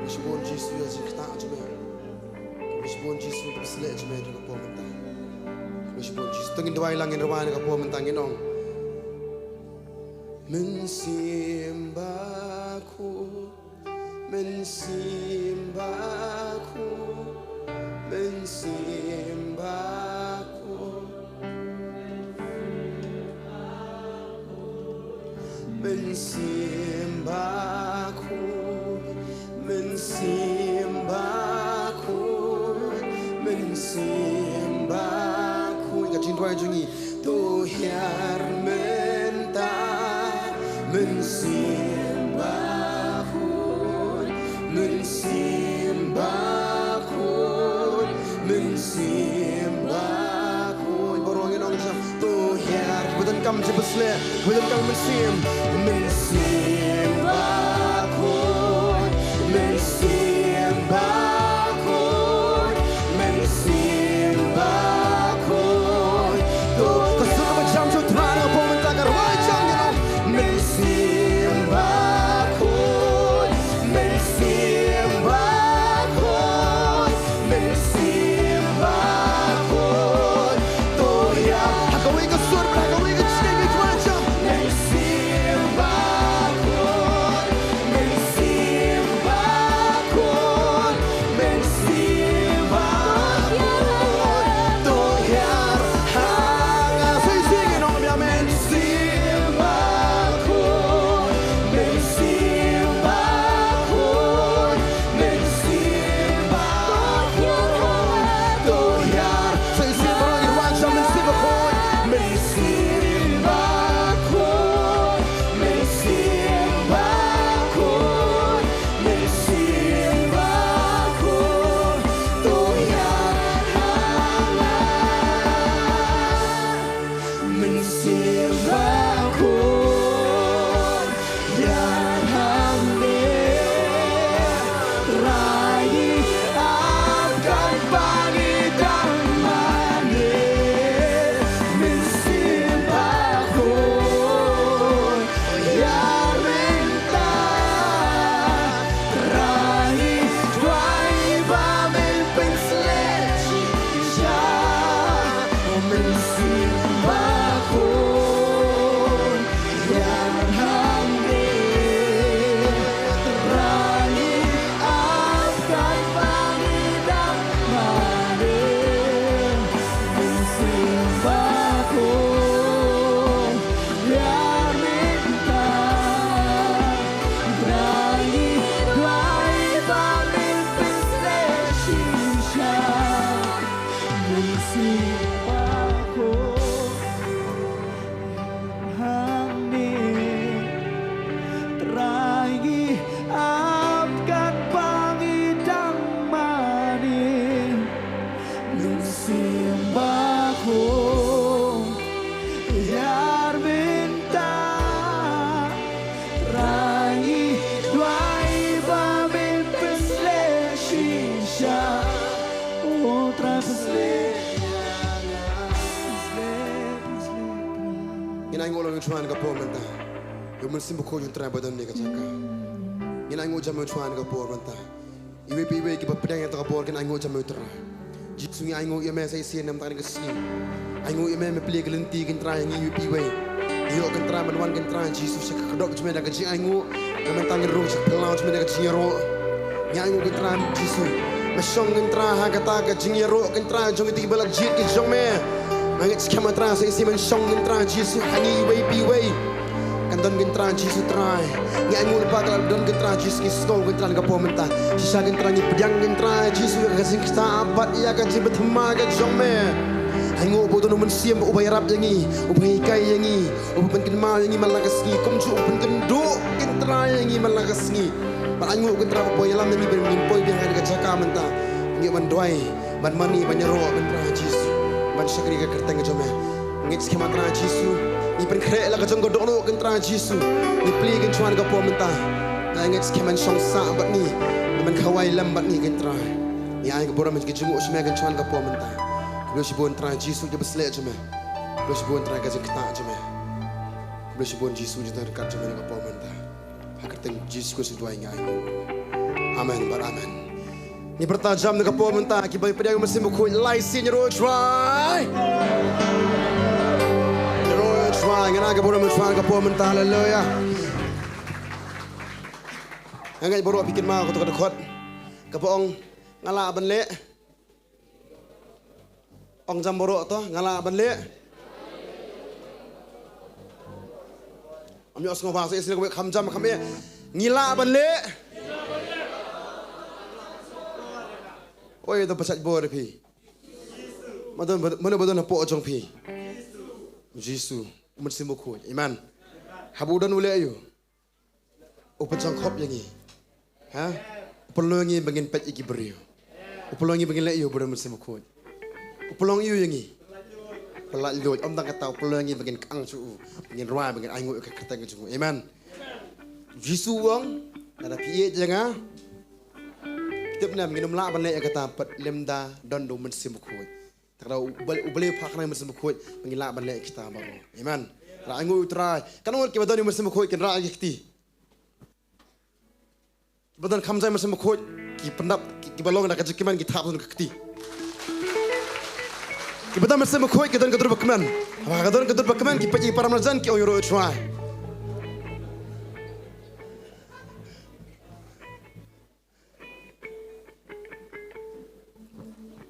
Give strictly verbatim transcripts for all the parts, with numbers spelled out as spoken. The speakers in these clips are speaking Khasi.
Shibun Jisu ïa jingktah jong me. Shibun Jisu ïa ka pyrsleh jong me jong ka por mynta. Shibun Jisu, to ngin duwai lang, ngin rwai na ka por mynta, ngin ong: Mynsiem Bakhuid, Mynsiem Bakhuid, Mynsiem Bakhuid. Mynsiem Bakhuid, Mynsiem Bakhuid, Mynsiem Bakhuid. Ka jingduwai jong ngi. To hiar mynta, Mynsiem Bakhuid, Mynsiem Bakhuid, Mynsiem Bakhuid. Baroh ngin ong jam. To hiar, ba donkam jingpyrsleh, ba donkam mynsiem. Mynsiem Bakhuid, Mynsiem Bakhuid, Mynsiem Bakhuid. To, ka sur ba jam shu thrang ha ka por mynta, ka rwai jam, you know. Mynsiem Bakhuid, Mynsiem Bakhuid, Mynsiem Bakhuid. To ïa, ha kawei ka sur, ha kawei ka jingim, ngi kwah jam. Mynsiem Bakhuid, Mynsiem Bakhuid, Mynsiem Bakhuid. To hiar ha nga. Sa shisien ngi ong ïa me. Mynsiem Bakhuid, Mynsiem Bakhuid, Mynsiem Bakhuid. To hiar. Sa shisien baroh ngin rwai jam. Mynsiem Bakhuid, Mynsiem Bakhuid, Mynsiem Bakhuid, Mynsiem Bakhuid. To hiar ha nga. Mynsiem Bakhuid, hiar hangne. Trai, ap katba ngi dang mane. Mynsiem Bakhuid, hiar mynta. Trai, duwai ba men pynsleh shisha. Mynsiem Bakhuid, hiar hangne. Trai, ap katba ngi dang mane. Mynsiem Bakhuid, hiar mynta. Trai, duwai ba men pynsleh shisha. Mynsiem Bakhuid, hangne. Trai, ap katba ngi dang mane. Mynsiem Bakhuid, hiar mynta. Trai, duwai ba men pynsleh shisha. O Trai, pynsleh. Ngin ainguh lang ïa u Trai ha ka por mynta. Ïa u Mynsiem Bakhuid jong u Trai ba don ha kane ka jaka. Ngin ainguh jam ïa u Trai ha ka por mynta. Iwei pa iwei kiba pdiang ïa kata ka bor kin ainguh jam ïa u Trai. Jisu, ngi ainguh ïa me sa shisien na mynta ka sngi. Ainguh ïa me, me plie ka lynti, Kynrad, ïa ngi iwei pa iwei. Ïoh, Kynrad, ban wan, Kynrad Jisu, sha ka kdop jong me da ka jingainguh. Na mynta ngin rung sha ka phyllaw jong me da ka jingïaroh. Ngi ainguh, Kynrad Jisu, me shong, Kynrad, ha kata ka jingïaroh, Kynrad, jong kito kiba la jied ki jong me. Nga ngeit skhem, Kynrad, sa shisien men shong, Kynrad Jisu, ha ngi iwei pa iwei. Kan don, Kynrad Jisu Trai. Ngi ainguh lypa ka la don, Kynrad Jisu, ngi sngew, Kynrad, ka por mynta. Shisha, Kynrad, ngi pdiang, Kynrad Jisu, ïa ka jingktah bad ïa ka jingpynthymmai ka jong me. Ainguh ba u don u Mynsiem uba ïarap ïa ngi, uba hikai ïa ngi, uba pynkynmaw ïa ngi man la ka sngi, kumjuh uba pynkynduh, Kynrad, ïa ngi man la ka sngi. Bad ainguh, Kynrad, ba u ïalam ïa ngi ba ngin poi biang ha kane ka jaka mynta. Ngi ban duwai. Ban mane, ban ïaroh, Kynrad Jisu. Ban shakri ha ka kyrteng ka jong me. Ngeit skhem, Kynrad Jisu. Ngi pynkhreh la ka jong ka dohnud, Kynrad Jisu. Ngi plie, Kynrad, ha ka por mynta. Nga ngeit skhem men shong sah bad ngi. Ban khawai lem bad ngi, Kynrad. Ngi ai ka burom, ka jingngooh sha me, Kynrad, ha ka por mynta. Khublei shibun, Kynrad Jisu, ïa ka pyrsleh jong me. Khublei shibun, Kynrad, ka jingktah jong me. Khublei shibun, Jisu, ïa ka jingryngkat jong me ha ka por mynta. Ha ka kyrteng Jisu Khrist ngi duwai, ngi ainguh. Amen, bad amen. Ngi pyrta jam na ka por mynta, kiba pdiang ïa u Mynsiem Bakhuid, lai sien ïaroh ïa u Trai. Ïaroh ïa u Trai, ngan ai ka burom ïa u Trai na ka por mynta, haleluya. Nga ngeit baroh phi kynmaw kato ka dkhot kaba ong, nga lah ban leh. Ong jam baroh to, nga lah ban leh. Ym ïoh sngewbha sa isynei kawei, kham jam kham eh. Ngi lah ban leh. Oi, to pynshait bor ïa phi. Mano, mano ba don hapoh jong phi? Jisu, u Mynsiem Bakhuid. Amen. Haba u don u leh aïu? U pynjangkhop ïa ngi. Ha? U pynlong ïa ngi ba ngin peit ïa ki briew. U pynlong ïa ngi ba ngin leh aïu? Burom u Mynsiem Bakhuid. U pynlong aïu ïa ngi? Pyllait luid. Ym tang kata, u pynlong ïa ngi ba ngin kang sha u, ba ngin rwai, ba ngin ainguh ïa ka kyrteng ka jong u. Amen. Jisu u ong, lada phi ïeit ïa nga, tip ne em, ngin ym lah ban leh ïa kata pat lymda don da u Mynsiem Bakhuid. Te ka daw u Blei, u Blei u phah khnang ïa u Mynsiem Bakhuid ba ngin lah ban leh kita baroh. Amen. Lada ainguh ïa u Trai, katno ngut kiba don ïa u Mynsiem Bakhuid kin rah ïa ki kti? Kiba don khamjai u Mynsiem Bakhuid, ki pyndap, ki, kiba long da ka jingkmen, ki thap ha ka kti. Kiba don u Mynsiem Bakhuid ki don ka dur ba kmen. Haba ka don ka dur ba kmen, ki peit ïa ki para marjan, ki ong ïaroh ïa u Trai.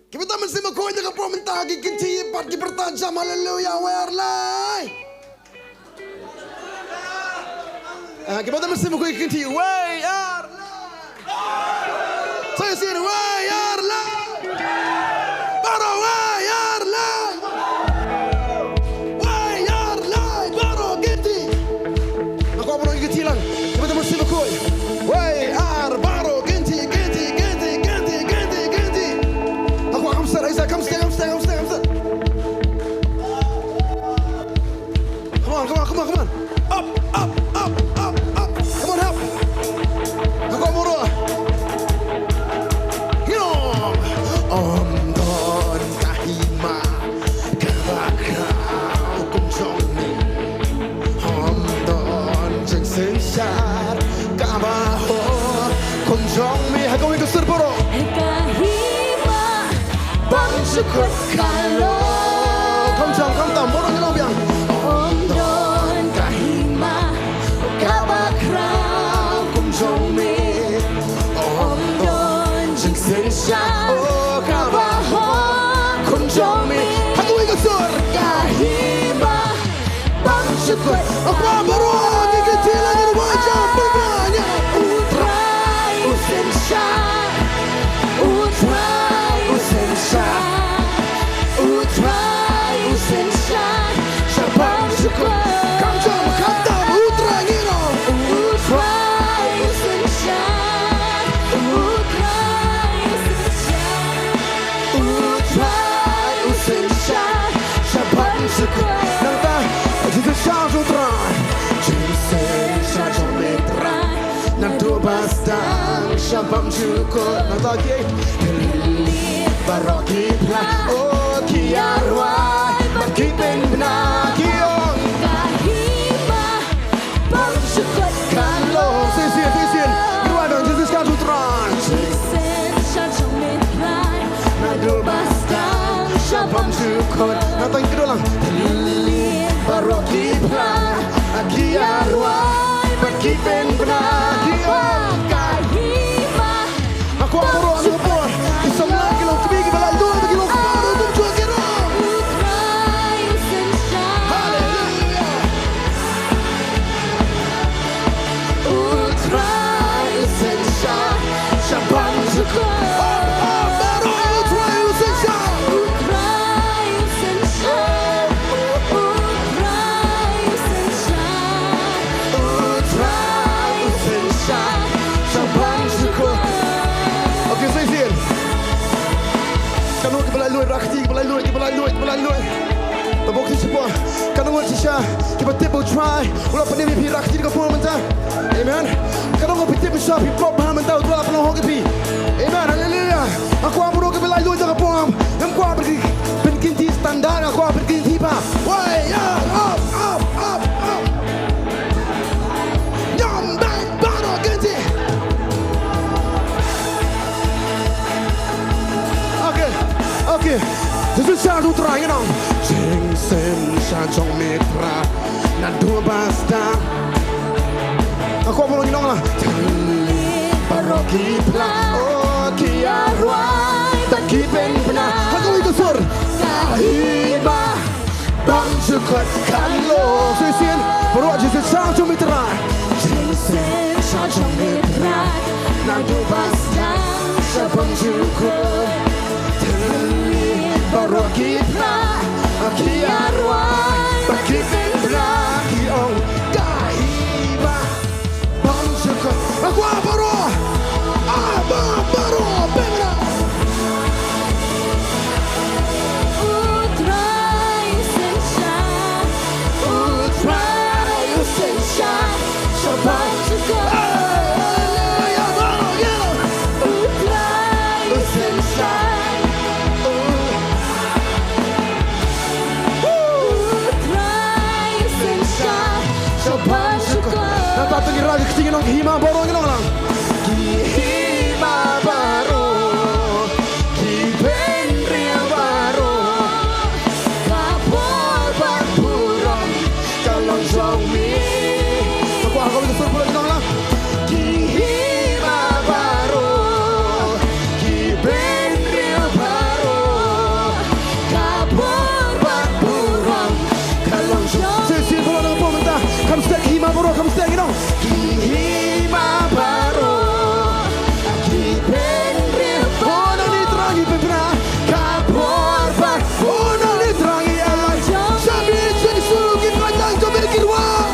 Kiba don u Mynsiem Bakhuid na ka por mynta ki kynti pat, ki pyrta jam, haleluya, wei ar lai. Ah, kiba don u Mynsiem Bakhuid ki kynti, wei ar lai. Sa shisien, wei ar lai. Baroh wei ar lai. Wei ar lai, baroh kynti. Nga kwah baroh kynti lang. Kiba don u Mynsiem Bakhuid. Wei ar baroh kynti, kynti, kynti, kynti, kynti, kynti. Nga kwah, come step, Isaac, come step, come step, come step, come step. Come on, come on, come on, come on. Up, up, up, up, up. Come on, up. Nga kwah baroh. Ïa. Ym don ka hima kaba khraw kum jong me. Ym don jingsynshar kaba hok kum jong me. Ha kawei ka sur baroh. Ka hima bymjukut ka long. Kham jam, kham tam, baroh ngi long biang. Ym don ka hima kaba khraw kum jong me. Ym don jingsynshar, oh, kaba hok kum jong me. Ha kawei ka sur. Ka hima bymjukut. Nga kwah baroh ngi kynti lang, ngin wad jam, pynbna ïa. U Trai u synshar. U Trai u synshar. U Trai u synshar sha bymjukut. Kham jam, kham tam, U Trai, ngi ong. U Trai u synshar. U Trai u synshar. U Trai u synshar sha bymjukut. Nangta, jingsynshar jong U Trai. Jingsynshar jong me Trai. Naduh ba sdang sha bymjukut. Nangta ki. Baroh ki phla. Oh, ki ïa rwai bad ki pynbna, ki ong. Ka hima bymjukut ka long. Shisien, shisien. Ngi rwai nang, jingsynshar jong U Trai. Jingsynshar jong me Trai. Naduh ba sdang sha bymjukut. Nangta ngi kdew lang. Baroh ki phla. Ki ïa rwai bad ki pynbna, ki ong. Ka hima. Nga kwah baroh, nga kwah baroh. Ki samla, ki long kmie, kiba laitluid, ki long baroh kumjuh, ki rung. U Trai u synshar. Haleluya. U Trai u synshar sha bymjukut. Oh, oh, baroh, U Trai u synshar. U Trai u synshar. U Trai u synshar. U Trai u synshar sha bymjukut. Okay, sa shisien. Katno ngut kiba laitluid, rah kti, kiba laitluid, kiba laitluid, kiba laitluid. To buh kti shapoh. Katno ngut shisha kiba tip ba U Trai u la pynim ïa phi, rah kti ha ka por mynta. Amen. Katno ngut phi tip ba shisha phi pop bha mynta, U Trai u la pynlong hok ïa phi. Amen. Haleluya. Nga kwah baroh kiba laitluid ha ka por. Ngam kwah ban ki, ban kynti standard, nga kwah ban kynti bha. Wei ar, up, up, up, up. Ïam bad baroh kynti. Jingshisha jong U Trai ngi ong. Jingshisha jong me Trai. Naduh ba sdang. Nga kwah baroh ngi ong lang. Baroh ki phla. Oh, ki ïarwai. Bad ki pynbna. Ha kawei ka sur. Ka hima. Bymjukut kan long. Shisien, baroh jingshisha jong me Trai. Jingshisha jong me Trai. Naduh ba sdang sha bymjukut. Tylli baroh ki phla, ki ïarwai, bad ki pynbna ki ong ka hima. Bymjukut. Nga kwah baroh. Ah, ba, baroh. Pynbna. U Trai u synshar. U Trai u synshar. Sha bymjukut. Hey, ïa baroh, ïa. U Trai u synshar. U Trai u synshar. Sha bymjukut. Nangta to ngi rah ka ktien ngi ong ka hima baroh ngi ong lang. Ki hima baroh, ki bynriew baroh, ka bor bad burom ka long jong me. Ka kwah ka sur baroh ngi ong lang. Ki hima baroh, ki bynriew baroh, ka bor bad burom ka long jong. Shisien baroh na ka por mynta. Kham stet ki hima baroh, kham stet ngi ong. Ki hima baroh, ki bynriew baroh. Oh, nangne Trai ngi pynbna. Ka bor bad. Oh, nangne Trai ngi ai. Sha me shisien sulu ki pynlong jong me ki ruh.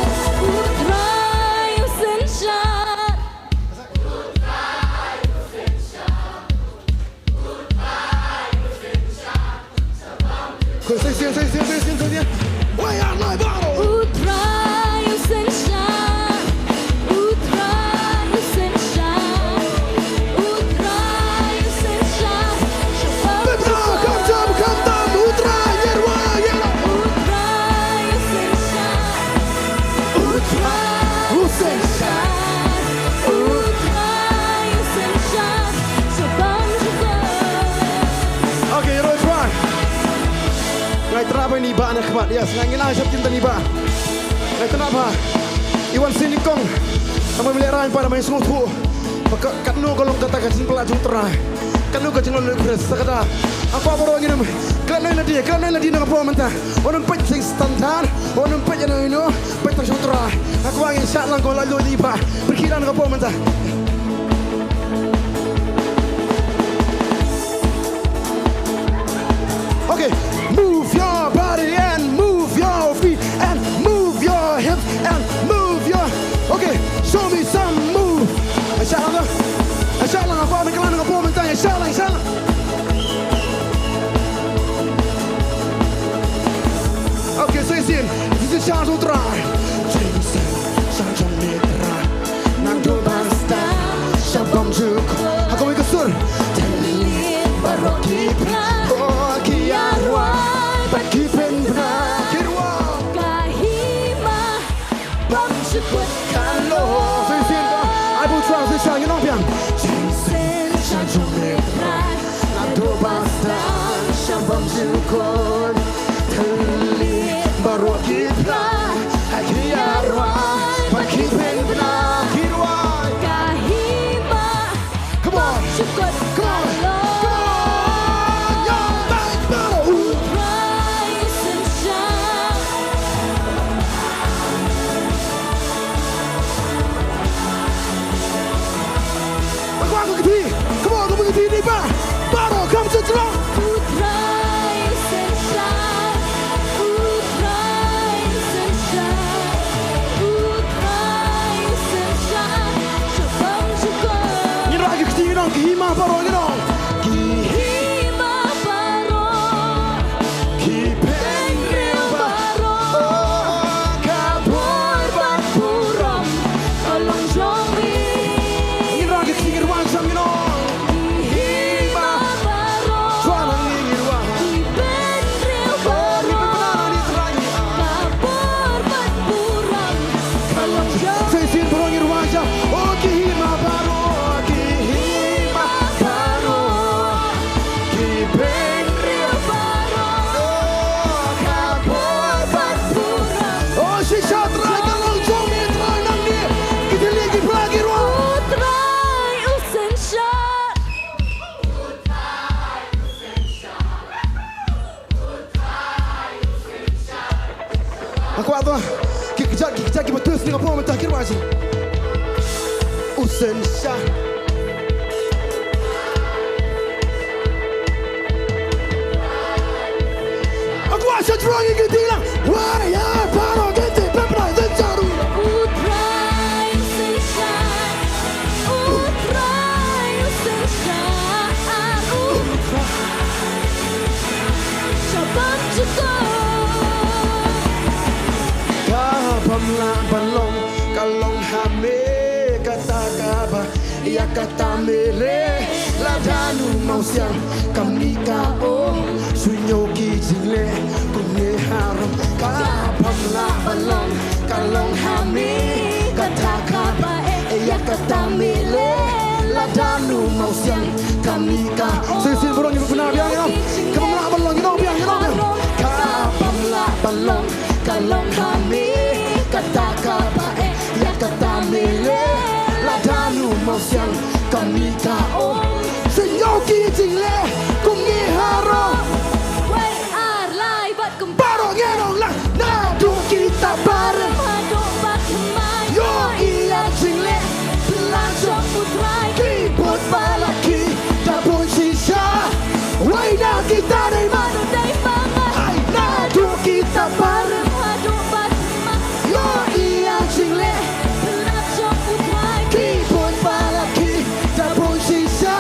U Trai u synshar. Shisien, shisien, shisien, shisien. Wei, ah, lai, baroh. U Trai u synshar. U Trai u synshar. U Trai u synshar. Pynbna, kham tam, kham tam. U Trai, ïarwai, ïarwai. U Trai u synshar. U Trai u synshar. U Trai u synshar. Sha bymjukut. Okay, ïaroh Trai. Nga itynnad ba ine i bah na khmat. Yes, nga ngeit ngi la shah ktien da ine i bah. Nga itynnad ba i wan sien nyngkong. Namar ba me lehrain pat, namar nga sngewthuh ba ka, katno ka long kata ka jingpynlait jong U Trai. Katno ka jinglong U Khrist. Sa kata, nga kwah baroh ngin ym klet noh ïa lade, klet noh ïa lade na ka por mynta. Wat nym peit sha standard, wat nym peit ïa no ïa no. Peit tang sha U Trai. Nga kwah ngin shah lang, ko la ïoh ïa i bah. Pyrkhih lang na ka por mynta. Okay, move your body and move your feet and move your hips and move your. Okay, show me some move. Shah lang, shah lang, nga kwah men kynlang na ka por mynta, shah lang, shah lang. Okay, shisien, jingshisha jong U Trai. Jingshisha jong me Trai. Naduh ba sdang sha bymjukut. Ha kawei ka sur. Tylli baroh ki phla. Oh, ki ïarwai bad ki pynbna. Ki ruh. Ka hima bymjukut kan long. Shisien, ai ba U Trai u synshar, ngi ong biang. Jingshisha jong me Trai. Naduh ba sdang sha bymjukut. Tylli baroh ki phla, ki ïarwai bad ki pynbna, ki ruh. Ka hima. Come on. Bymjukut. Come on. Ka long. Come on. Yo, back, back. U Trai u synshar. Come on, come on, come on, come on, come on. Baroh, come to the. U Trai u synshar, U Trai u synshar, U Trai u synshar, sha bymjukut. Ngin rah ki kti, ngin ong, ki hima baroh, ngin ong. Ki hima baroh. Ki bynriew baroh. Oh, ka bor bad burom ka long jong me. Ngin rah ki kti, ngin wan sham, ngin ong. Ki hima baroh. Shuwa ngi ngin wan. Ki bynriew baroh. Ka bor bad burom ka long jong me. Shisien baroh ngin wan sham. Oh, ki hima baroh, ki hima baroh. Ki bynriew Nga kwah to. Ki kjat, ki kjat, kiba twist, ki ba pom mynta, ki ba ji. U Sensha. Nga kwah sha jrong ïa ki ding lang. Wa ya, baroh ki ding, pep lai, Sensha ruh. U Trai Sensha. U Trai Sensha. U Trai. Sha bam jukut. Ka bym lah ban long, ka long ha me kata kaba ïa kata me leh. Lada nu mawsiang kam mih ka ong, shu ñiew ki jingleh kumne harum. Ka bym lah ban long, ka long ha me kata kaba eh ïa kata me leh. Lada nu mawsiang kam mih ka ong. Shisien baroh ngi bynta biang, ïa. Ka bym lah ban long, ïa, biang, ïa, biang. Ka bym lah ban long, ka long ha me kata kaba eh ïa kata me leh. Lada nu mawsiang kam mih ka ong, shu ñiew ki jingleh kumne harum. Wei ar lai bad kymbar. Baroh ngi ong lang. Naduh kita barim haduh ba thymmai, ïohi ïa jingleh pynlong jong U Trai. Ki bun palat ki da bun shisha. Wei na kita dei ma, naduh dei ma nga. Hai, naduh kita barim haduh ba thymmai, ïohi ïa jingleh pynlong jong U Trai. Ki bun palat ki da bun shisha.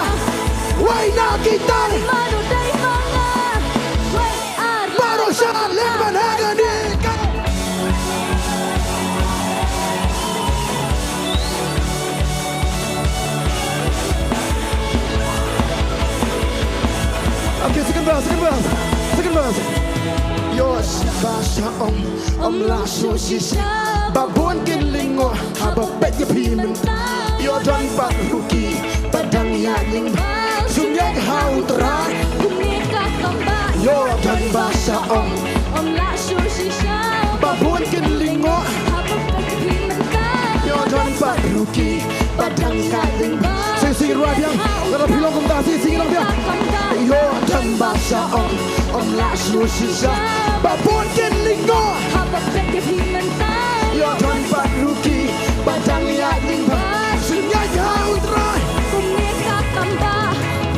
Wei na kita dei ma, naduh dei ma nga. Wei ar lai. Baroh sha leh ban ha kane. Okay, second verse, second verse, second verse. Ïoh, ba sha ong, ym lah shuh shisha ba bun kin lyngngoh haba peit ïa phi mynta. Ïoh don pat ruh kiba dang ïaid lyngba, shu ngeit ha U Trai. Kumne ka kam ba. Ïoh don ba sha ong, ym lah shuh shisha ba bun kin lyngngoh haba peit ïa phi mynta. Ïoh don pat ruh kiba dang ïaid lyngba. Shisien ruh biang, lada phi long kumta shisien ruh biang. Ïoh don ba sha ong, ym lah shuh shisha ba bun kin lyngngoh haba peit ïa phi mynta. Ïoh don pat ruh kiba dang ïaid lyngba, shu ngeit ha U Trai. Kumne ka kam ba.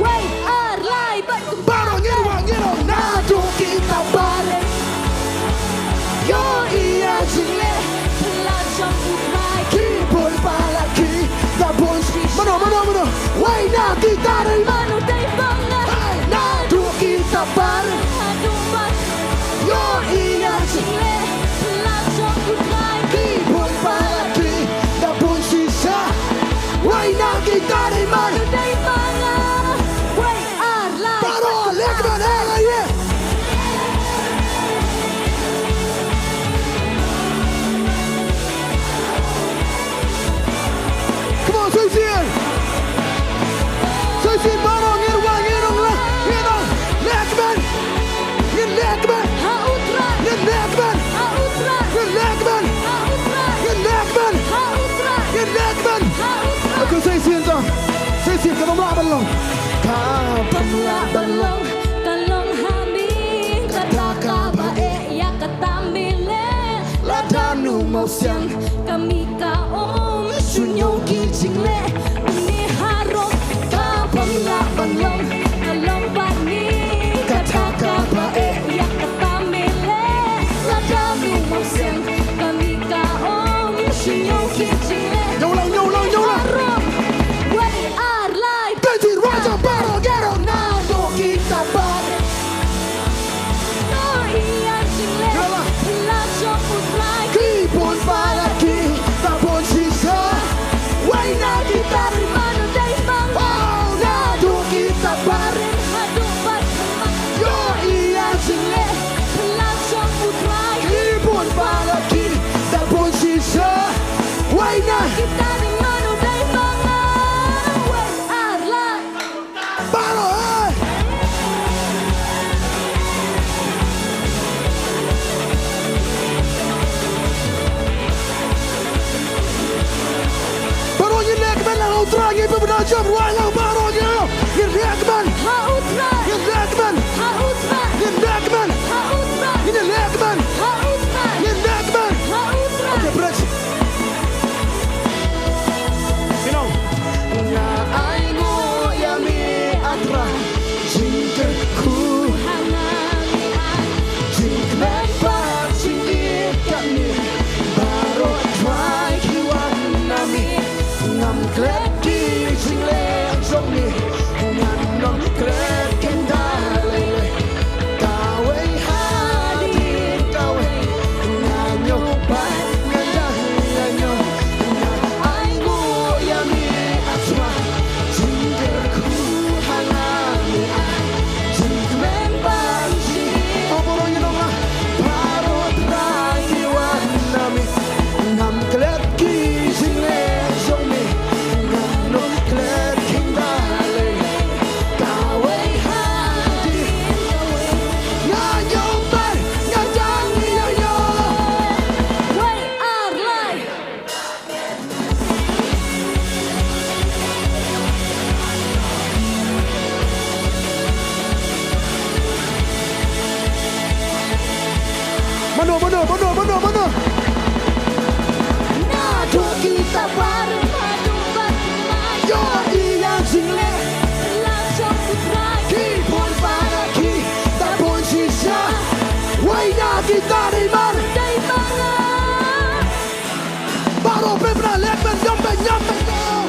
Wei ar lai bad kymbar. Baroh ngi ong, ngi ong, naduh kita barim ïohi ïa jingleh pynlong jong U Trai. Ki bun palat ki da bun shisha. Mano, mano, mano. Wei na kita dei ma, naduh dei ma nga. Hai, naduh kita barim haduh ba ïohi ïa jingleh pynlong jong U Trai. Ki bun palat ki da bun shisha. Wei na kita dei ma, naduh dei ma nga. Wei ar lai. Baroh leh kmen, eh, leh, eh. Come on, shisien. Shisien baroh ngin wan, ngin ong leh, ngin ong leh kmen. Ngin leh kmen. Ha U Trai. Ngin leh kmen. Ha U Trai. Ngin leh kmen. Ha U Trai. Ngin leh kmen. Ha U Trai. Ngin leh kmen. Ha U Trai. Okay, shisien to. Shisien ka bym lah ban long. Ka bym lah ban long. Ka long ha me kata kaba eh ïa kata me leh. Lada nu mawsiang kam mih ka ong, shu ñiew ki jingleh kumne harum. Ka bym lah ban long, ka long bad me kata kaba eh ïa kata me leh. Lada nu mawsiang kam mih ka ong, shu ñiew ki jingleh. Ñiew lang, ñiew lang, ñiew lang. Harum. Wei ar lai. Pyntir wa jam baroh ngi ong naduh kita barim ïohi ïa jingleh pynlong jong U Trai. Ki bun palat ki da bun shisha. Wei na kita dei ma, naduh dei ma nga. Oh, naduh kita barim haduh ba thymmai, ïohi ïa jingleh pynlong jong U Trai. Ki bun palat ki da bun shisha. Wei na kita dei ma, naduh dei ma nga. Wei ar lai. Baroh, eh. Baroh ngin leh kmen ha U Trai, ngin pynbna jam ruh lang baroh ngin. Ngin leh kmen. Ha U Trai. Ngin leh kmen. Ha U Trai. Ngin leh kmen. Ha U Trai. Ngin leh kmen. Ha U Trai. Ngin leh kmen. Mano, mano, mano? Naduh kita barim haduh ba thymmai, ïohi ïa ka jingleh. La shong U Trai, ki bun para ki da bun shisha. Wei na kita dei mar, dei ma nga. Baroh phi para leh ban ïam ban ïam ban ïam.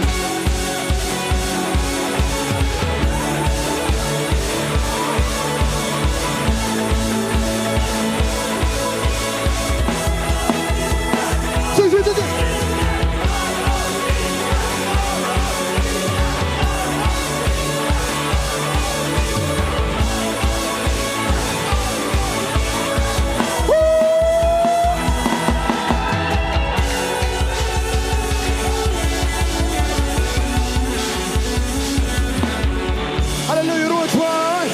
Haleluia, ruh Trai.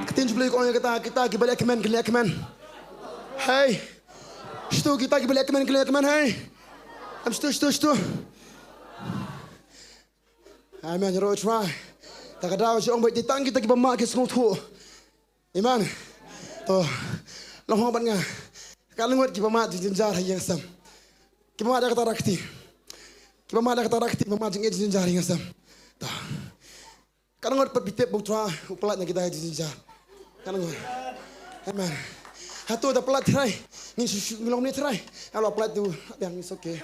Ka ktien jong U Blei ka ong ïa kita, kita kiba leh kmen, kin leh kmen. Hei. Shtu, kita kiba leh kmen, kin leh kmen, hei. Em, shtu, shtu, shtu. Amen, ruh Trai. Ta ka daw jong U Blei, tang kita kiba mad ki sngewthuh. Amen. To, long hok bad nga. Katno ngut kiba mad jynjar ha ïing ha sem? Kiba mad da kata rakti. Kiba mad da kata rakti, ba mad jingeh jynjar ha ïing ha sem. To. Katno ngut pat phi tip ba U Trai u pyllait na kita jynjar? Katno ngut? Amen. Hato da pyllait Trai? Ngin shu, shu, ngin long ne Trai? Haba la pyllait tu, biang, it's okay.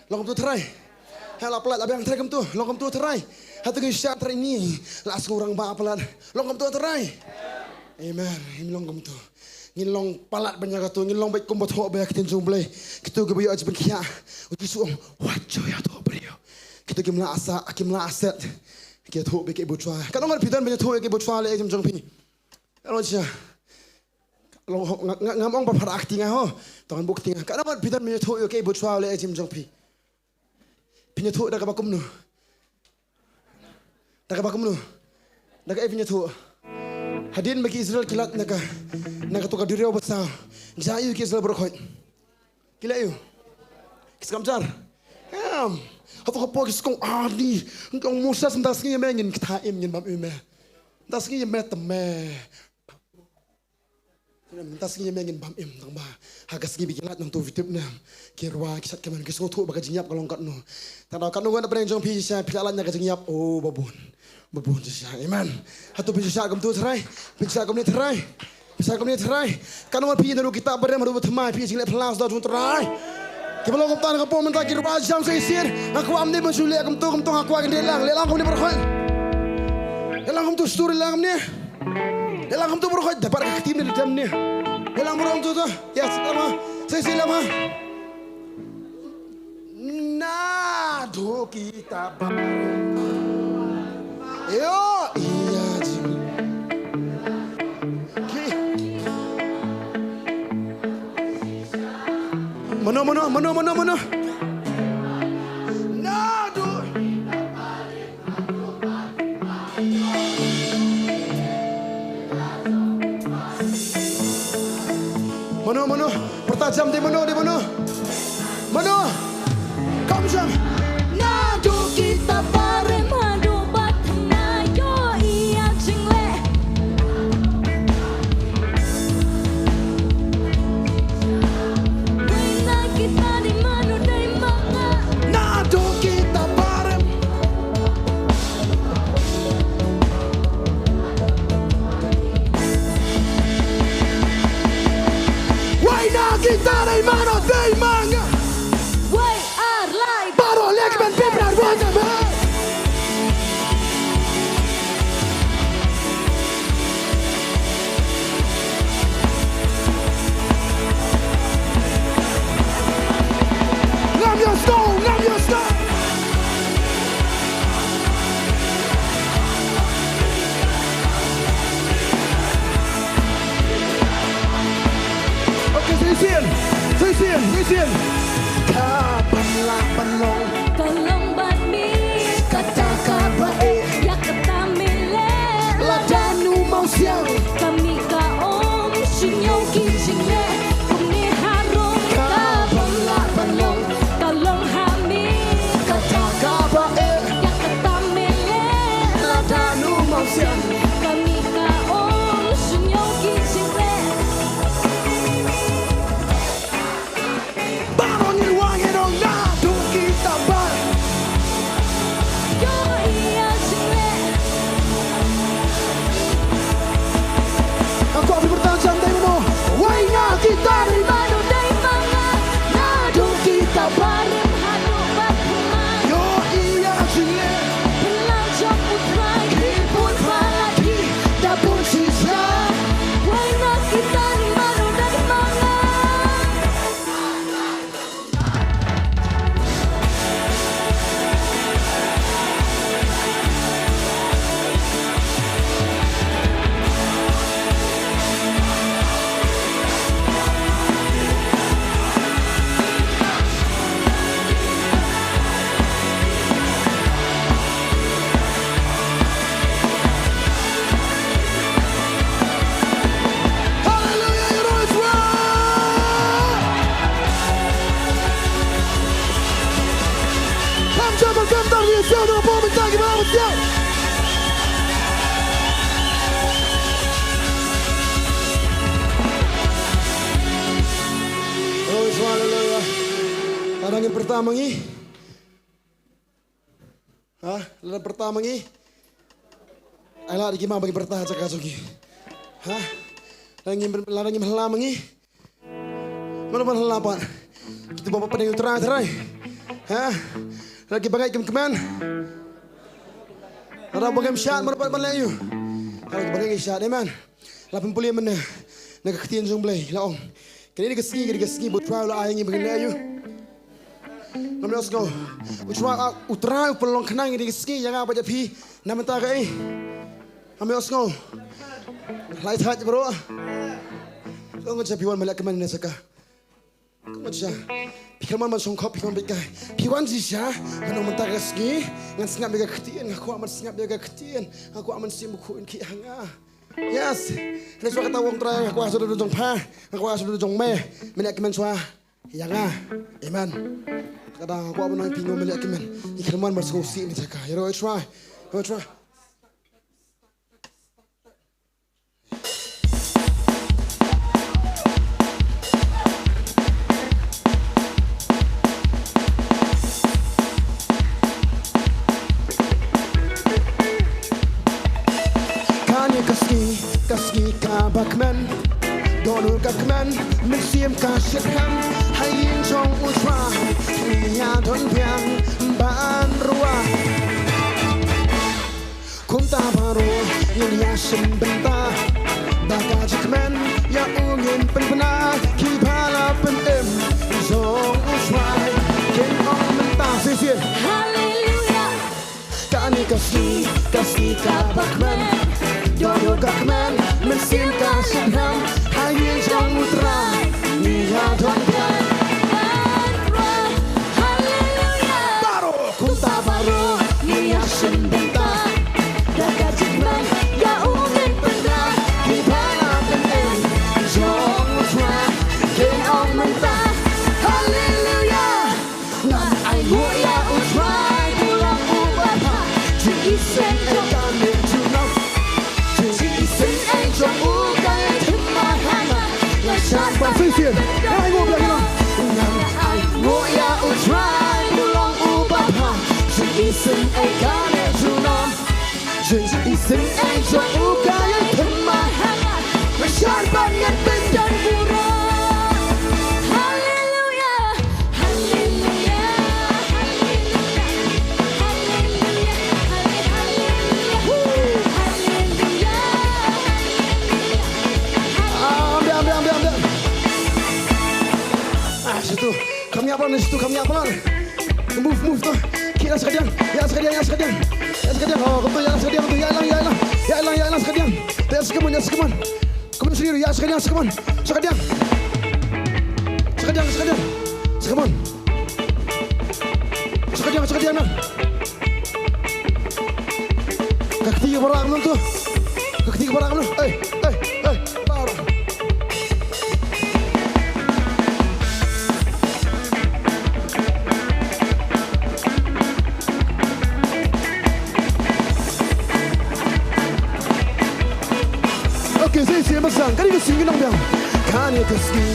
Long kumtu Trai. Haba la pyllait, biang Trai kumtu. Long kumtu Trai. Hato ngin sha Trai ni. La sngewrang ba pyllait. Long kumtu Trai. Amen. Ngin long kumtu. Ngin long palat ban ïa katu, ngin long beit kumba thoh ba ïa ka ktien jong U Blei. Kito kiba ïoh jingpynkhiah. U Jisu u ong, wat ju ïathuh briew. Kito kim lah sah, kim lah set. Ki ïathuh beit ïa kiba U Trai. Katno ngut phi don ban ïathuh ïa kiba U Trai leh jingim jong phi? Katno ngut sha? Long, nga, nga, ngam ong ba phara kti nga ho. Tang buk kti nga. Katno ngut phi don ban ïathuh ïa kiba U Trai leh jingim jong phi? Phin ïathuh da kaba kumno? Da kaba kumno? Da kaei phin ïathuh? Hadien ba ki Israel ki lait na ka, na kato ka duriaw basaw, jia aiu ki Israel baroh khoit? Ki leh aiu? Ki skam jar. Em. Hato ka por ki sngew, ah, ni, ong Moses, mynta sngi ïa me ngin ktah im, ngin bam im me. Mynta sngi ïa me te me. Mynta sngi ïa me ngin bam im, tang ba ha ka sngi ba ki lait nangtu, phi tip ne em, ki rwai, ki shad kmen, ki sngewthuh ba ka jingïap ka long katno. Tang da katno ngut na pdeng jong phi shisha phi la lait na ka jingïap? Oh, ba bun. Ba bun shisha. Amen. Hato phi shisha kumtu Trai? Phi shisha kumne Trai? Phi shisha kumne Trai? Katno ngut phi naduh kita barim haduh ba thymmai phi ïoh jingleh phylla sdang jong U Trai? Kiba long kumta na ka por mynta ki rwai jam sa shisien. Nga kwah ym dei ban shu leh kumtu, kumtu, nga kwah kin leh lang, leh lang kumne baroh khoit. Leh lang kumtu, stur, leh lang kumne. Leh lang kumtu baroh khoit, da pat ka ktien ne da jem ne. Leh lang baroh kumtu to. Yes, leh ma. Sa shisien leh ma. Naduh kita barim. Ïohi ïa ka jing. Ki. Mano, mano, mano, mano, mano? Naduh. Mano, mano? Pyrta jam, dei mano, dei mano? Mano? Kam jam. Naduh kita barim haduh ba thymmai, ïohi ïa ka jingleh. Wei na kita dei mano, dei ma nga? Naduh kita barim. Wei na kita dei mano, dei ma nga? Wei, ar, lai. Baroh leh kmen, phi para, wei na me. Ngam ïa stop, ngam ïa stop. Okay, sa shisien, sa shisien, sa shisien. Kaban lah ban long. Ka long bad me. Kata kaba eh. Ïa kata me leh. Lada u mawsiang. Ka mih ka um, shu ñiew ki jingleh. Kumne harum. Kaban lah ban long. Ka long ha me. Kata kaba eh. Ïa kata me leh. Lada u mawsiang. Ka mih ka um, shu ñiew ki jingleh. Pyrta ma ngi. Ha? Lada pyrta ma ngi. Ai lada ki ma ba ngi pyrta jaka jong ngi. Ha? Lada ngim, lada ngim hla ma ngi. Mano ban hla pat? Kito ba pynïaid U Trai, Trai. Ha? Lada ki bangeit kim kmen. Lada ba ngim shad, mano pat ban leh aïu? Lada ki bangeit ki shad, amen. La pynpule mynne na ka ktien jong U Blei, la ong, kane ka sngi, kane ka sngi ba U Trai u la ai ngi ba ngin leh aïu. Ngam ïohsngew. U Trai, ah, U Trai u pynlong khnang ïa kane ka sngi ïa nga bad ïa phi na bynta kaei? Ngam ïohsngew. Lai thait bro. Ong sha phi wan ban leh kmen ne sha ka. Kumno sha? Phi khlem wan ban shongkop, phi wan bad kai. Phi wan shisha, ban ong mynta ka sngi ngan sngap ïa ka ktien, nga kwah ban sngap ïa ka ktien, nga kwah ban sim u Khuid un khih ha nga. Yes. Lei shuwa kata, ong Trai, nga kwah shuwa da jong pha, nga kwah shuwa da jong me. Men ïa kmen shuwa ïa nga. Amen. Kata nga kwah ban ong ïa phi, men ïa kmen. Phi khlem wan ban sngewsih ne sha ka. Ïaroh Trai. Ïaroh Trai. Kane ka sngi, ka sngi kaba kmen. Dohnud ka kmen, mynsiem ka shitrhem. Ha ïing jong U Trai, ngi ïa don biang ban rwai. Kumta baroh ngin ïa shim bynta da ka jingkmen, ïa u ngin pynbna, kiba la pynim jong U Trai kin ong mynta shisien. Haleluia. Kane ka sngi, ka sngi kaba kmen, dohnud ka kmen, mynsiem ka shitrhem, ha ïing jong U Trai ngi ïa don biang. Haleluia. Baroh. Kumta baroh ngin ïa shim bynta da ka jingkmen, ïa u ngin pynbna, kiba la pynim jong U Trai kin ong mynta. Haleluia. Ngan ainguh ïa U Trai, u long uba bha. Jingisynei ka mih junom. Jingisynei jong u ka ïai thymmai ha nga. Nga shad ban shisien. Ngan ainguh biang ïa u. Ngan ainguh ïa U Trai, u long uba bha. Jingisynei ka mih junom. Jingisynei jong u ka ïai thymmai ha nga. Nga shad ban ngan pyndonkam burom. Haleluia. Haleluia. Haleluia. Haleluia. Haleluia. Haleluia. Amen, amen, amen, amen. Ah, situ. Kham ïap palat, situ kham ïap palat. Move, move to. Khie ïa la sha ka diang, ïa la sha ka diang, ïa la sha ka diang. Ïa la sha ka diang. Oh, kumto ïa la sha ka diang, kumto ïa lang, ïa lang, ïa lang sha ka diang. Ïa lang, ïa lang sha ka diang. Te ïa sha ka mon, ïa sha ka mon, sha ka mon. Kumno sha ka diang, sha ka diang. Sha ka diang, sha ka diang. Sha ka mon. Sha ka diang, sha ka diang na. Ka kti ka barak kumno to. Ka kti ka barak kumno. Ei, ei, ei. Barak. Okay, sa shisien ba shang, kane ka sngi nongbiang. Kane ka sngi,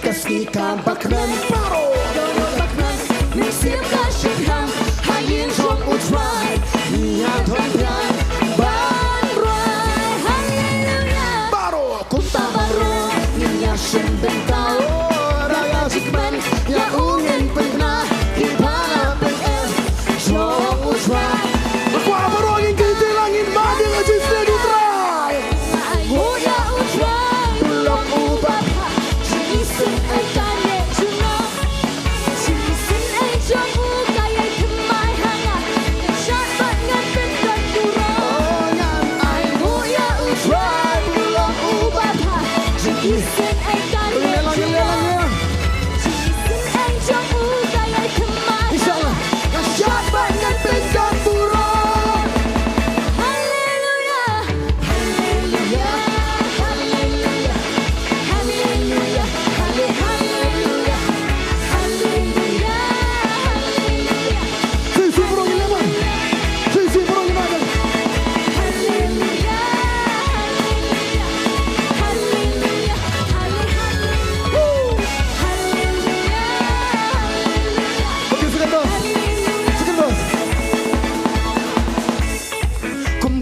ka sngi kaba kmen baroh. Dohnud ka kmen, mynsiem ka shitrhem, ha ïing jong U Trai ngi ïa don biang ban rwai. Haleluia. Baroh. Kumta baroh ngin ïa shim bynta da ka jingkmen, ïa u ngin pynbna, kiba la pynim jong U Trai. Nga kwah baroh ngin kynti lang, ngin mad ïa ka jingsneng U Trai. Ainguh ïa U Trai, u long uba bha. Jingisynei ka mih junom. Jingisynei jong u ka ïai thymmai ha nga. Nga shad ban ngan pyndonkam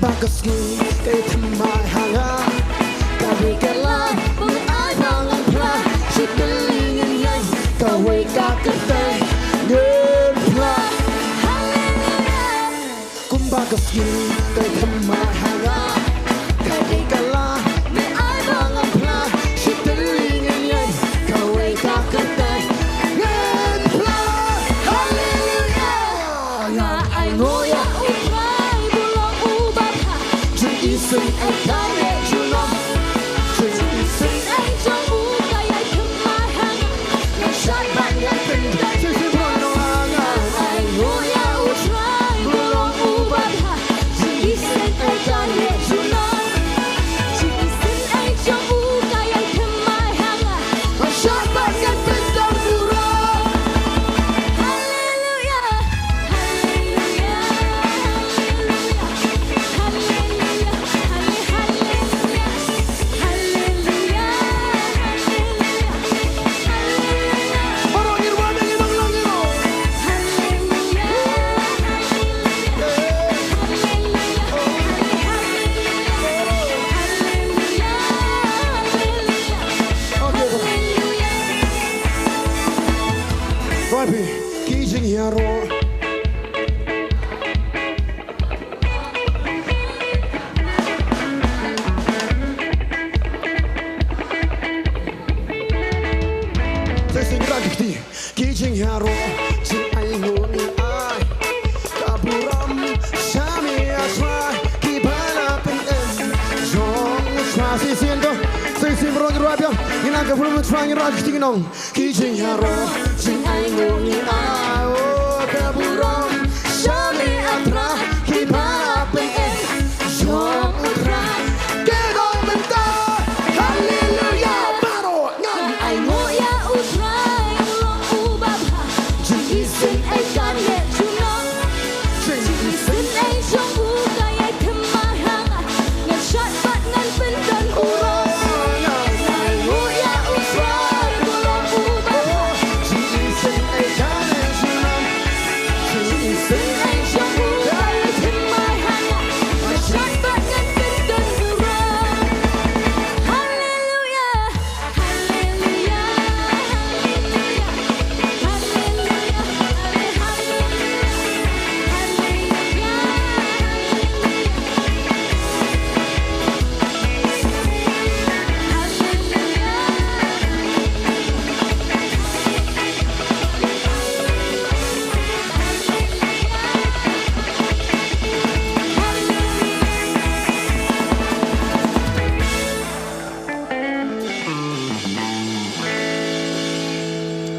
Ba ka sngi ka ïa thymmai ha nga. Ka dei ka lad ba ngan ai ba ngan phla. Shu tylli ngan ïeng kawei ka kyrteng ngan phla. Haleluya. Kumba ka sngi ka ïa thymmai ha nga. Ka dei ka lad ba ngan ai ba ngan phla. Shu tylli ngan ïeng kawei ka kyrteng ngan phla. Haleluya. Nga ainguh ïa U Trai ba u long uba bha. Jingisynei ka leh junom. Jingisynei jong u ka ïa thymmai ha nga. Ngan shad bad ngan pyndonkam. Shisien phrang nong nga. Nga ainguh ïa U Trai ba u long uba bha. Jingisynei ka leh junom. Jingisynei jong u ka ïa thymmai ha nga. Ngan shad bad ngan pyndonkam. Haleluya. Haleluya. Haleluya. Haleluya. Haleluya. Haleluya. Haleluya. Baroh ngin wan, ngin ong lang, ngin ong. Haleluya. Haleluya. Haleluya. Haleluya. Haleluya. Okay, bro. Haleluya. Right, phi. Ki jinghiar ruh. Sa sing rak kti. Ki jinghiar ruh, jingainguh ngi ai. Ka burom sha me A Trai, kiba la pynim jong U Trai. Shisien to, shisien baroh ngi ruh biang. Ngi nang ka burom U Trai, ngi rak kti ngi nong. Ki jinghiar ruh, jingainguh ngi ai, oh, ka burom sha me A Trai, kiba la pynim jong U Trai. Ki dei mynta, haleluya, baroh ngan ainguh ïa U Trai, u long uba bha. Jingisynei ka leh junom. Jingisynei jong u ka ïa thymmai ha nga. Ngan shad bad ngan pyndonkam. Ngan nguh ïa U Trai ba u long uba bha. Jingisynei jong u ka ïa thymmai ha nga. Ngan shad bad ngan pyndonkam. Haleluya. Haleluya, haleluya, haleluya, haleluya, haleluya, haleluya.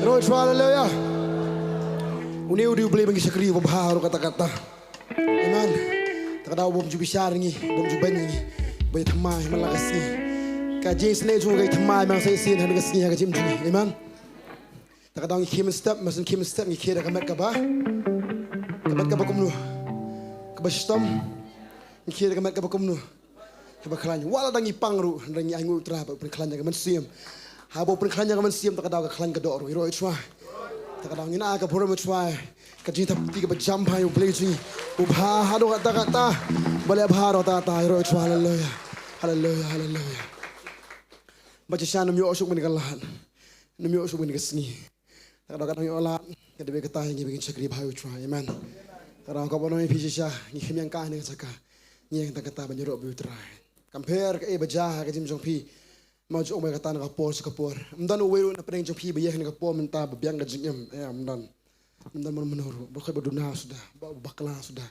Roh Trai, haleluya. Une u dei U Blei ba ngi shakri, uba bha haduh katta katta. Amen. Ta ka daw bym ju bishar ngi, bym ju beiñ ngi. Ba ïa thymmai man la ka sngi. Ka jingsneng jong u ka ïa thymmai man sa shisien ha ka sngi ha ka jingim jong ngi. Amen. Ta ka daw ngi khie mynstep, mynstep ngi khie da ka met kaba, ka met kaba kumno? Kaba shitom. Ngi khie da ka met kaba kumno? Kaba khlaiñ. Wat la dang ngi pang ruh, hynrei ngi ainguh U Trai ba u pynkhlaiñ ïa ka mynsiem. Haba u pynkhlaiñ ïa ka mynsiem, ta ka daw ka khlaiñ ka doh ruh, roh Trai. Ta ka daw ngin ai ka burom U Trai. Ka jingthap kti kaba jam bha ïa U Blei jong ngi. U bha haduh katta katta. Ba leh bha haduh katta katta, roh Trai. Haleluya. Haleluya, haleluya. Ba shisha nym ïoh shuh mynne ka lad. Nym ïoh shuh mynne ka sngi. Ta ka daw ka dang ïoh lad, ka dei kata ïa ngi ba ngin shakri bha ïa U Trai. Amen. Ta ka daw kaba nong ïa phi shisha, ngi kham ïeng kai ha kane ka jaka. Ngi ïeng tang kata ban ïaroh bad U Trai. Kam pher kaei ba jia ha ka jingim jong phi. Mo ju ong ba kata na ka por sha ka por. Ym don uwei ruh na pdeng jong phi ba ïeng ha kane ka por mynta ba biang ka jingim. Ïa, ym don. Ym don mano mano ruh. Ba khoit ba duna suda, ba bakla suda.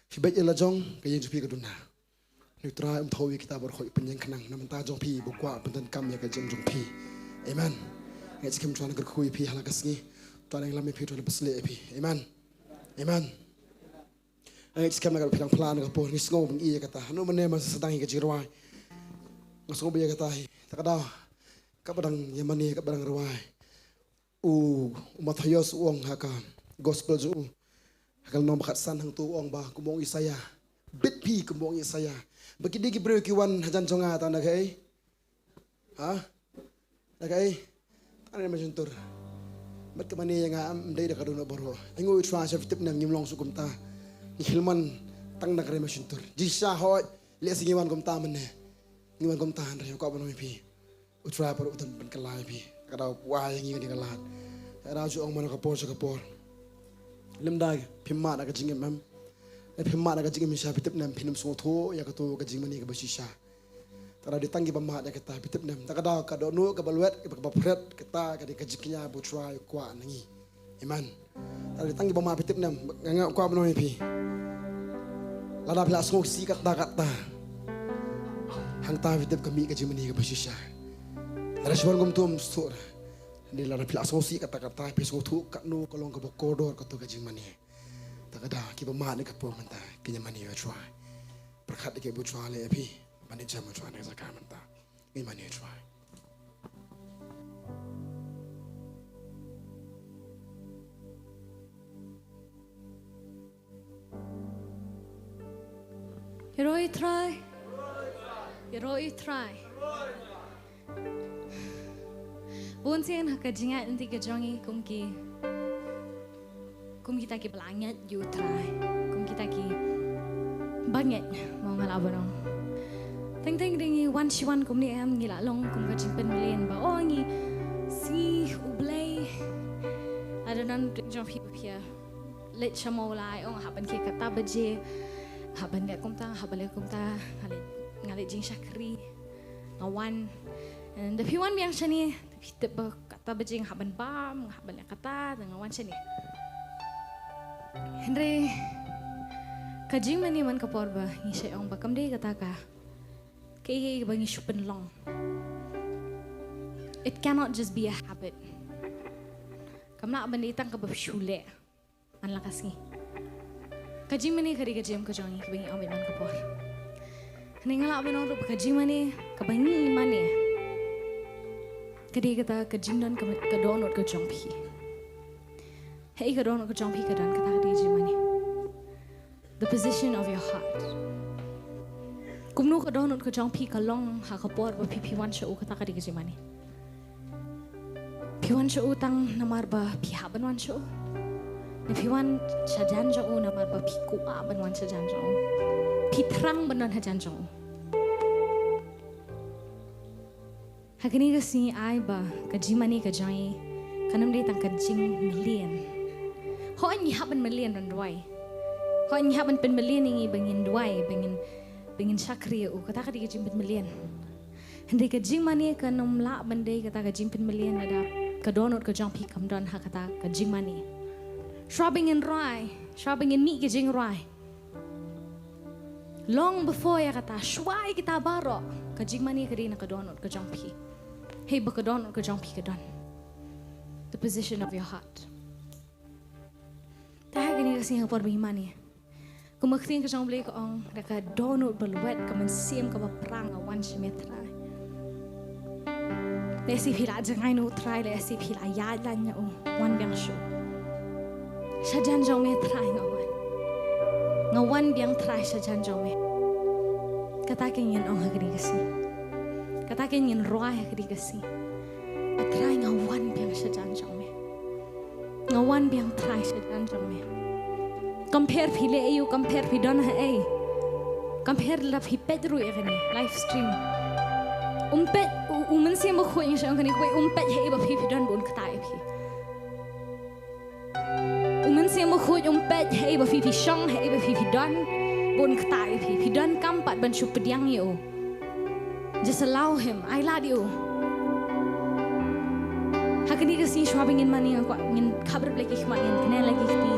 Phi beit ïa la jong, ka ïing jong phi ka duna. Une U Trai um thaw ïa kita baroh, u pynïeng khnang na bynta jong phi, ba u kwah pyndonkam ïa ka jingim jong phi. Amen. Nga ngeit skhem U Trai un kyrkhu ïa phi ha la ka sngi. U Trai un ïalam ïa phi, U Trai un pynshlur ïa phi. Amen. Amen. Nga ngeit skhem na ka phi dang phla na ka por, ngi sngew ba ngi ïa kata. Hano mane ma sdang hi ka jingrwai. Nga sngew ba ïa kata hi. Ta ka daw. Kaba dang ïa mane, kaba dang rwai. U, u Mathaios u ong ha ka gospel jong u, ha ka lynnong ba khatsan hangto u ong ba, kum u ong Isaïah. Bit phi kum u ong Isaïah. Ba ki dei ki briew ki wan hajan jong nga tang na kaei? Ha? Na kaei? Tang na ma jyntur. Bad ka mane ïa nga ym dei da ka dohnud baroh. Ainguh U Trai sha phi tip ne em, ngim long shuh kumta. Ngi khie man tang na ka ri Mawshyntur. Jingshisha hooid, lehse ngi wan kumta mynne. Ngi wan kumta hynrei u kwah ban ong ïa phi, u Trai pat u dang pynkylla ïa phi. Ka daw poi ïa ngi kane ka lad. Ka daw ju ong man ka por sha ka por. Lymda phim mad na ka jingim em, phim mad na ka jingim shisha, phi tip ne em, phin ym sngewthuh ïa kato ka jingmane kaba shisha. Te lada dei tang kiba mad ïa kata, phi tip ne em, te ka daw ka dohnud kaba lwet, kaba, kaba phred, kata ka dei ka jingkñia ba u Trai u kwah na ngi. Amen. Te lada dei tang kiba mad, phi tip ne em, nga, nga kwah ban ong ïa phi, lada phi la sngewsih katta katta, hangta phi tip ka mih ka jingmane kaba shisha. Lada shu wan kumto ym sngewthuh re. Hynrei lada phi la sngewsih katta katta, phi sngewthuh katno ka long kaba kordor kato ka jingmane. Te ka daw kiba mad na ka por mynta kin ïa mane ïa u Trai. Pyrkhat ïa kiba u Trai leh ïa phi. Mane ïa u Trai na ka jaka mynta. Ngin mane ïa u Trai. Ïaroh ïa u Trai. Ïaroh ïa u Trai. Bun sien ha ka jingïaid lynti ka jong ngi kum ki, kum kita kiba la ngeit ïa u Trai, kum kita kiba ngeit, mo, nga lah ban ong. Teng teng de ngi wan shi wan kumne em, ngi la long kum ka jingpynmlien ba, oh, ngi sngew U Blei. Lada don jong phi ba phi ïa leit sha mawlai, oh, nga hap ban khie katta baje, nga hap ban leh kumta, nga hap ban leh kumta, nga leit, nga leit jingshakri, nga wan. And da phi wan biang shane, phi tip ba katta baje nga hap ban bam, nga hap ban leh katta, te nga wan shane. Hynrei ka jingmane man ka por ba ngi shait ong ba kam dei kata ka, kaei kaei ba ngi shu pynlong. It cannot just be a habit. Kam lah ban dei tang kaba phi shu leh man la ka sngi. Ka jingmane ka dei ka jingim ka jong ngi kaba ngi ong beit man ka por. Hynrei nga lah ban ong ruh ba ka jingmane kaba ngi mane ka dei kata ka jingdon ka, ka dohnud ka jong phi. Haei ka dohnud ka jong phi ka don, kata ka dei ka jingmane. The position of your heart. Kumno ka dohnud ka jong phi ka long ha ka por ba phi, phi wan sha u, kata ka dei ka jingmane. Phi wan sha u tang namar ba phi hap ban wan sha u? Ne phi wan shajan jong u namar ba phi kwah ban wan shajan jong u? Phi thrang ban don hajan jong u? Ha kane ka sngi ai ba ka jingmane ka jong ngi kan ym dei tang ka jingmlien. Hooid ngi hap ban mlien ban duwai. Hooid ngi hap ban pynmlien ïa ngi ba ngin duwai, ba ngin, ba ngin shakri ïa u. Kata ka dei ka jingpynmlien. Hynrei ka jingmane kan ym lah ban dei kata ka jingpynmlien lada ka dohnud ka jong phi kam don ha kata ka jingmane. Shuwa ba ngin rwai, shuwa ba ngin mih ka jingrwai, long before ïa kata, shuwa ïa kita baroh, ka jingmane ka dei na ka dohnud ka jong phi. Hei ba ka dohnud ka jong phi ka don. The position of your heart. Te ha kane ka sngi ha ka por ba ngi mane, kumba ka ktien ka jong U Blei ka ong, da ka dohnud ba lwet, ka mynsiem kaba prang nga wan sha me Trai. Lehse phi la jngai na u Trai, lehse phi la ïaid laiñ na u, wan biang sha u. Shajan jong me Trai nga wan. Nga wan biang Trai shajan jong me. Kata keiñ ngin ong ha kane ka sngi. Kata keiñ ngin rwai ha kane ka sngi. A Trai nga wan biang shajan jong me. Nga wan biang Trai shajan jong me. Kam pher phi leh aïu, kam pher phi don haei. Kam pher lada phi peit ruh ïa kane live stream. Um peit, u, u Mynsiem Bakhuid, nga shu ong kane kawei, um peit haei ba phi phi don ba un ktah ïa phi. U Mynsiem Bakhuid um peit haei ba phi phi shong, haei ba phi phi don, ba un ktah ïa phi. Phi don kam pat ban shu pdiang ïa u. Just allow him. Ai lad ïa u. Ha kane ka sngi shuwa ba ngin mane nga kwah ngin khapbrip leit ki khmat, ngin kynnoh leit ki kti.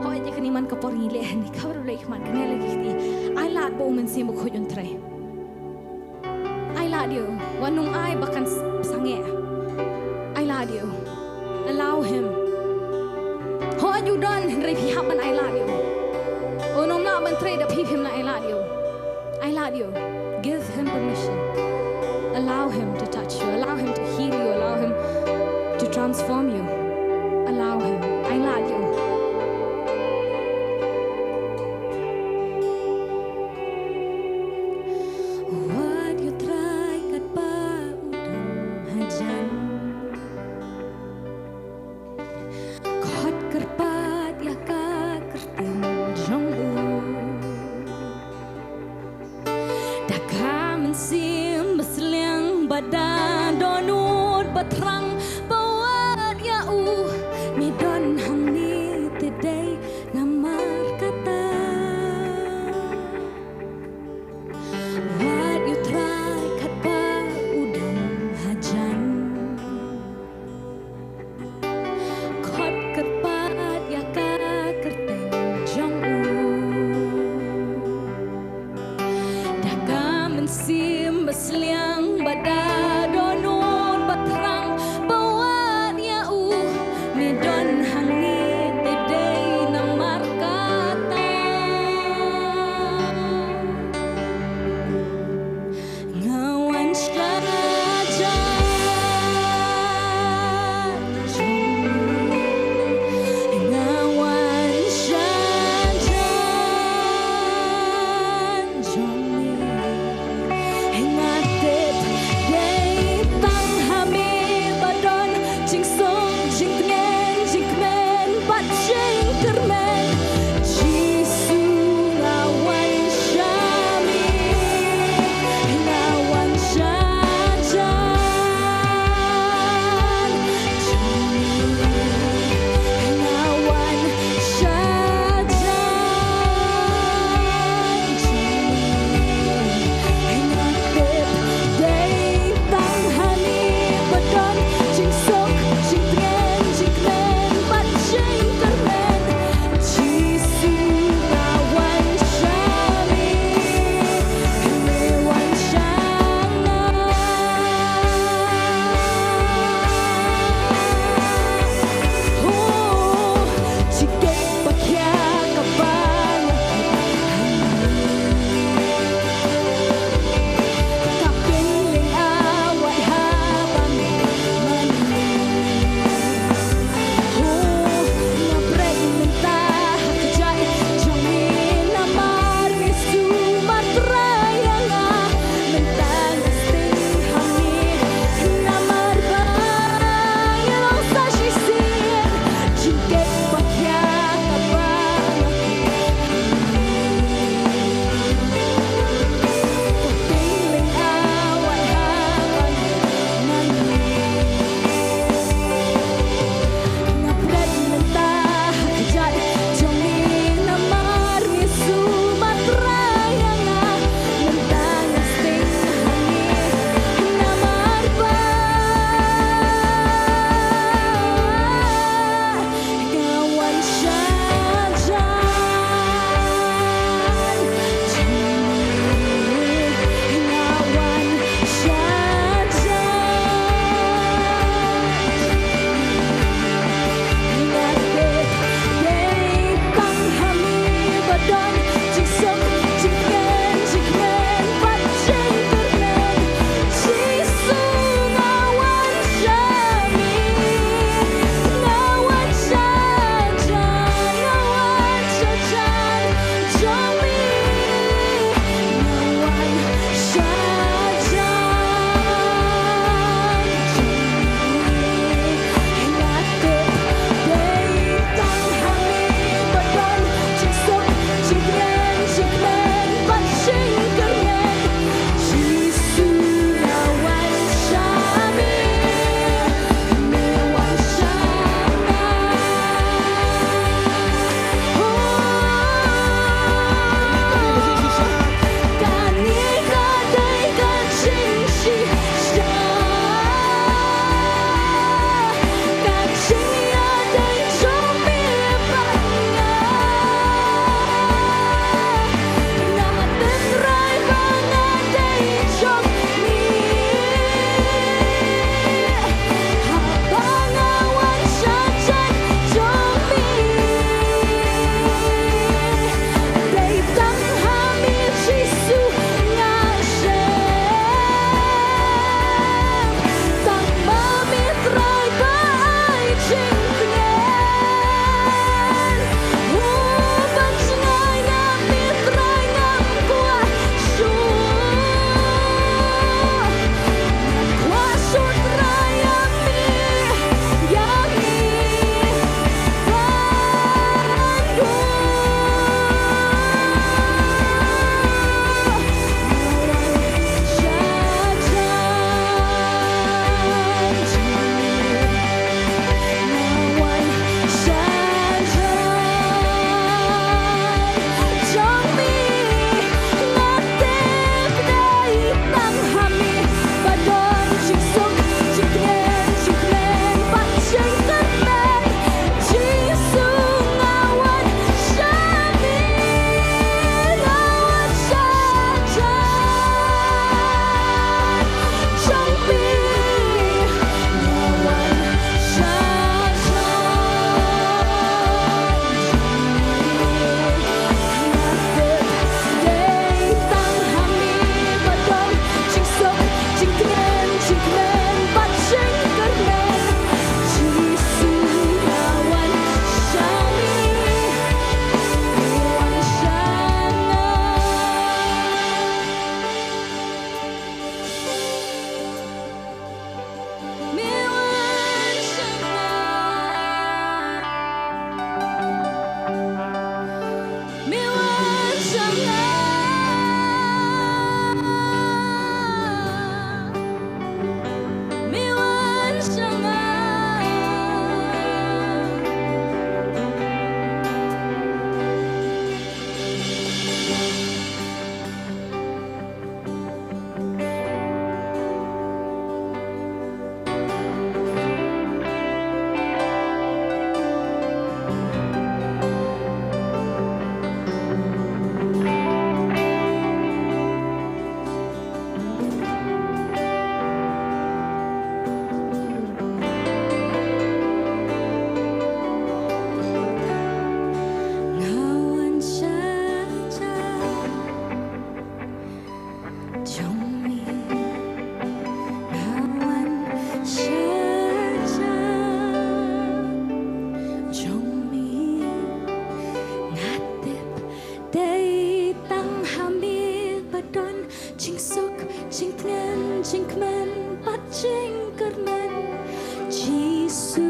Hooid ïa kane man ka por ngi leh hangne, khapbrip leit ki khmat, kynnoh leit ki kti. Ai lad ba u Mynsiem Bakhuid un trei. Ai lad ïa u. Wat nym ai ba kan s-, sangeh. Ai lad ïa u. Allow him. Hooid u don, hynrei phi hap ban ai lad ïa u. Un ym lah ban trei da phi phim lah ai lad ïa u. Ai lad ïa u. Give him permission. Allow him to touch you. Allow him to heal you. Allow him to transform you. Allow him. Ai lad ïa u. Wat ïa u Trai katba u dang hajan. Khot kyrpad ïa ka kyrteng jong u. Da ka mynsiem basliang bad da dohnud bathrang, ba wat ïa u me don hangne te dei namar kata. Wat ïa u Trai katba u dang hajan. Khot kyrpad ïa ka kyrteng jong u. Da ka mynsiem basliang bad da dohnud bathrang, ba wat ïa u me don hangne te dei namar kata. Nga wan sha jan jong me. Nga wan sha jan jong me. Nga tip dei jingkmen bad jingkyrmen. Jisu,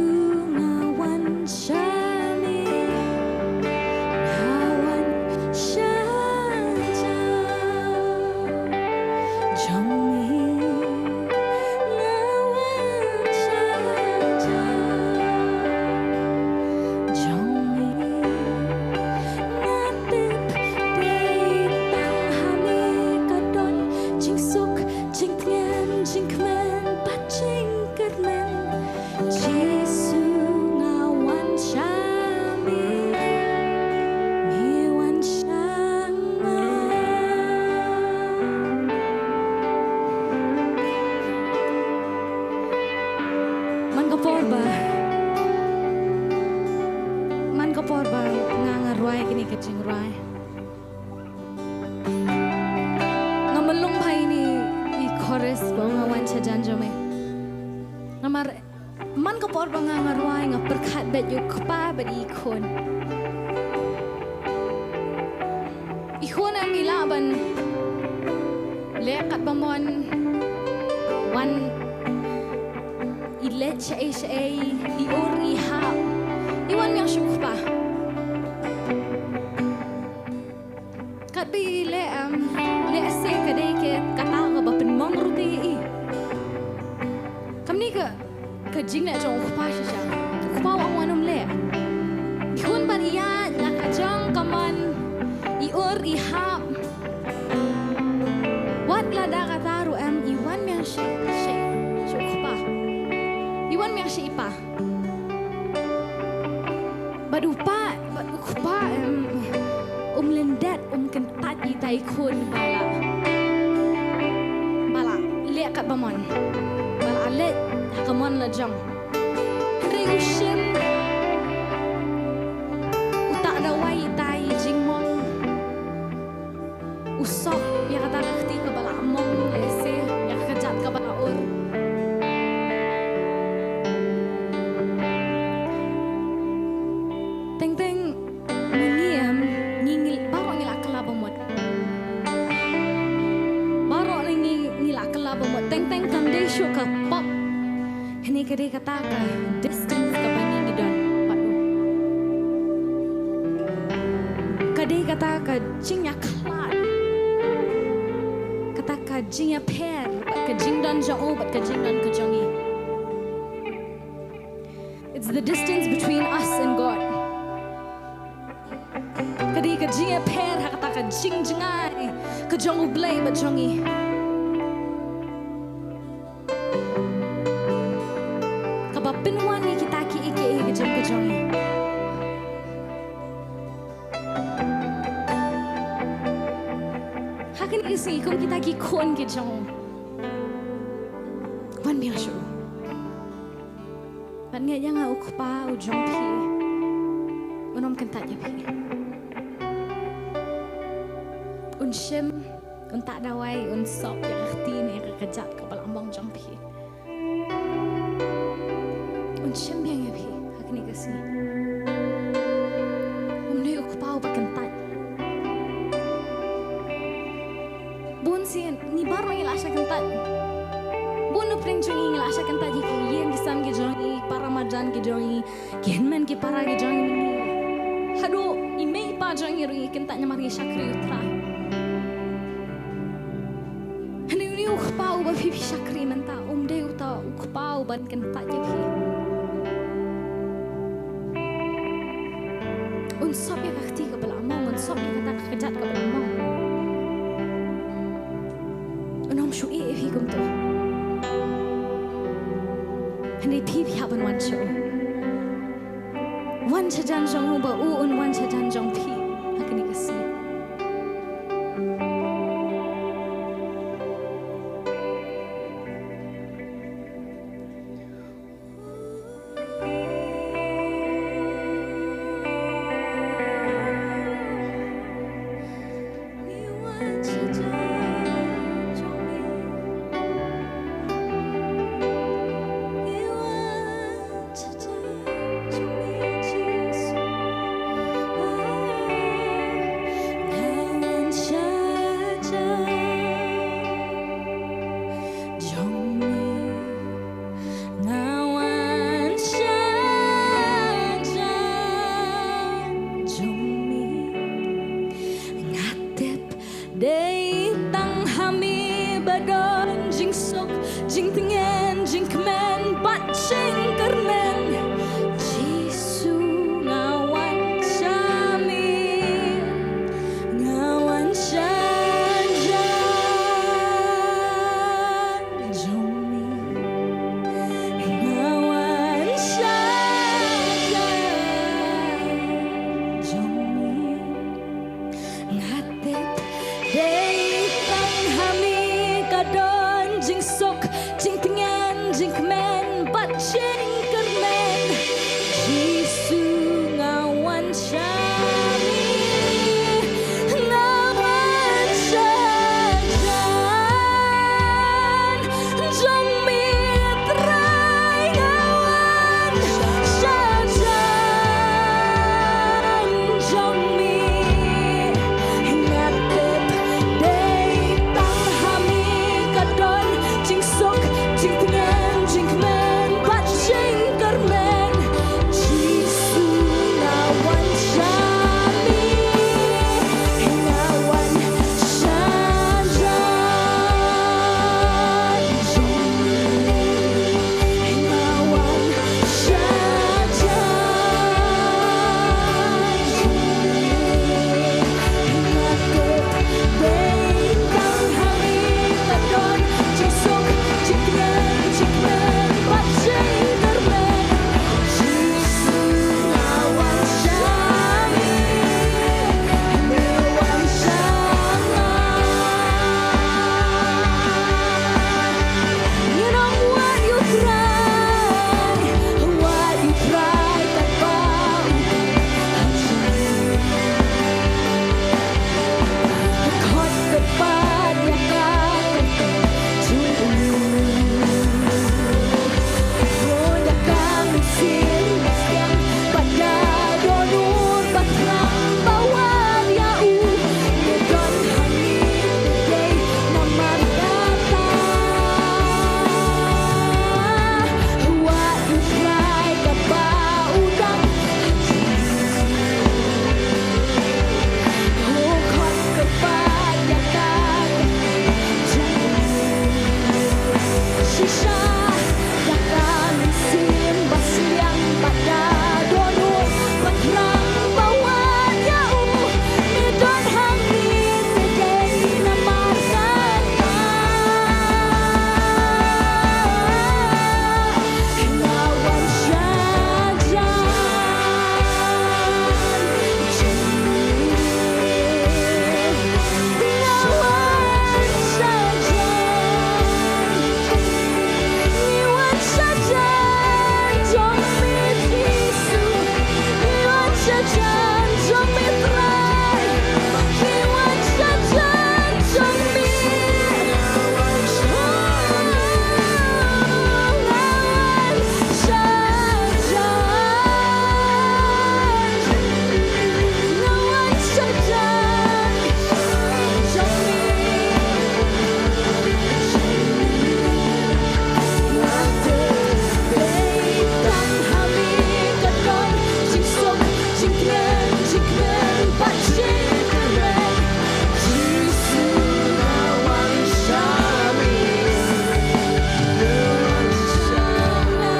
nga wan sha me, nga wan sha jong me, nga wan sha jong me. Nga tip dei tang ha me ka don jingsuk, jingtngen, jingkmen bad jingkyrmen. Jisu, nga wan sha me, me wan sha nga. Man ka por ba, man ka por ba nga, nga rwai kine ki jingrwai, nga mlung bha ïa ine i chorus ba nga wan sha jan jong me. Namar man ka por ba nga, nga rwai, nga pyrkhat beit ïa u kpa bad ïa i khun. I khun em i lah ban leh katba mon, wan, i leit shaei shaei, i ur i hap, i wan biang sha u kpa. Katba i leh, em, lehse ka dei kata kaba pynmong ruh ïa i. Kumne ka, ka jingleh jong u kpa shisha. U kpa u ong wat nym leh. I khun ban ïaid na ka jong ka mon, i ur i hap. Wat lada kata ruh em, i wan biang sha, sha, sha u kpa. I wan biang sha i pa. Bad u pa, bad u kpa, em, um lyndet, um kyntait ïa ita i khun ba la, ba la leh katba mon, ba la leit ha ka mon la jong. Hynrei u shim, u tah dawai ita i jingmong. U sop ïa kata ka kti kaba la mong, lehse ïa ka kjat kaba la ur. Teng teng ngi, em, ngi, ngi baroh ngi la kylla ba mut. Baroh ngi, ngi la kylla ba mut. Teng teng kam dei shuh ka pop. Hynrei ka dei kata ka distance kaba ngi, ngi don bad u. Ka dei kata ka jingïakhlad, kata ka jingïapher bad ka jingdon jong u bad ka jingdon ka jong ngi. It's the distance between us and God. Ka dei ka jingïapher ha kata ka jingjngai ka jong U Blei bad jong ngi, kaba pynwan ïa kita kiei kiei ka jong, ka jong ngi. Ha kane ka sngi kum kita ki khun ki jong u, wan biang sha u. Bad nga ïa nga u kpa u jong phi un ym kyntait ïa phi. Un shim, un tah dawai, un sop ïa ka kti ne ïa ka kjat kaba la mong jong phi. Un shim biang ïa phi ha kane ka sngi. Um dei u kpa uba kyntait. Bun sien ngi baroh ngi la shah kyntait. Bun na pdeng jong ngi ngi la shah kyntait ïa ki ïing ki sem ki jong ngi, para madan ki jong ngi, ki hynmen ki para ki jong ngi. Haduh i mei i pa jong ngi ruh ngi kyntait namar ngi shakri U Trai. Hynrei une u kpa uba phi, phi shakri mynta um dei uta u kpa uban kyntait ïa phi. Un sop ïa ka kti kaba la mong, un sop ïa kata ka kjat kaba la mong. Un ym shu ïeh ïa phi kumta. Hynrei phi, phi hap ban wan sha u. Wan sha jan jong u ba u un wan sha jan jong phi ha kane ka sngi. ba don jingsuk, jingtngen, jingkmen bad jingkyrmen. Jisu, nga wan sha me, nga wan sha jan jong me, nga wan sha jan jong me. Nga tip dei tang ha me ka don jingsuk, jingtngen, jingkmen bad jingkyrmen. Jisu, nga wan sha me, nga wan sha jan jong me, Trai, nga wan sha jan jong me. Nga tip dei tang ha me ka don jingsuk, jingtngen, jingkmen bad jingkyrmen. Jisu, nga wan sha me, nga wan sha jan jong me, nga wan sha jan jong me. Nga tip dei tang ha me ka don jingsuk, jingtngen, jingkmen bad jingkyrmen. Jisu, nga wan sha me, nga wan sha me. Ngin ong wad ïa u Trai, wad ïa u Trai katba u dang ha jingim. Khot kyrpad ïa ka, ka jong u. Rung da ka mynsiem basliang bad da dohnud ba khraw, ba wad ïa u. Me don hangne, me dei namar kata. Wad ïa u Trai katba u dang ha jingim. Khot kyrpad ïa ka, ka jong u. Shisha da ka mynsiem basliang bad da dohnud ba khraw, ba wad ïa u. Me don hangne, me dei namar kata. Nga wan sha jan jong me, nga wan sha jan jong me. Ngi wan sha jan jong me, Jisu. Ngi wan sha jan jong me, Trai. Ngi wan sha jan jong me. Nga wan sha jan. Nga wan sha jan jong me. Nga tip dei tang ha me ka don jingsuk, jingkmen, jingkmen bad jingkyrmen. Jisu, nga wan sha me, nga wan sha me.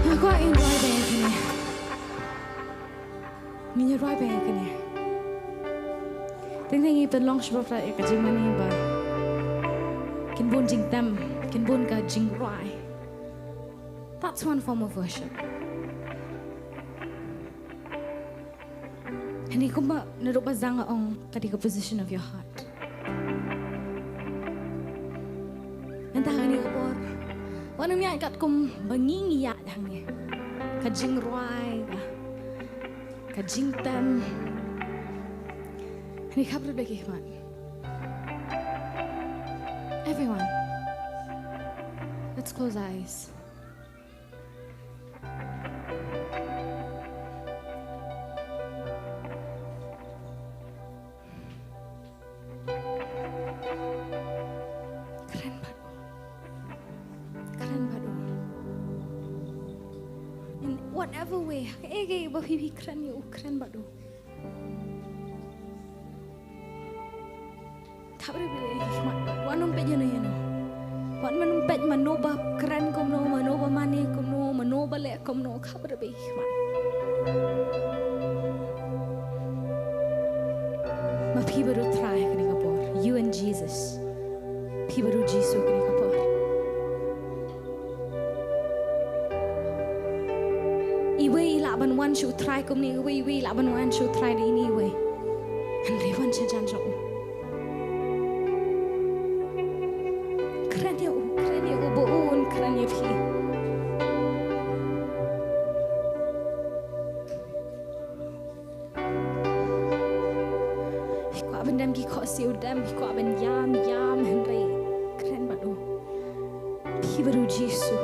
Nga kwah ngin rwai beit ïa kane. Ngin ïa rwai beit ïa kane. Teng teng ngi pynlong shuwa ïa ka jingmane ba kin bun jingtem, kin bun ka jingrwai. That's one form of worship. Hynrei kumba naduh ba zang nga ong ka dei ka position of your heart. Mynta ha kane ka por, wat nym ïaid katkum ba ngi ngi ïaid hangne. Ka jingrwai, ka, ka jingtem. Hynrei khapbrut beit ki khmat. Everyone, let's close our eyes. Kren bad u. Kren bad u. In whatever Uwei, ha kaei kaei ba phi phi kren ïa u, kren bad u. Khapdei ba ïa ki khmat. Wat nym peit ïano ïano. Wat nym peit mano ba kren kumno, mano ba mane kumno, mano ba leh kumno. Khapdei ba ïa ki khmat. Ma phi bad u Trai kane ka por. You and Jesus. Phi bad u Jisu kane ka por. Iwei i lah ban wan sha u Trai kumne, iwei, iwei i lah ban wan sha u Trai da ine iwei. Hynrei wan sha jan jong u. Kren ïa u, kren ïa u ba un kren ïa phi. Phi kwah ban dem ki khohsiew dem, phi kwah ban ïam, ïam, hynrei kren bad u. Phi bad u Jisu.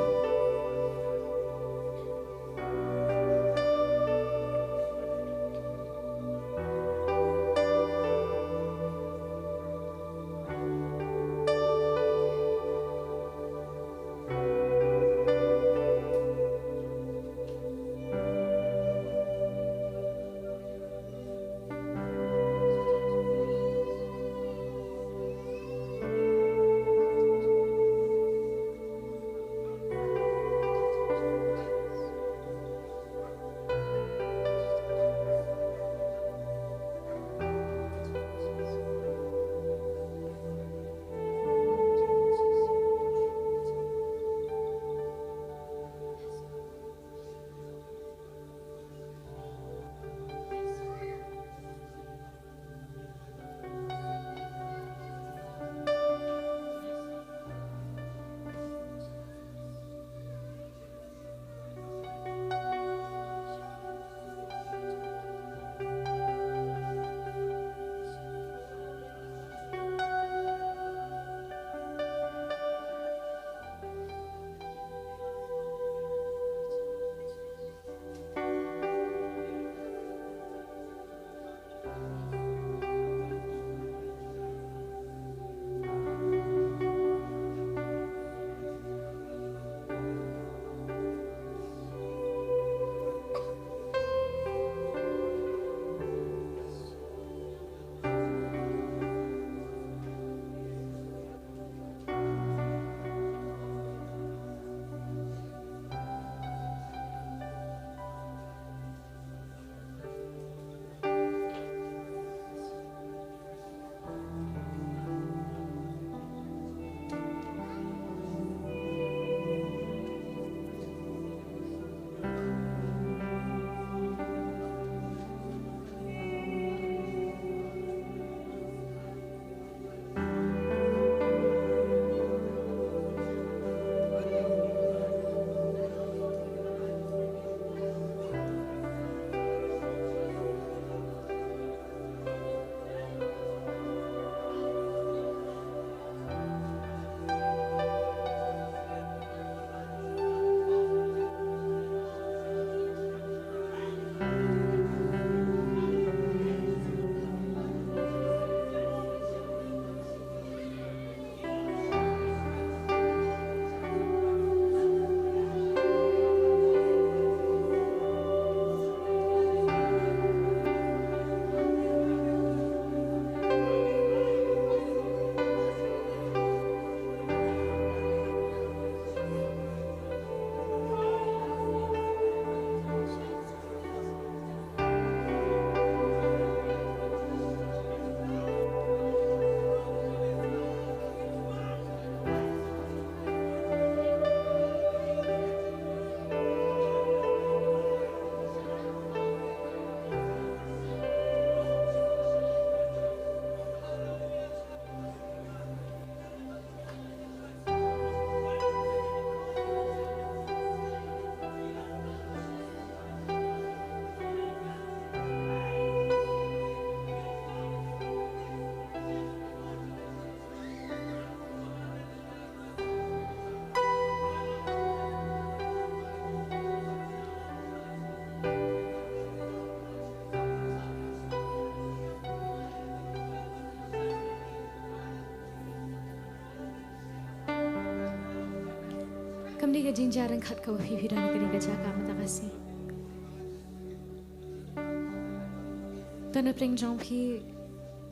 Kam dei ka jingjia ryngkat kaba phi phi don ha kane ka jaka mynta ka sngi. Don hapdeng jong phi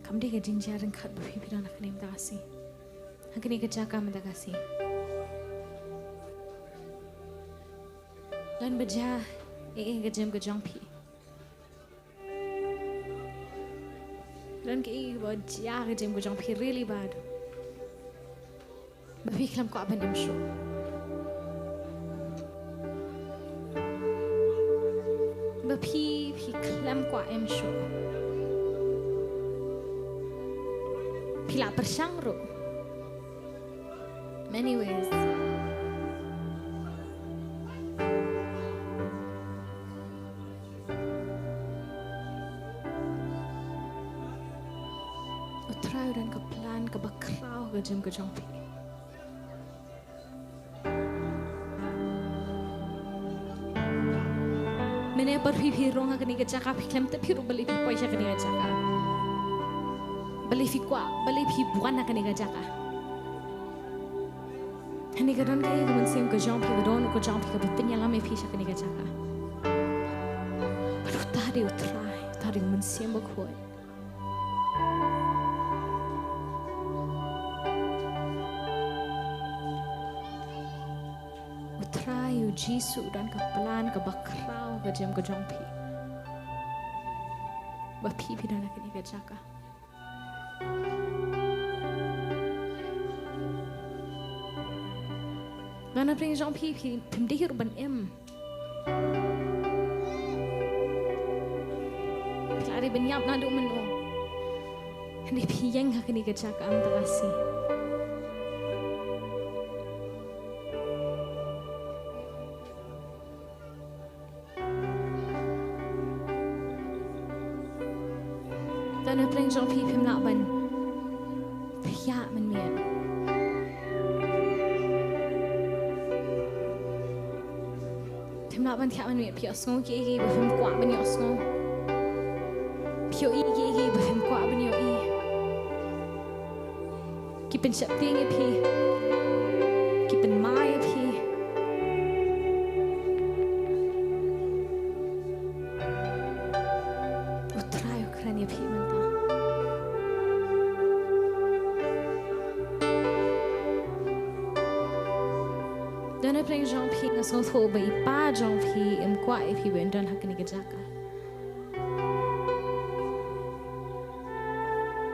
kam dei ka jingjia ryngkat ba phi phi don ha kane mynta ka sngi, ha kane ka jaka mynta ka sngi. Don ba jia ei ei ka jingim ka jong phi. Don kaei ba jia ka jingim ka jong phi really bad, ba phi khlem kwah ban im shuh. Ba phi, phi khlem kwah im shuh. Phi la pyrshang ruh many ways. U Trai u don ka plan kaba khraw ha ka jingim ka jong phi. Mynne pat phi phi rung ha kane ka jaka, phi khlem tip phi ruh balei phi poi sha kane ka jaka, balei phi kwah, balei phi wan ha kane ka jaka. Hangne ka don kaei ka mynsiem ka jong phi, ka don ka jong phi kaba pynïalam ïa phi sha kane ka jaka. Bad uta dei u Trai, uta dei u Mynsiem Bakhuid. U Trai, u Jisu u don ka plan kaba khraw ha ka jingim ka jong phi, ba phi phi don ha kane ka jaka. Don hapdeng jong phi, phi phim dei ruh ban im. Phi la dei ban ïap naduh mynno. Hynrei phi ïeng ha kane ka jaka mynta ka sngi. Don hapdeng jong phi, phim lah ban thiah mynmiet. Phim lah ban thiah mynmiet, phi ïohsngew kiei kiei ba phim kwah ban ïohsngew. Phi ïohi kiei kiei ba phim kwah ban ïohi. Ki pynsheptieng ïa phi. Ki pynmai ïa phi. U Trai u kren ïa phi mynta. Don hapdeng jong phi, nga sngewthuh ba i pa jong phi im kwah ïa phi ban don ha kane ka jaka.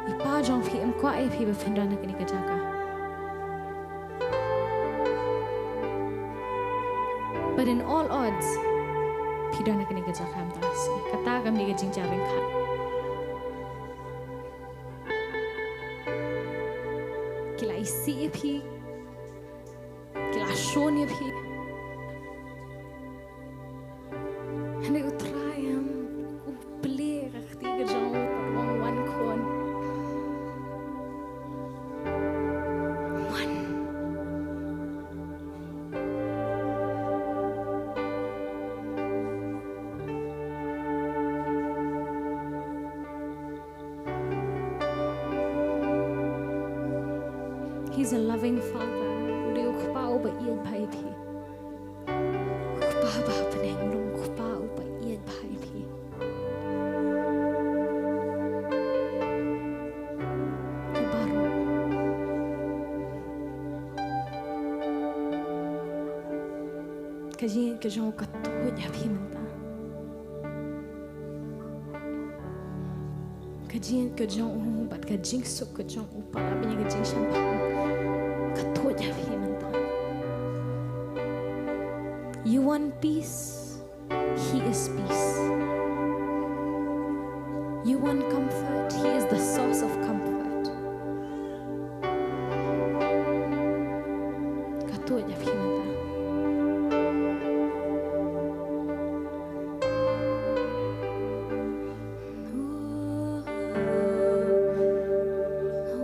I pa jong phi im kwah ïa phi ba phin don ha kane ka jaka. But in all odds, phi don ha kane ka jaka mynta ka sngi. Kata kam dei ka jingjia ryngkat. Ki la isih ïa phi. Ki la shun ïa phi. Hynrei u Trai em, u plie ka kti ka jong u, u ong, wan khun. Wan. He's a loving father. U dei u kpa uba ïeit bha ïa phi. U kpa ba ha bneng ruh, u kpa uba ïeit bha ïa phi. Ïa baroh. Ka jingïeit ka jong u ka tuid ïa phi mynta. Ka jingïeit ka jong u bad ka jingsuk ka jong u, para bad ka jingshemphang, ka tuid ïa phi mynta. You want peace? He is peace. You want comfort? He is the source of comfort. Ka tuid ïa phi mynta.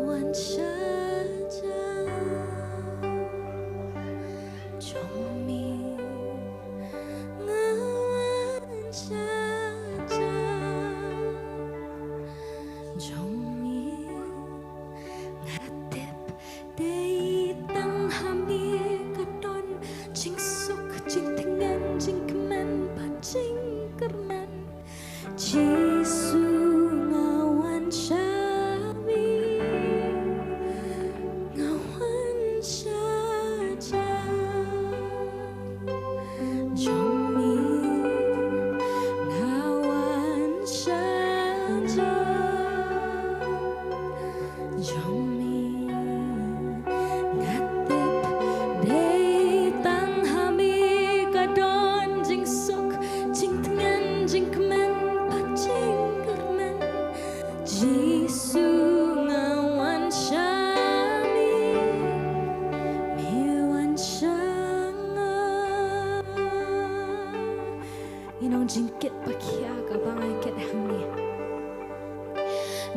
Wan sha jan jong me, nga wan sha jan jong me, nga tip dei tang ha me ka don jingsuk, jingtngen, jingkmen bad jingkyrmen. Jisu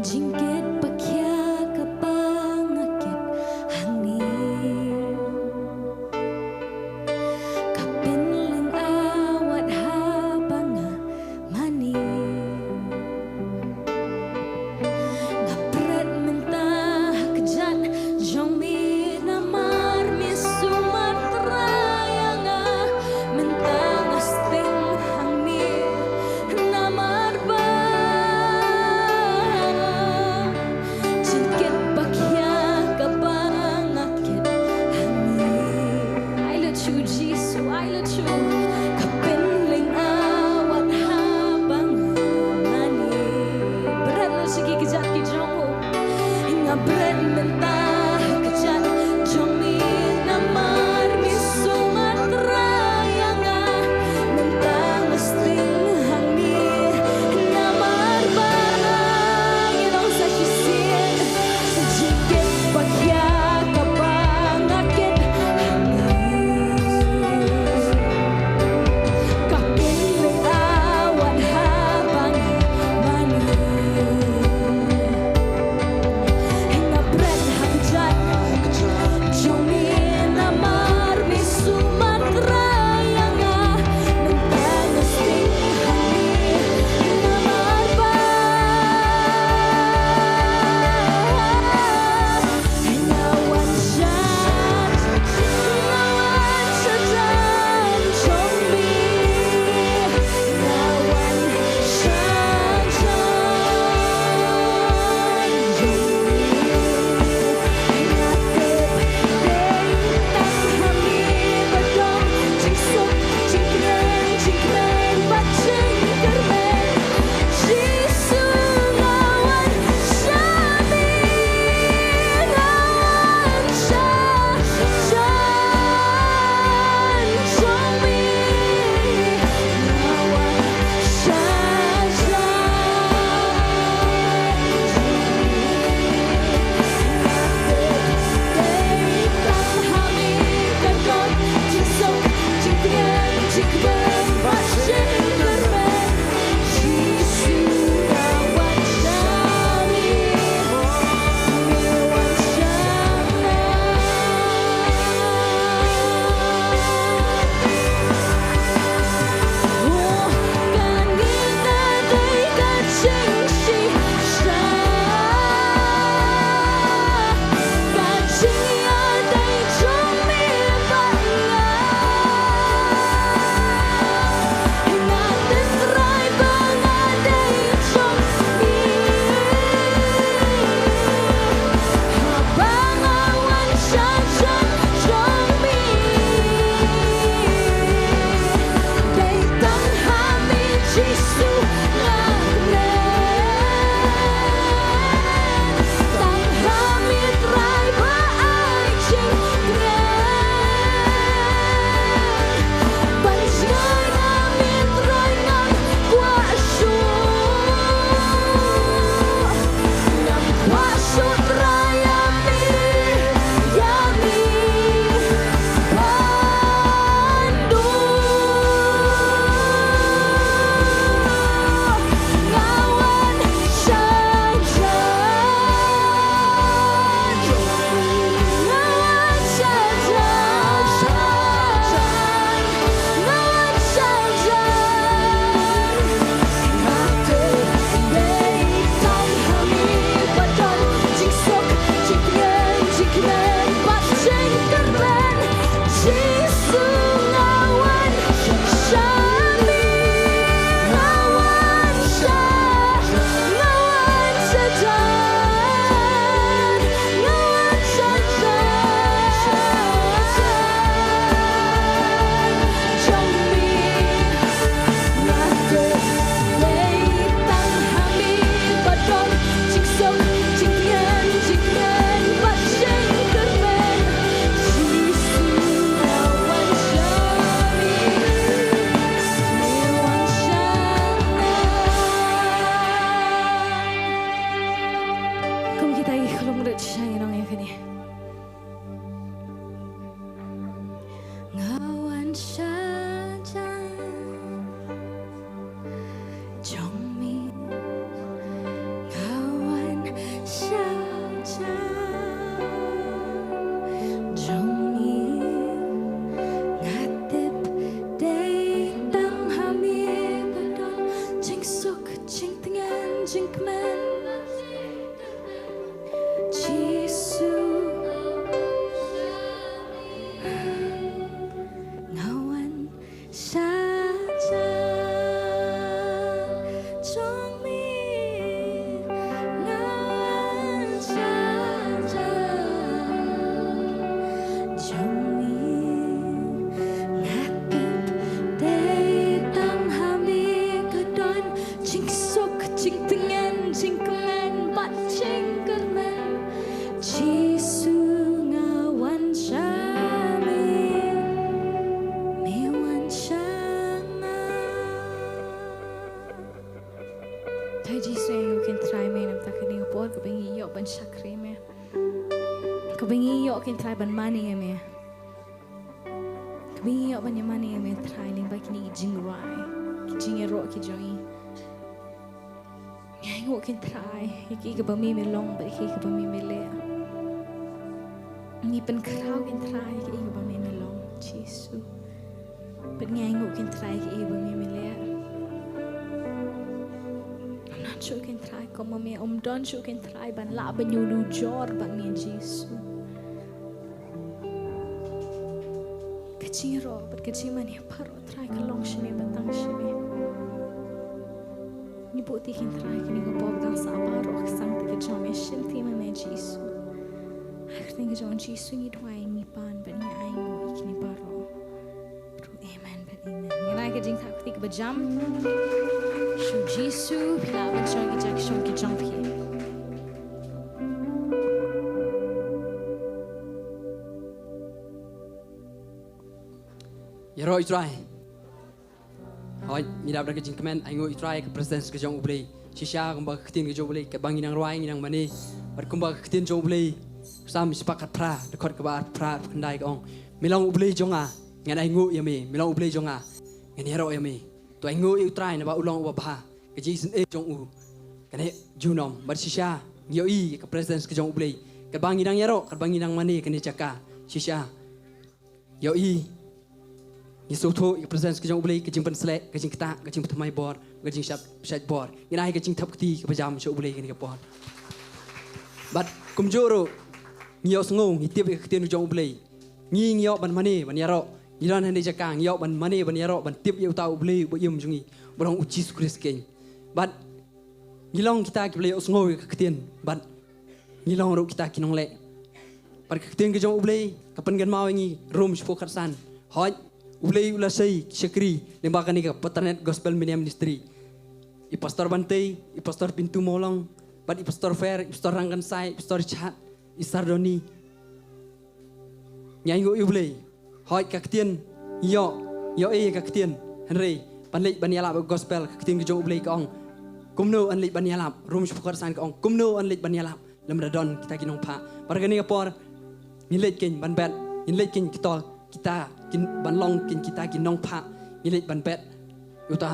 Jingkit pakhia kaba nga kit hangne ka pynlynga wat haba nga mane. Nga pret mynta ha kjat jong me namar me sumar trai ïa nga. Mynta nga sting hangne namar ba jingkmen. Jisu, nga wan sha jan jong me, nga wan sha jan jong me. Nga tip dei tang ha me ka don jingsuk, jingtngen, jingkmen bad jingkyrmen. Jisu, nga wan sha me, me wan sha nga. Trai Jisu, ïa ngi kin trai me na ka bynta kane ka por kaba ngi ïoh ban shakri me, kaba ngi ïoh kin trai ban mane ïa me. Kaba ngi ïoh ban ïa mane ïa me Trai lyngba kine ki jingrwai, ki jingïaroh ki jong ngi. Ngi ainguh kin Trai ïa kaei kaba me me long bad ïa kaei kaba me me leh. Ngi pynkhraw kin Trai ïa kaei kaba me me long, Jisu. Bad ngi ainguh kin Trai ïa kaei kaba me me leh. Ym don shuh kin Trai kum ma me, ym don shuh kin Trai ban lah ban ïa u jor bad me, Jisu. Ka jingïaroh bad ka jingmane baroh Trai ka long sha me bad tang sha me. Ngi buh ïa kin Trai kane ka por ba dang sah baroh ka sangti ka jong me, shynti ma me Jisu. Ha ka kyrteng ka jong Jisu ngi duwai, ngi pan bad ngi ainguh ïa kine baroh. Ruh amen bad amen. Ngi ai ka jingthap kti kaba jam. Shu Jisu phi lah ban shong ki jaka shong ki jong phi. Ïaroh ïa u Trai. Hooid, ngi dap da ka jingkmen, ainguh ïa u Trai, ka presence ka jong U Blei. Shisha kumba ka ktien ka jong U Blei, kaba ngi nang rwai, ngi nang mane. Bad kumba ka ktien jong U Blei, Salm shispah khatphra, dkhot kaba arphew phra, khyndai ka ong: Me long U Blei jong nga, ngan ainguh ïa me, me long U Blei jong nga, ngan ïaroh ïa me. To ainguh ïa u Trai naba u long uba bha, ka jingisynei jong u kan heh junom. Bad shisha ngi ïohi ïa ka presence ka jong U Blei, katba ngi dang ïaroh, katba ngi dang mane kane jaka. Shisha ïohi, ngi sngewthuh ïa ka presence ka jong U Blei, ka jingpynsleh, ka jingktah, ka jingpynthymmai bor, ka jingshad, shad bor. Ngi ai ka jingthap kti kaba jam sha U Blei kane ka por. Bad kumjuh ruh, ngi ïohsngew, ngi tip ïa ka ktien ka jong U Blei. Ngi, ngi ïoh ban mane ban ïaroh, ngi don ha kane jaka, ngi ïoh ban mane ban ïaroh, ban tip ïa uta U Blei uba im jong ngi, uba long U Jisu Khrist keiñ. Bad ngi long kita kiba la ïohsngew ïa ka ktien, bad ngi long ruh kita ki nongleh. Bad ka ktien ka jong U Blei ka pynkynmaw ïa ngi, Rom shiphew khatsan: Hooid, U Blei u la sei ki shakri lyngba kane ka Paternet Gospel Media Ministry, i Pastor Bantei, i Pastor Pintu Mawlong, bad i Pastor Fer, i Pastor Rangkansai, i Pastor Richard, i Sardoni. Ngi ainguh ïa U Blei. Hooid, ka ktien, ngi ïoh, ngi ïoh ei ïa ka ktien. Hynrei ban leit ban ïalap ïa ka gospel, ka ktien ka jong U Blei ka ong, kumno yn leit ban ïalap? Rom shiphew khatsan ka ong, kumno yn leit ban ïalap lymda don kita ki nongphah? Bad ha kane ka por ngin leit keiñ ban bet, ngin leit keiñ kita, kita ki, ban long keiñ kita ki nongphah. Ngin leit ban bet ïa uta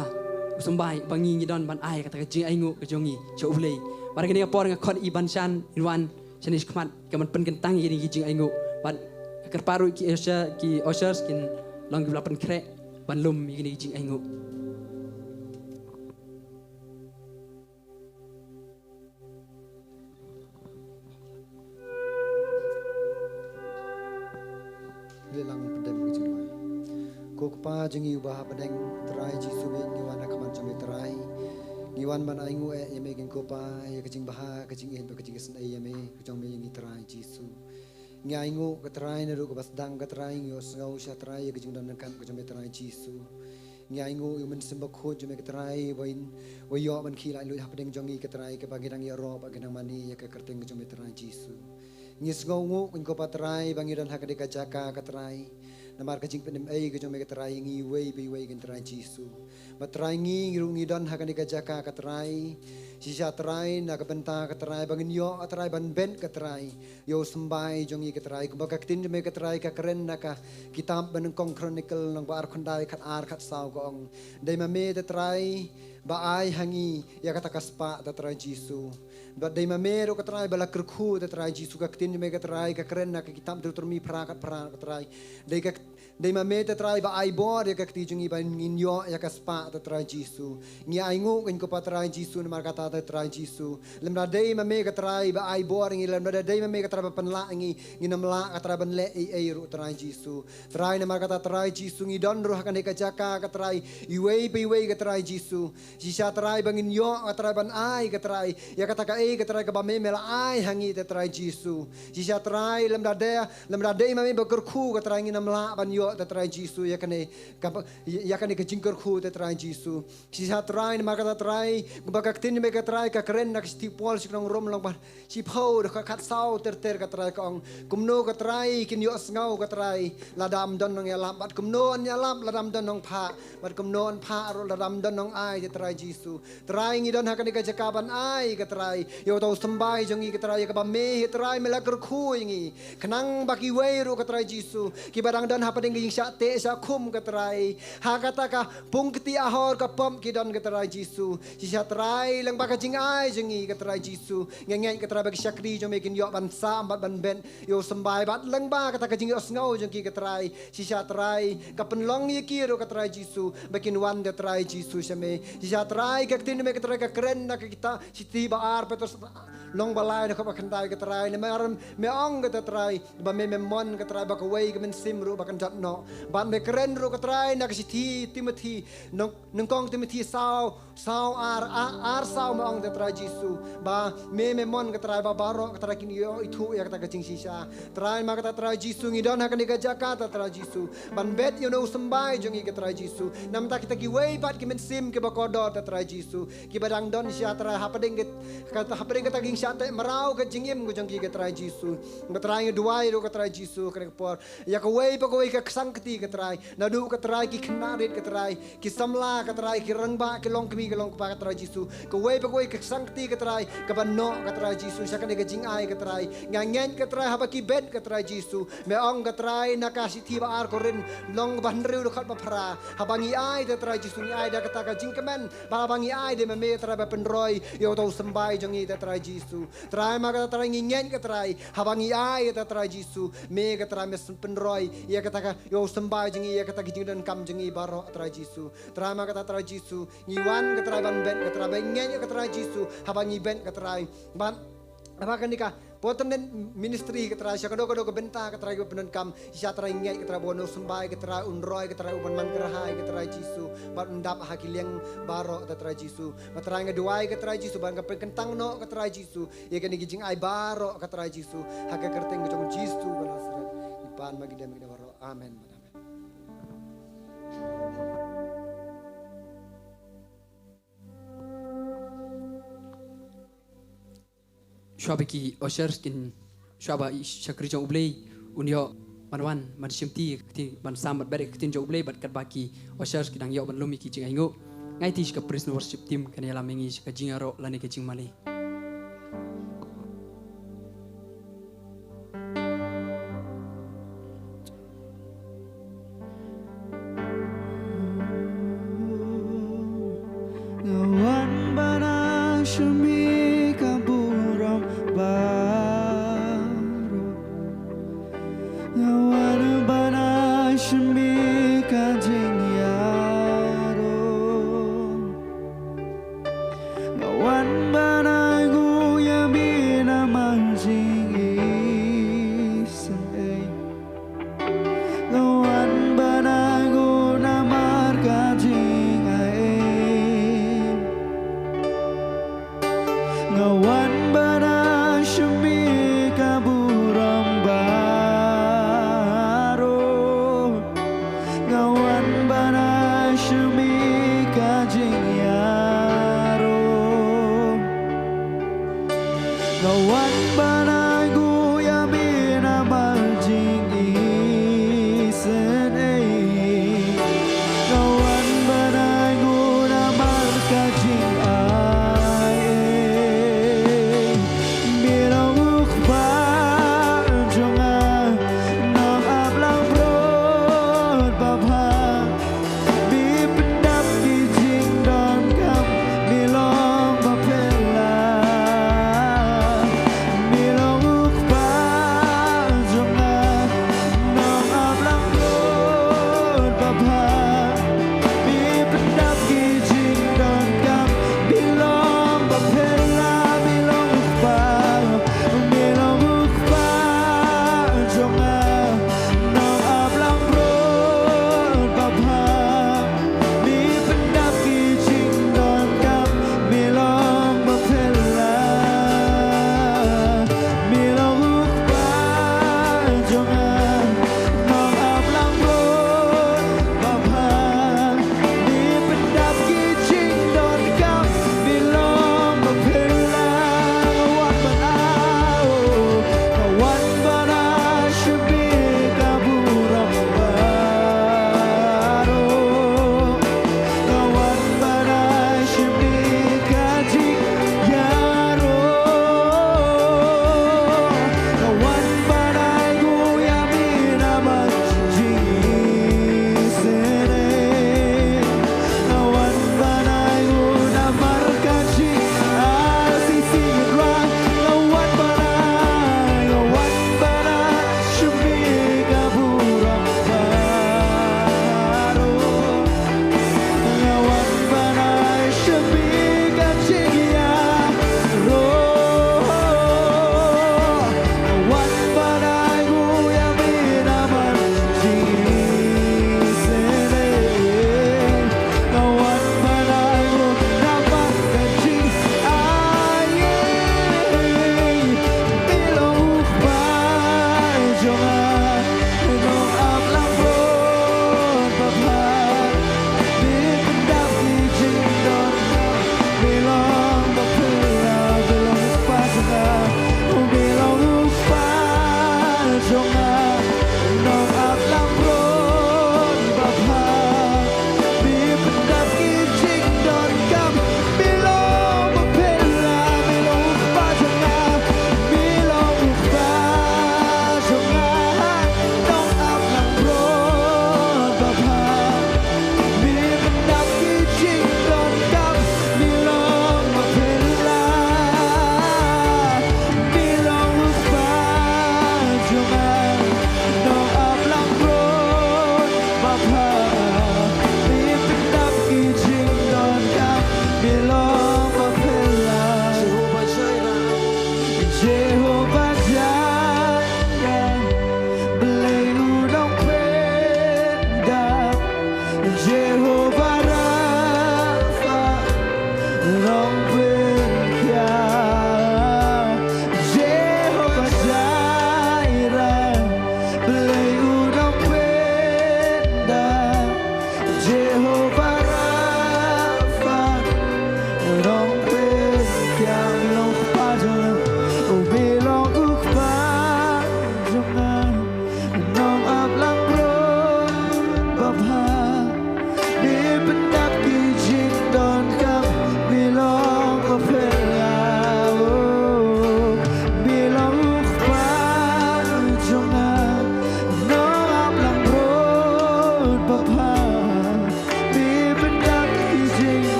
u symbai uba ngi, ngi don ban ai kata ka jingainguh ka jong ngi sha U Blei. Bad ha kane ka por nga khot ïa i Banshan, in wan shane shakhmat, ka ban pynkyntang ïa kine ki jingainguh. Bad nga kyrpad ruh ïa ki usher, ki ushers kin long kiba la pynkhreh ban lum ïa kine ki jingainguh. Ngi la nang pyndonkam ka jingduwai. Ko Kpa jong ngi uba ha bneng, Trai Jisu, ngi wan ha khmat jong me Trai. Ngi wan ban ainguh eh ïa me ko Kpa, ïa ka jingbha, ka jingïeit bad ka jingisynei ïa me, ka jong me ïa ngi Trai Jisu. Ngi ainguh ko Trai naduh kaba sdang ko Trai, ngi ïohsngew shisha Trai ïa ka jingdon ryngkat ka jong me Trai Jisu. Ngi ainguh ïa u Mynsiem Bakhuid jong me ko Trai, uba in, uba ïoh ban khie laitluid hapdeng jong ngi ko Trai, kaba ngi dang ïaroh bad ngi dang mane ïa ka kyrteng ka jong me Trai Jisu. Ngi sngewnguh ko Kpa Trai ba ngi don ha kane ka jaka ko Trai, namar ka jingpynim ei ka jong me ko Trai ïa ngi iwei pa iwei ko Trai Jisu. Bad Trai ngi ruh ngi don ha kane ka jaka ko Trai, shisha Trai na ka bynta ko Trai ba ngin ïoh ko Trai ban bet ko Trai ïa u symbai jong ngi ko Trai, kumba ka ktien jong me ko Trai ka kren na ka kitab Banyngkong Chronicle lynnong ba arphew khyndai, khatar khatsaw ka ong: Dei ma me ko Trai ba ai ha ngi ïa kata ka spah ko Trai Jisu. Bad dei ma me ruh ko Trai ba la kyrkhu ko Trai Jisu, ka ktien jong me ko Trai ka kren na ka kitab Deuteronomi phra khatphra ko Trai. Dei ka, dei ma me ko Trai ba ai bor ïa ka kti jong ngi ba ngin ïoh ïa ka spah Te Trai Jisu. Ngi ainguh kein ko Pa Trai Jisu, namar kata Te Trai Jisu. Lymda dei ma me ko Trai ba ai bor ïa ngi, lymda dei ma me ko Trai ba pynlah ïa ngi, ngin ym lah ko Trai ban leh ei ei ruh Trai Jisu. Trai namar kata Trai Jisu ngi don ruh ha kane ka jaka ko Trai, iwei pa iwei ko Trai Jisu. Shisha Trai ba ngin ïoh ko Trai ban ai ko Trai ïa kata kaei ko Trai kaba me me la ai ha ngi Te Trai Jisu. Shisha Trai lymda dei, lymda dei ma me ba kyrkhu ko Trai ngin ym lah ban ïoh Te Trai Jisu ïa kane ka, ïa kane ka jingkyrkhu Te Trai Jisu. Shisha Trai namar kata Trai, kumba ka ktien me ko Trai ka kren na ka shithi Paul sha ki nong Rom lynnong ba shiphew dkhot khatsaw ter ter ko Trai ka ong. Kumno ko Trai kin ïohsngew ko Trai lada ym don nongïalap, bad kumno yn ïalap lada ym don nongphah, bad kumno yn phah ruh lada ym don nongai Te Trai Jisu. Trai ngi don ha kane ka jaka ban ai ko Trai ïa uto u symbai jong ngi ko Trai ïa kaba me hi Trai me la kyrkhu ïa ngi. Khnang ba kiwei ruh ko Trai Jisu kiba dang don hapdeng ka jingshah teh shah khum ko Trai, ha kata ka pung kti ahor ka pop ki don ko Trai Jisu. Shisha Trai lyngba ka jingai jong ngi ko Trai Jisu, ngi ngeit ko Trai ba ki shakri jong me kin ïoh ban sam bad ban bet ïa u symbai bad lyngba kata ka jingïohsngew jong ki ko Trai. Shisha Trai ka pynlong ïa ki ruh ko Trai Jisu ba kin wan Te Trai Jisu sha me. Shisha Trai ka ktien me ko Trai ka kren na ka kitab shithi ba ar Petros lynnong ba lai dkhot ba khyndai ko Trai, namar me ong ko Trai ba me me mon ko Trai ba kawei ka mynsiem ruh ba kan jot noh. Bad me kren ruh ko Trai na ka shithi Timothi nong, nyngkong Timothi saw, saw ar, a-, ar saw me ong Te Trai Jisu ba me me mon ko Trai ba baroh ko Trai kin ïoh ithuh ïa kata ka jingshisha. Trai namar kata Trai Jisu ngi don ha kane ka jaka Te Trai Jisu ban bet ïa une u symbai jong ngi ko Trai Jisu. Namar kita kiwei pat ki mynsiem kiba kordor Te Trai Jisu kiba dang don shisha Trai hapdeng ka, kata, hapdeng kata ka jingshah teh mraw ka jingim ka jong ki ko Trai Jisu. Ko Trai ngi duwai ruh ko Trai Jisu kane ka por ïa kawei pa kawei ka ksang kti ko Trai, naduh ko Trai ki khynnah rit ko Trai, ki samla ko Trai, ki rangbah, ki longkmie ki longkpa ko Trai Jisu. Kawei pa kawei ka ksang kti ko Trai kaba noh ko Trai Jisu sha kane ka jingai ko Trai. Nga ngeit ko Trai haba ki bet ko Trai Jisu, me ong ko Trai na ka shithi ba ar Korinth lynnong ba hynriew dkhot ba phra, haba ngi ai Te Trai Jisu ngi ai da kata ka jingkmen ba haba ngi ai dei ma me Trai ba pynroi ïa uto u symbai jong ngi Te Trai Jisu. Trai namar kata Trai ngi ngeit ko Trai haba ngi ai Te Trai Jisu, me ko Trai me pynroi ïa kata ka, ïa u symbai jong ngi, ïa kata ka jingdonkam jong ngi baroh Trai Jisu. Trai namar kata Trai Jisu ngi wan ko Trai ban bet ko Trai, ba ngeit ko Trai Jisu haba ngi bet ko Trai. Ban, haba kane ka Portland Ministry ko Trai sha kano kano ka bynta ko Trai kiba pyndonkam, shisha Trai ngeit ko Trai ba une u symbai ko Trai un roi ko Trai uban man kyrhai ko Trai Jisu, bad un dap ha ki liang baroh Te Trai Jisu. Bad Trai nga duwai ko Trai Jisu ban ka pynkyntang noh ko Trai Jisu ïa kane ki jingai baroh ko Trai Jisu, ha ka kyrteng ka jong Jisu ba Nasaret. Ngi pan ma ki dem ki dem baroh. Amen. Amen. Shuwa ba ki ushers kin, shuwa ba i shakri jong U Blei un ïoh ban wan ban shimti ka ktien, ban sam bad bret ka ktien jong U Blei, bad katba ki ushers ki dang ïoh ban lum ïa ki jingainguh, ngai ti sha ka praise and worship team kan ïalam ïa ngi sha ka jingïaroh lane ka jingmane. Nga wan ban ai sha me ka burom baroh. Nga wan ban ai sha me ka jingïaroh. Nga wan ban ainguh ïa me namar jingisynei. Nga wan ban ainguh namar ka jingai. Nga wan ban ai sha me ka burom baroh. Nga wan ban ai sha me ka jingïaroh. Nga wan ban ainguh ïa me namar jingisynei. Nga wan ban ainguh namar ka jingai. Me long u Kpa jong nga, nongap langbrot babha. Me pyndap ki jingdonkam, me long ba phylla. Me long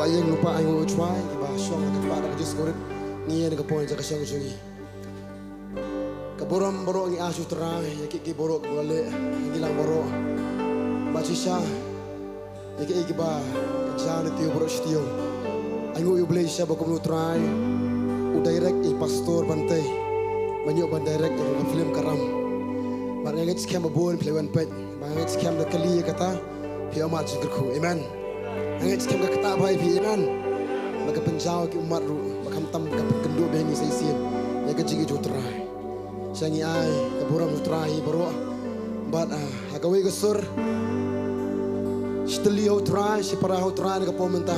Ïa ngi lypa, ai nguh U Trai, kiba shong ha ka kyrpad ka jingïasyllok. Ngi ïa ka poi jong ka shong jong ngi. Ka burom baroh ngi ai sha U Trai, ïa ki, ki baroh kiba la leh, ngi lang baroh. Bad shisha, ïa ki, ïa kiba, ka jan ïa u baroh shi taïew. Ai nguh ïa U Blei shisha ba kumno U Trai u direct ïa i Pastor Bantei ban ïoh ban direct ïa ka film Ka Ram. Bad nga ngeit skhem ba bun phi la wan peit, ba nga ngeit skhem da kali ïa kata phi ïoh mad jingkyrkhu. Amen. Nga ngeit skhem ka kata ba ïa phi, amen. Ba ka pynjaw ki ummat ruh, ba khamtam ka pynkynduh biang ïa ngi sa shisien ïa ka jingïeit U Trai. Sha ngi ai ka burom U Trai baroh. Bad, ah, ha kawei ka sur, shi tylli ha U Trai, shi para ha U Trai na ka por mynta.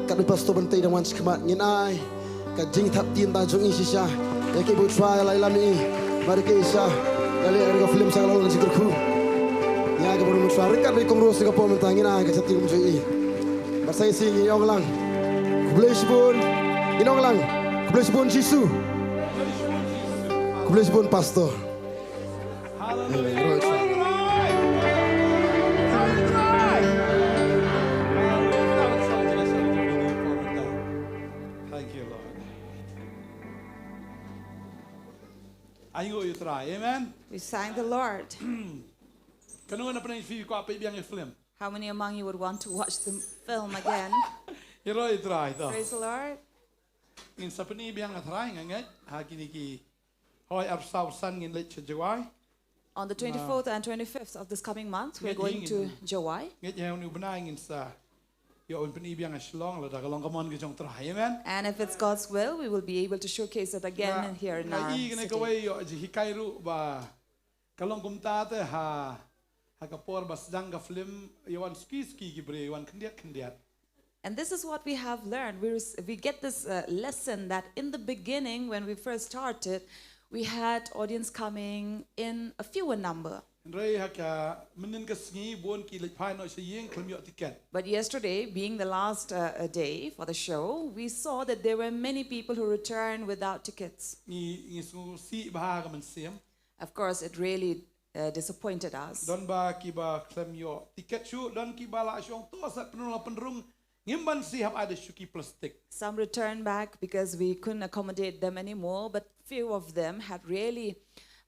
Katba i Pastor Bantei dang wan shakhmat, ngin ai ka jingthap ktien ta jong ngi shisha ïa ki ba U Trai la ïalam ïa ngi. Bad ïa ki shisha ka leh ka film sha ka long jingkyrkhu. Ïa ka burom U Trai, ryngkat bad i Kong Rose na ka por mynta, ngin ai ka jingthap ktien jong ngi. Bad sa shisien ngin ong lang, khublei shibun. Ngin ong lang, khublei shibun Jisu. Khublei shibun Pastor. Hallelujah. Thank you, Lord. Ai nguh ïa U Trai. Amen. We thank the Lord. Kano na pdeng phi kwah peit biang ïa film? How many among you would want to watch the film again? Ïaroh ïa U Trai to. Praise the Lord. Ngin sa pyni biang ha U Trai, nga ngeit ha kine ki hoi arphew saw san ngin leit sha Jowai. On the twenty-fourth and twenty-fifth of this coming month, we're going to Jowai. Ngeit ïa une u bnai ngin sa ïoh ban pyni biang ha Shillong lada ka long ka mon ka jong U Trai. Amen. And if it's God's will, we will be able to showcase it again here in our city. Nga i kane kawei ïoh jinghikai ruh ba ka long kumta te ha, ha ka por ba sdang ka film, ïa wan suki suki ki briew, ïa wan khyndiat khyndiat. And this is what we have learned. We, res- we get this uh, lesson that in the beginning, when we first started, we had audience coming in a fewer number. Hynrei ha ka mynnin ka sngi bun ki leit phai noh sha ïing khlem ïoh tiket. But yesterday, being the last uh, uh, day for the show, we saw that there were many people who returned without tickets. Ngi, ngi sngewsih bha ha ka mynsiem. Of course, it really uh, disappointed us. Don ba kiba khlem ïoh tiket shuh, don kiba la shong to sa pynrung la pynrung. Ngim ban sngewsih hap ai da shuki plastik. Some returned back because we couldn't accommodate them anymore, but few of them had really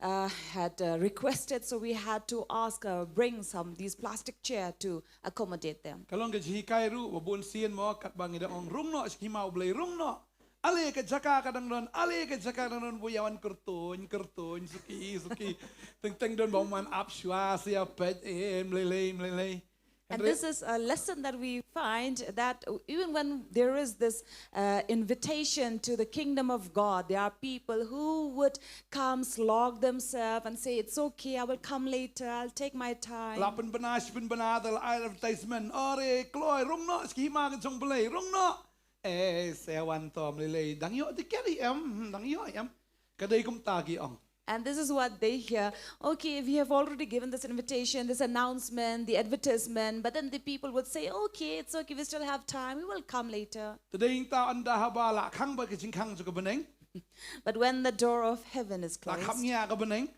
uh, had uh, requested, so we had to ask, uh, bring some these plastic chair to accommodate them. Ka long ka jinghikai ruh ba bun sien mo katba ngi dang ong rung noh sha ki hima U Blei, rung noh. Ale ka jaka ka dang don, ale ka jaka ka dang don, ba ïa wan kyrtuñ kyrtuñ, suki suki. Teng teng don ba wan ap shuwa, sia peit, eh, mlei lei mlei lei. And this is a lesson that we find that even when there is this uh, invitation to the kingdom of God, there are people who would come, slog themselves, and say, "It's okay, I will come later, I'll take my time." La pynbna shi pynbna da la ai advertisement. Ore kloi, rung noh sha ki hima ka jong U Blei, rung noh. Eh, sa wan to mlei lei, dang ïoh tiket hi em, hmm, dang ïoh em. Ka dei kumta ki ong. And this is what they hear. "Okay, we have already given this invitation, this announcement, the advertisement," but then the people would say, "Okay, it's okay, we still have time, we will come later." Te dei ïa kata ynda haba la khang bad ka jingkhang jong ka bneng. But when the door of heaven is closed, la khap nia ka bneng,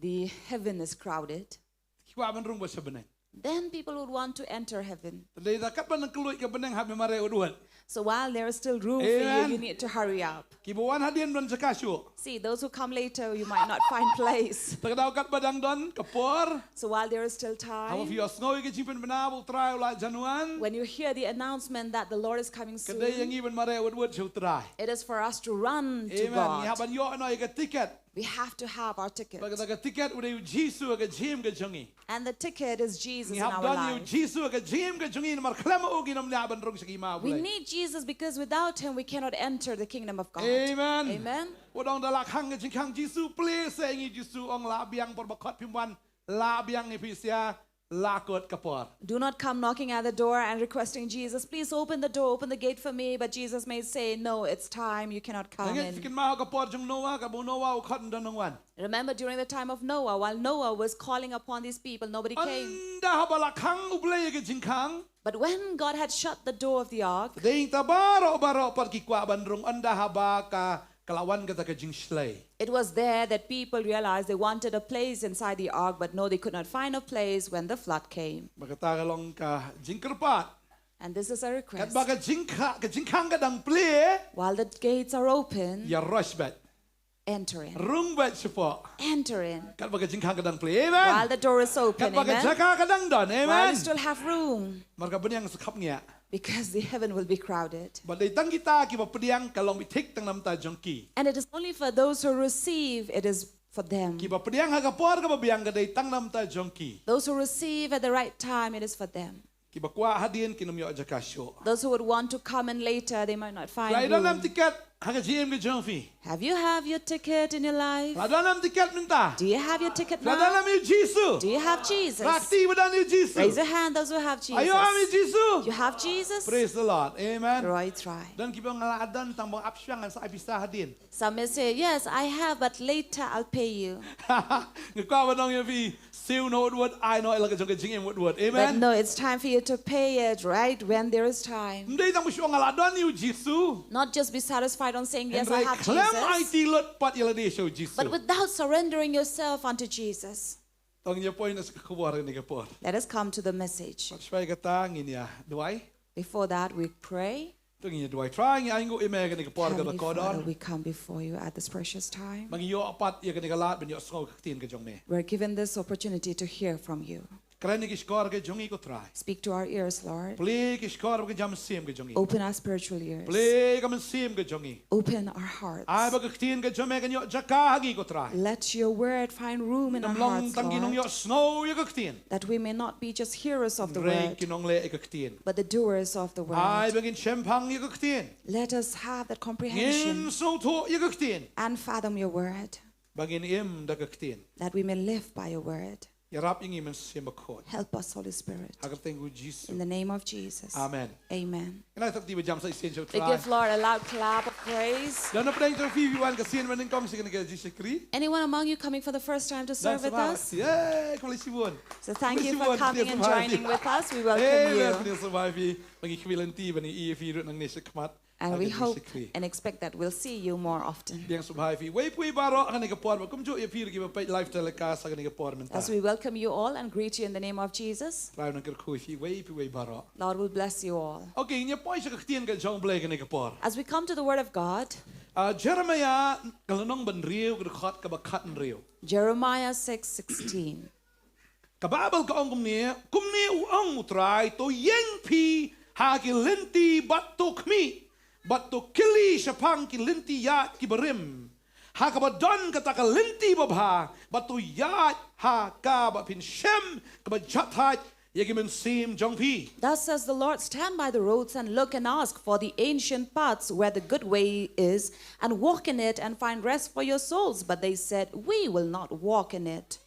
the heaven is crowded, ki kwah ban rung bad sha bneng. Then people would want to enter heaven. Te dei da katba nang kylluid ka bneng hap ban mareh wut wut. So while there is still room for you, you need to hurry up. Kiba wan hadien don jaka shuh. See, those who come later, you might not find place. Te ka daw katba dang don ka por. So while there is still time, haba phi ïohsngew ïa ka jingpynbna ba U Trai u la jan wan, when you hear the announcement that the Lord is coming soon, ka dei ïa ngi ban mareh wut wut sha U Trai. It is for us to run to God. Ngi hap ban ïoh noh ïa ka tiket. We have to have our ticket. Bad kata ka tiket u dei U Jisu ha ka jingim ka jong ngi. And the ticket is Jesus in our life. Ngi hap don ïa U Jisu ha ka jingim ka jong ngi namar khlem ma u ngin ym lah ban rung sha ki hima U Blei. We need Jesus because without him we cannot enter the kingdom of God. Amen. Amen. Wat ong da la khang ka jingkhang Jisu, plie seh ïa ngi, Jisu ong la biang por ba khot phim wan, la biang ïa phi sha, la kut ka por. Do not come knocking at the door and requesting Jesus, "Please open the door, open the gate for me," but Jesus may say, "No, it's time, you cannot come in." Nga ngeit phi kynmaw ha ka por jong Noah, katba u Noah u khot ym don nongwan. Remember during the time of Noah, while Noah was calling upon these people, nobody came. Ynda haba la khang U Blei ïa ka jingkhang. But when God had shut the door of the ark, dei ïa kata baroh baroh pat ki kwah ban rung ynda haba ka, ka la wan kata ka jingshlei. It was there that people realized they wanted a place inside the ark, but no, they could not find a place when the flood came. Bad kata ka long ka jingkyrpad. And this is a request. Katba ka jingkha-, ka jingkhang ka dang plie. While the gates are open, ïaroh beit. Enter in. Rung beit shapoh. Enter in. Katba ka jingkhang ka dang plie. Amen. While the door is open, katba ka jaka ka dang don. Amen. While you still have room. Namar ka bneng sa khapngiah. Because the heaven will be crowded. Bad dei tang kita kiba pdiang ka long beit thik tang namar jong ki. And it is only for those who receive, it is for them. Kiba pdiang ha ka por kaba biang ka dei tang namar jong ki. Those who receive at the right time, it is for them. Kiba kwah hadien kin ym ïoh jaka shuh. Those who would want to come in later, they might not find room. Phi la don em tiket ha ka jingim ka jong phi? Have you have your ticket in your life? Phi la don em tiket mynta? Do you have your ticket now? Phi la don em ïa u Jisu? Do you have Jesus? Rah kti ba don ïa u Jisu. Raise your hand, those who have Jesus. Ïoh em ïa u Jisu? You have Jesus? Praise the Lord. Amen. Roi Trai. Don kiba ong nga la don tang ba ap shang ngan sa ai pisa hadien. Some may say, "Yes, I have, but later I'll pay you." Nga kwah ban ong ïa phi, siew noh wut wut, ai noh ïa la ka jong ka jingim wut wut. Amen. But no, it's time for you to pay it right when there is time. Ym dei tang ba shu ong nga la don ïa u Jisu. Not just be satisfied on saying, "Yes, I have Jesus." Hynrei khlem aiti lut pat ïa lade sha u Jisu. But without surrendering yourself unto Jesus. To ngin ïa poi na ka khubor kane ka por. Let us come to the message. Bad shuwa kata ngin ïa duwai. Before that, we pray. To ngin ïa duwai. Trai, ngi ainguh ïa me kane ka por kaba kordor. Heavenly Father, we come before you at this precious time. Ba ngi ïoh pat ïa kane ka lad ban ïohsngew ka ktien ka jong me. We're given this opportunity to hear from you. Kren ïa ki shkor ka jong ngi ko Trai. Speak to our ears, Lord. Plie ki shkor bad ka mynsiem ka jong ngi. Open our spiritual ears. Plie ka mynsiem ka jong ngi. Open our hearts. Ai ba ka ktien ka jong me kan ïoh jaka ha ngi ko Trai. Let your word find room in our hearts, Lord. Ym long tang ki nongïohsngew ïa ka ktien. That we may not be just hearers of the word, hynrei ki nongleh ïa ka ktien. But the doers of the word. Ai ba ngin shemphang ïa ka ktien. Let us have that comprehension. Ngin sngewthuh ïa ka ktien. And fathom your word. Ba ngin im da ka ktien. That we may live by your word. Ïarap ïa ngi Mynsiem Bakhuid. Help us, Holy Spirit. Ha ka kyrteng u Jisu. In the name of Jesus. Amen. Amen. Ngi ai sa kti ba jam sa shisien sha u Trai. We give Lord a loud clap of praise. Don na pdeng jong phi ba wan ka sien ba nyngkong sha kane ka jingshakri? Anyone among you coming for the first time to serve with us? Ïa, khublei shibun. So thank you for coming and joining with us. We welcome you. Khublei shibun. Khublei shibun. Ba ngi khmih lynti ban ïohi ïa phi ruh nangne shakhmat. And we hope and expect that we'll see you more often. Biang sngewbha ïa phi uwei pa uwei baroh ha kane ka por, bad kumjuh ïa phi ruh kiba peit live telecast ha kane ka por mynta. As we welcome you all and greet you in the name of Jesus, Trai un nang kyrkhu ïa phi uwei pa uwei baroh. Lord will bless you all. Okay, ngin ïa poi sha ka ktien ka jong U Blei kane ka por. As we come to the word of God, ah, Jeremiah ka lynnong ba hynriew, ka dkhot kaba khathynriew. Jeremiah six sixteen. Ka Baibl ka ong kumne, kumne u ong u Trai, to ïeng phi ha ki lynti bad to khmih, bad to kylli shaphang ki lynti ïaid kiba rim, ha kaba don kata ka lynti babha, bad to ïaid ha ka bad phin shem kaba jahthait ïa ki mynsiem jong phi. Thus says the Lord, stand by the roads and look and ask for the ancient paths where the good way is, and walk in it and find rest for your souls. But they said, we will not walk in it.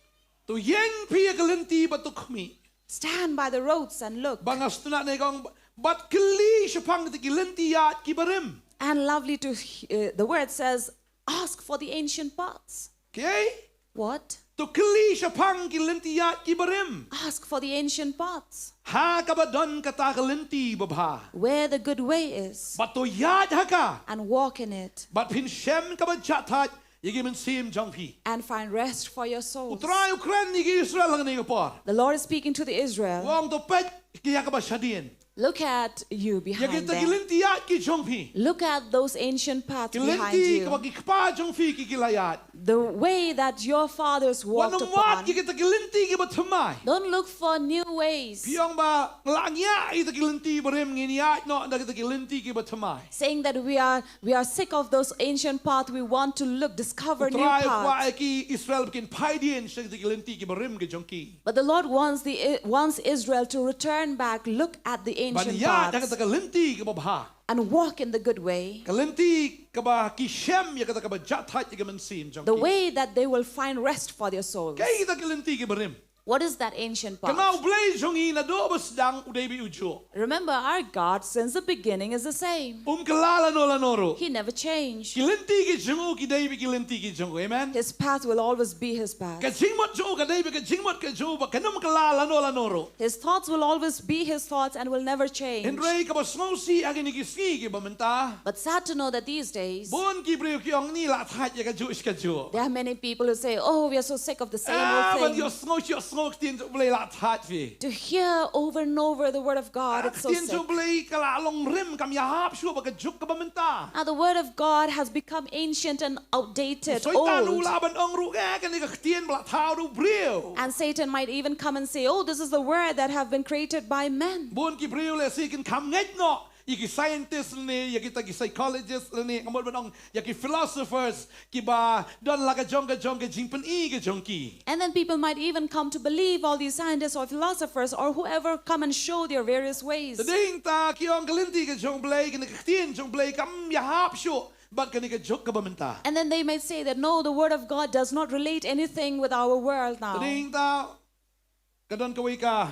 To ïeng phi ha ki lynti bad to khmih. Stand by the roads and look. Ba nga sngewtynnat ne ka ong, bad kylli shaphang kita ki lynti ïaid kiba rim. And lovely to he-, uh, the word says, ask for the ancient paths. Okay? What? To kylli shaphang ki lynti ïaid kiba rim. Ask for the ancient paths. Ha kaba don kata ka lynti babha. Where the good way is. Bad to ïaid ha ka. And walk in it. Bad phin shem kaba jahthait ïa ki mynsiem jong phi. And find rest for your souls. U Trai u kren ïa ki Israel ha kane ka por. The Lord is speaking to the Israel. U ong to peit ïa kaba shadien. Look at you behind them. Ïa kita ki lynti ïaid ki jong phi. Look at those ancient paths behind you. Ki lynti kaba ki kpa jong phi ki, ki la ïaid. The way that your fathers walked upon. Wat nym wad ïa kita ki lynti kiba thymmai. Don't look for new ways. Phi ong ba nga la ngiah ïa kita ki lynti barim, ngin ïaid noh da kita ki lynti kiba thymmai. Saying that we are We are sick of those ancient paths. We want to look, discover new paths. U Trai u kwah ïa ki Israel ba kin phai dien sha kita ki lynti kiba rim ki jong ki. But the Lord wants the, wants Israel to return back, look at the ancient paths. Ban ïaid ha kata ka lynti kaba bha. And walk in the good way. Ka lynti kaba ki shem ïa kata kaba jahthait ïa ka mynsiem jong ki. The way that they will find rest for their souls. Kaei kita ki lynti kiba rim? What is that ancient path? Kynmaw, U Blei jong ngi naduh ba sdang u dei beit ujuh. Remember, our God, since the beginning, is the same. Um kylla lano lano ruh. He never changed. Ki lynti ki jong u ki dei beit ki lynti ki jong u. Amen. His path will always be his path. Ka jingmut jong u ka dei beit ka jingmut ka jong u bad kan ym kylla lano lano ruh. His thoughts will always be his thoughts and will never change. Hynrei kaba sngewsih ha kine ki sngi kiba mynta. But sad to know that these days, bun ki briew ki ong ngi la thait ïa kajuh shi kajuh. There are many people who say, "Oh, we are so sick of the same old thing." Ah, ban ïohsngew shi ïohsngew ka ktien jong U Blei la thait phi. To hear over and over the word of God, it's so sick. Ka ktien jong U Blei ka la long rim, kam ïahap shuh bad ka juk kaba mynta. Now the word of God has become ancient and outdated, old. Soitan u lah ban ong ruh, eh, kane ka ktien ba la thaw da u briew. And Satan might even come and say, "Oh, this is the word that have been created by men." Bun ki briew lehse kin kham ngeit noh ïa ki scientist lane ïa kita ki psychologist lane, nga mut ban ong, ïa ki philosophers kiba don la ka jong ka jong ka jingpyni ka jong ki. And then people might even come to believe all these scientists or philosophers or whoever come and show their various ways. Te dei hangta ki ong ka lynti ka jong U Blei, kane ka ktien jong U Blei kam ïahap shuh bad kane ka juk kaba mynta. And then they might say that, "No, the word of God does not relate anything with our world now." Te dei hangta ka don kawei ka,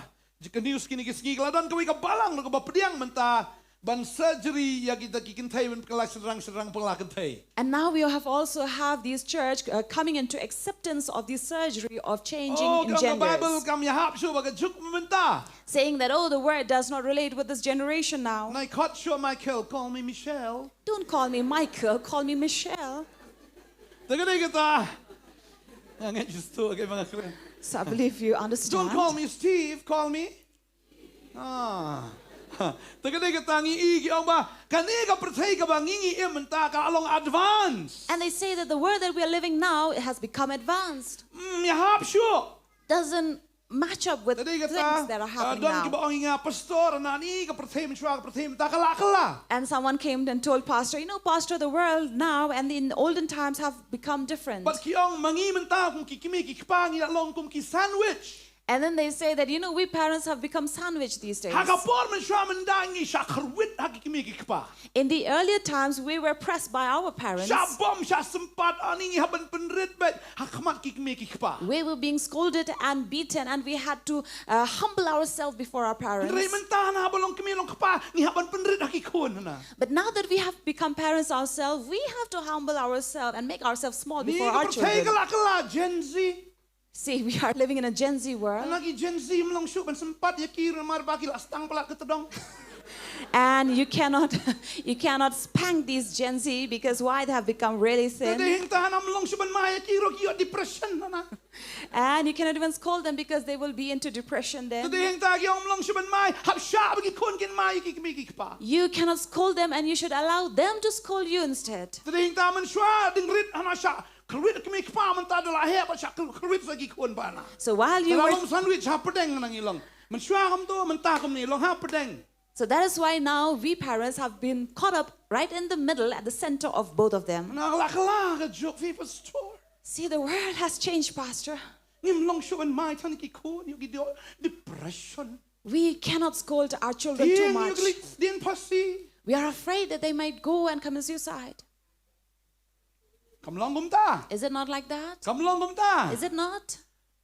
ka news kine ki sngi, ka la don kawei ka balang ruh kaba pdiang mynta ban surgery ïa kita ki kynthei ban pynkylla shynrang, shynrang pynkylla kynthei. And now we have also have these church, uh, coming into acceptance of the surgery of changing in genders. Oh, ka ong ka Bible kam ïahap shuh bad ka juk mynta. Saying that, "Oh, the word does not relate with this generation now." Nai khot shuh Michael, call me Michelle. "Don't call me Michael, call me Michelle." Te ka dei kata. Nga ngeit just tu, okay, ba nga kren. So I believe you understand. Don't call me Steve, call me. Ah. Te ka dei kata, ngi i ki ong ba kane ka pyrthei kaba ngi ngi im mynta ka la long advanced. And they say that the world that we are living now, it has become advanced. Mm, ïahap shuh. Doesn't match up with things that are happening now. Te dei kata, ah, don kiba ong ïa nga, "Pastor, nangne ka pyrthei mynshuwa, ka pyrthei mynta ka la kylla." And someone came and told Pastor, "You know, Pastor, the world now and in olden times have become different." Bad ki ong, "Ma ngi mynta kum ki kmie ki kpa ngi la long kum ki sandwich." And then they say that, "You know, we parents have become sandwich these days." Ha ka por mynshuwa mynta ngi shah kyrwit ha ki kmie ki kpa. In the earlier times, we were pressed by our parents. Shah bom, shah sympat, ani ngi hap ban pynrit beit ha khmat ki kmie ki kpa. We were being scolded and beaten, and we had to, uh, humble ourselves before our parents. Hynrei mynta hana ba long kmie long kpa, ngi hap ban pynrit ha ki khun hana. But now that we have become parents ourselves, we have to humble ourselves and make ourselves small before our children. Ngi ka pyrthei ka la kylla, Gen Z. See, we are living in a Gen Z world. Hana ki Gen Z ym long shuh ban sympat ïa ki namar ba ki la stang palat ka tdong. And you cannot, you cannot spank these Gen Z because why, they have become really thin. Te dei hangta hana ym long shuh ban mai ïa ki ruh, ki ïoh depression hana. And you cannot even scold them because they will be into depression then. Te dei hangta ki ong ym long shuh ban mai, hap shah ba ki khun kin mai ïa ki kmie ki kpa. You cannot scold them and you should allow them to scold you instead. Te dei hangta mynshuwa dang rit hana shah kyrwit kmie kpa, mynta da la heh pat shah kyrwit sa ki khun pat hana. So while you were, te la long sandwich hapdeng hana ngi long. Mynshuwa kumto, mynta kumne long hapdeng. So that is why now we parents have been caught up right in the middle at the center of both of them. Hana ka la kylla ka juk phi, Pastor. See, the world has changed, Pastor. Ngim long shuh ban mai than ki khun, ïoh ki ïoh depression. We cannot scold our children too much. Ïoh ki leit sdien phasi. We are afraid that they might go and commit suicide. Kam long kumta? Is it not like that? Kam long kumta? Is it not?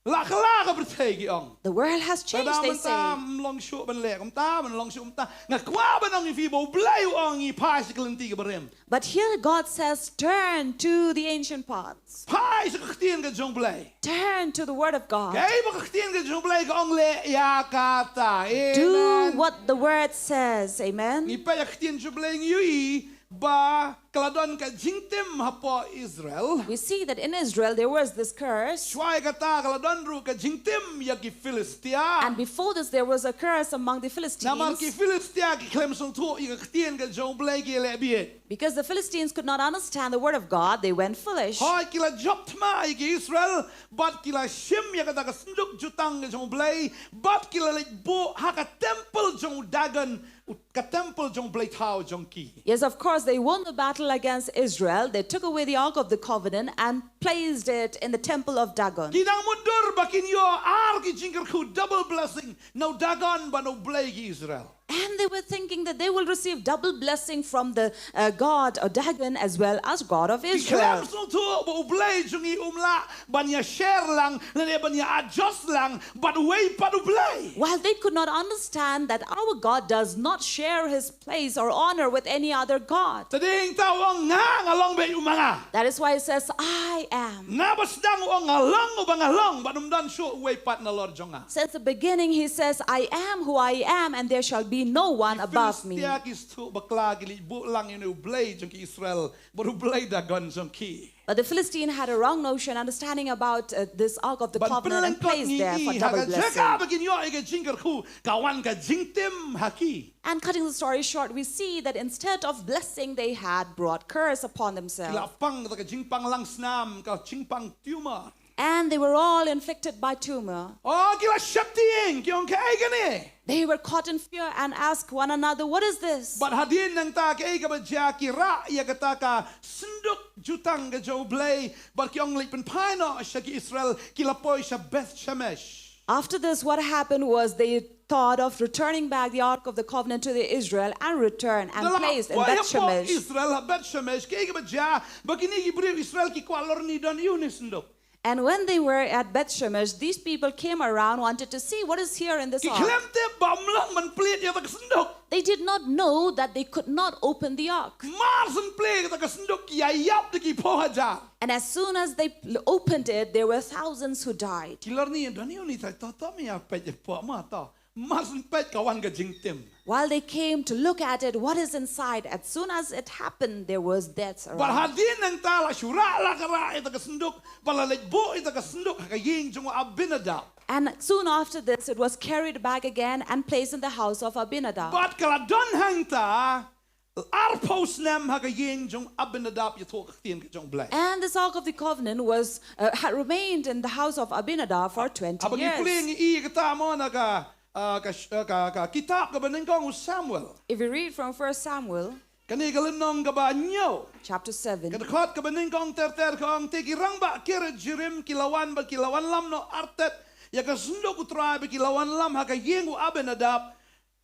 La kylla ka pyrthei ki ong. The world has changed, they say. Te da mynta ym long shuh ban leh kumta, ym long shuh kumta. Nga kwah ban ong ïa phi ba U Blei u ong ïa phi, phai sha ka lynti kaba rim. But here God says, "Turn to the ancient paths." Phai sha ka ktien ka jong U Blei. Turn to the word of God. Kaei ba ka ktien ka jong U Blei ka ong, leh ïa kata. Amen. Do what the word says. Amen. Ngi peit ïa ka ktien jong U Blei, ngi ïohi ba ka la don ka jingtim hapoh Israel. We see that in Israel there was this curse. Shuwa ïa kata ka la don ruh ka jingtim ïa ki Philistia. And before this there was a curse among the Philistines. Namar ki Philistia ki khlem sngewthuh ïa ka ktien ka jong U Blei, ki leh bieit. Because the Philistines could not understand the word of God, they went foolish. Hooid, ki la jop thma ïa ki Israel, bad ki la shim ïa kata ka synduk jutang ka jong U Blei, bad ki la leit buh ha ka temple jong u Dagon, u, ka temple jong u blei thaw jong ki. Yes, of course, they won the battle against Israel. They took away the Ark of the Covenant and placed it in the temple of Dagon. Ki dang mutdur ba kin ïoh ar ki jingkyrkhu, double blessing, na u Dagon bad na u Blei ki Israel. And they were thinking that they will receive double blessing from the, uh, God of Dagon as well as God of Israel. Ki khlem sngewthuh ba u Blei jong ngi um lah ban ïa share lang, lane ban ïa adjust lang bad uwei pat u Blei. While they could not understand that our God does not share his place or honor with any other god. Te dei hangta u ong, nga, nga long beit u ma nga. That is why he says, "I am." Naba sdang u ong, nga long uba nga long, bad ym don shuh uwei pat nalor jong nga. Since the beginning, he says, "I am who I am, and there shall be no one above me. Philistia ki sduk bakla ki leit buh lang ïa une u blei jong ki Israel, bad u blei Dagon jong ki. But the Philistine had a wrong notion, understanding about uh, this Ark of the Ban Covenant and pyllengkot placed there for ïa i ha double ka jaka blessing. ba kin ïoh ïa ka jingkyrkhu, ka wan ka jingtim ha ki. And cutting the story short, we see that instead of blessing, they had brought curse upon Ki la themselves. pang da ka jingpang lang snam, ka jingpang tumor. And they were all inflicted by tumor. Oh, ki la sheptieng, ki ong kaei kane. They were caught in fear and asked one another, "What is this?" Bad hadien nangta kaei kaba jia, ki rah ïa kata ka synduk jutang ka jong u blei, bad ki ong leit pynphai noh sha ki Israel, ki la poi sha Beth Shemesh. After this, what happened was they thought of returning back the Ark of the Covenant to the Israel and return and Da la placed in poi Beth hapoh Shemesh. Israel ha Beth Shemesh, kaei kaba jia, ba kine ki briew Israel ki kwah lorni don ïa une u synduk. And when they were at Beth Shemesh, these people came around, wanted to see what is here in this Ki ark. khlem tip ba ym long ban plied ïa kata ka synduk. They did not know that they could not open the ark. Mar syn plie kata ka synduk, ki ïa ïap da ki phew hajar. And as soon as they pl- opened it, there were thousands who died. Ki lorni, don ïa une, to to to me ïa peit ïa pdeng ma to. Mar syn peit ka wan ka jingtim. While they came to look at it, what is inside, as soon as it happened, there was death Bad around. hadien nangta la shu rah la ka rah ïa kata ka synduk, bad la leit buh ïa kata ka synduk ha ka ïing jong u Abinadab. And soon after this, it was carried back again and placed in the house of Abinadab. Bad ka la don hangta arphew snem ha ka ïing jong u Abinadab, ïathuh ka ktien ka jong u Blei. And this Ark of the Covenant was uh, had remained in the house of Abinadab for twenty Haba ngi pule years. ngi i kata mo na ka, ah, ka, ah, ka, ka kitab kaba nyngkong u Samuel. If we read from First Samuel Kane ka lynnong kaba hynñiew. chapter seven. Ka dkhot kaba nyngkong ter ter ka ong, te ki rangbah Kiriath Jearim ki la wan bad ki la wanlam noh artet ïa ka synduk u Trai, bad ki la wanlam ha ka ïing u Abinadab,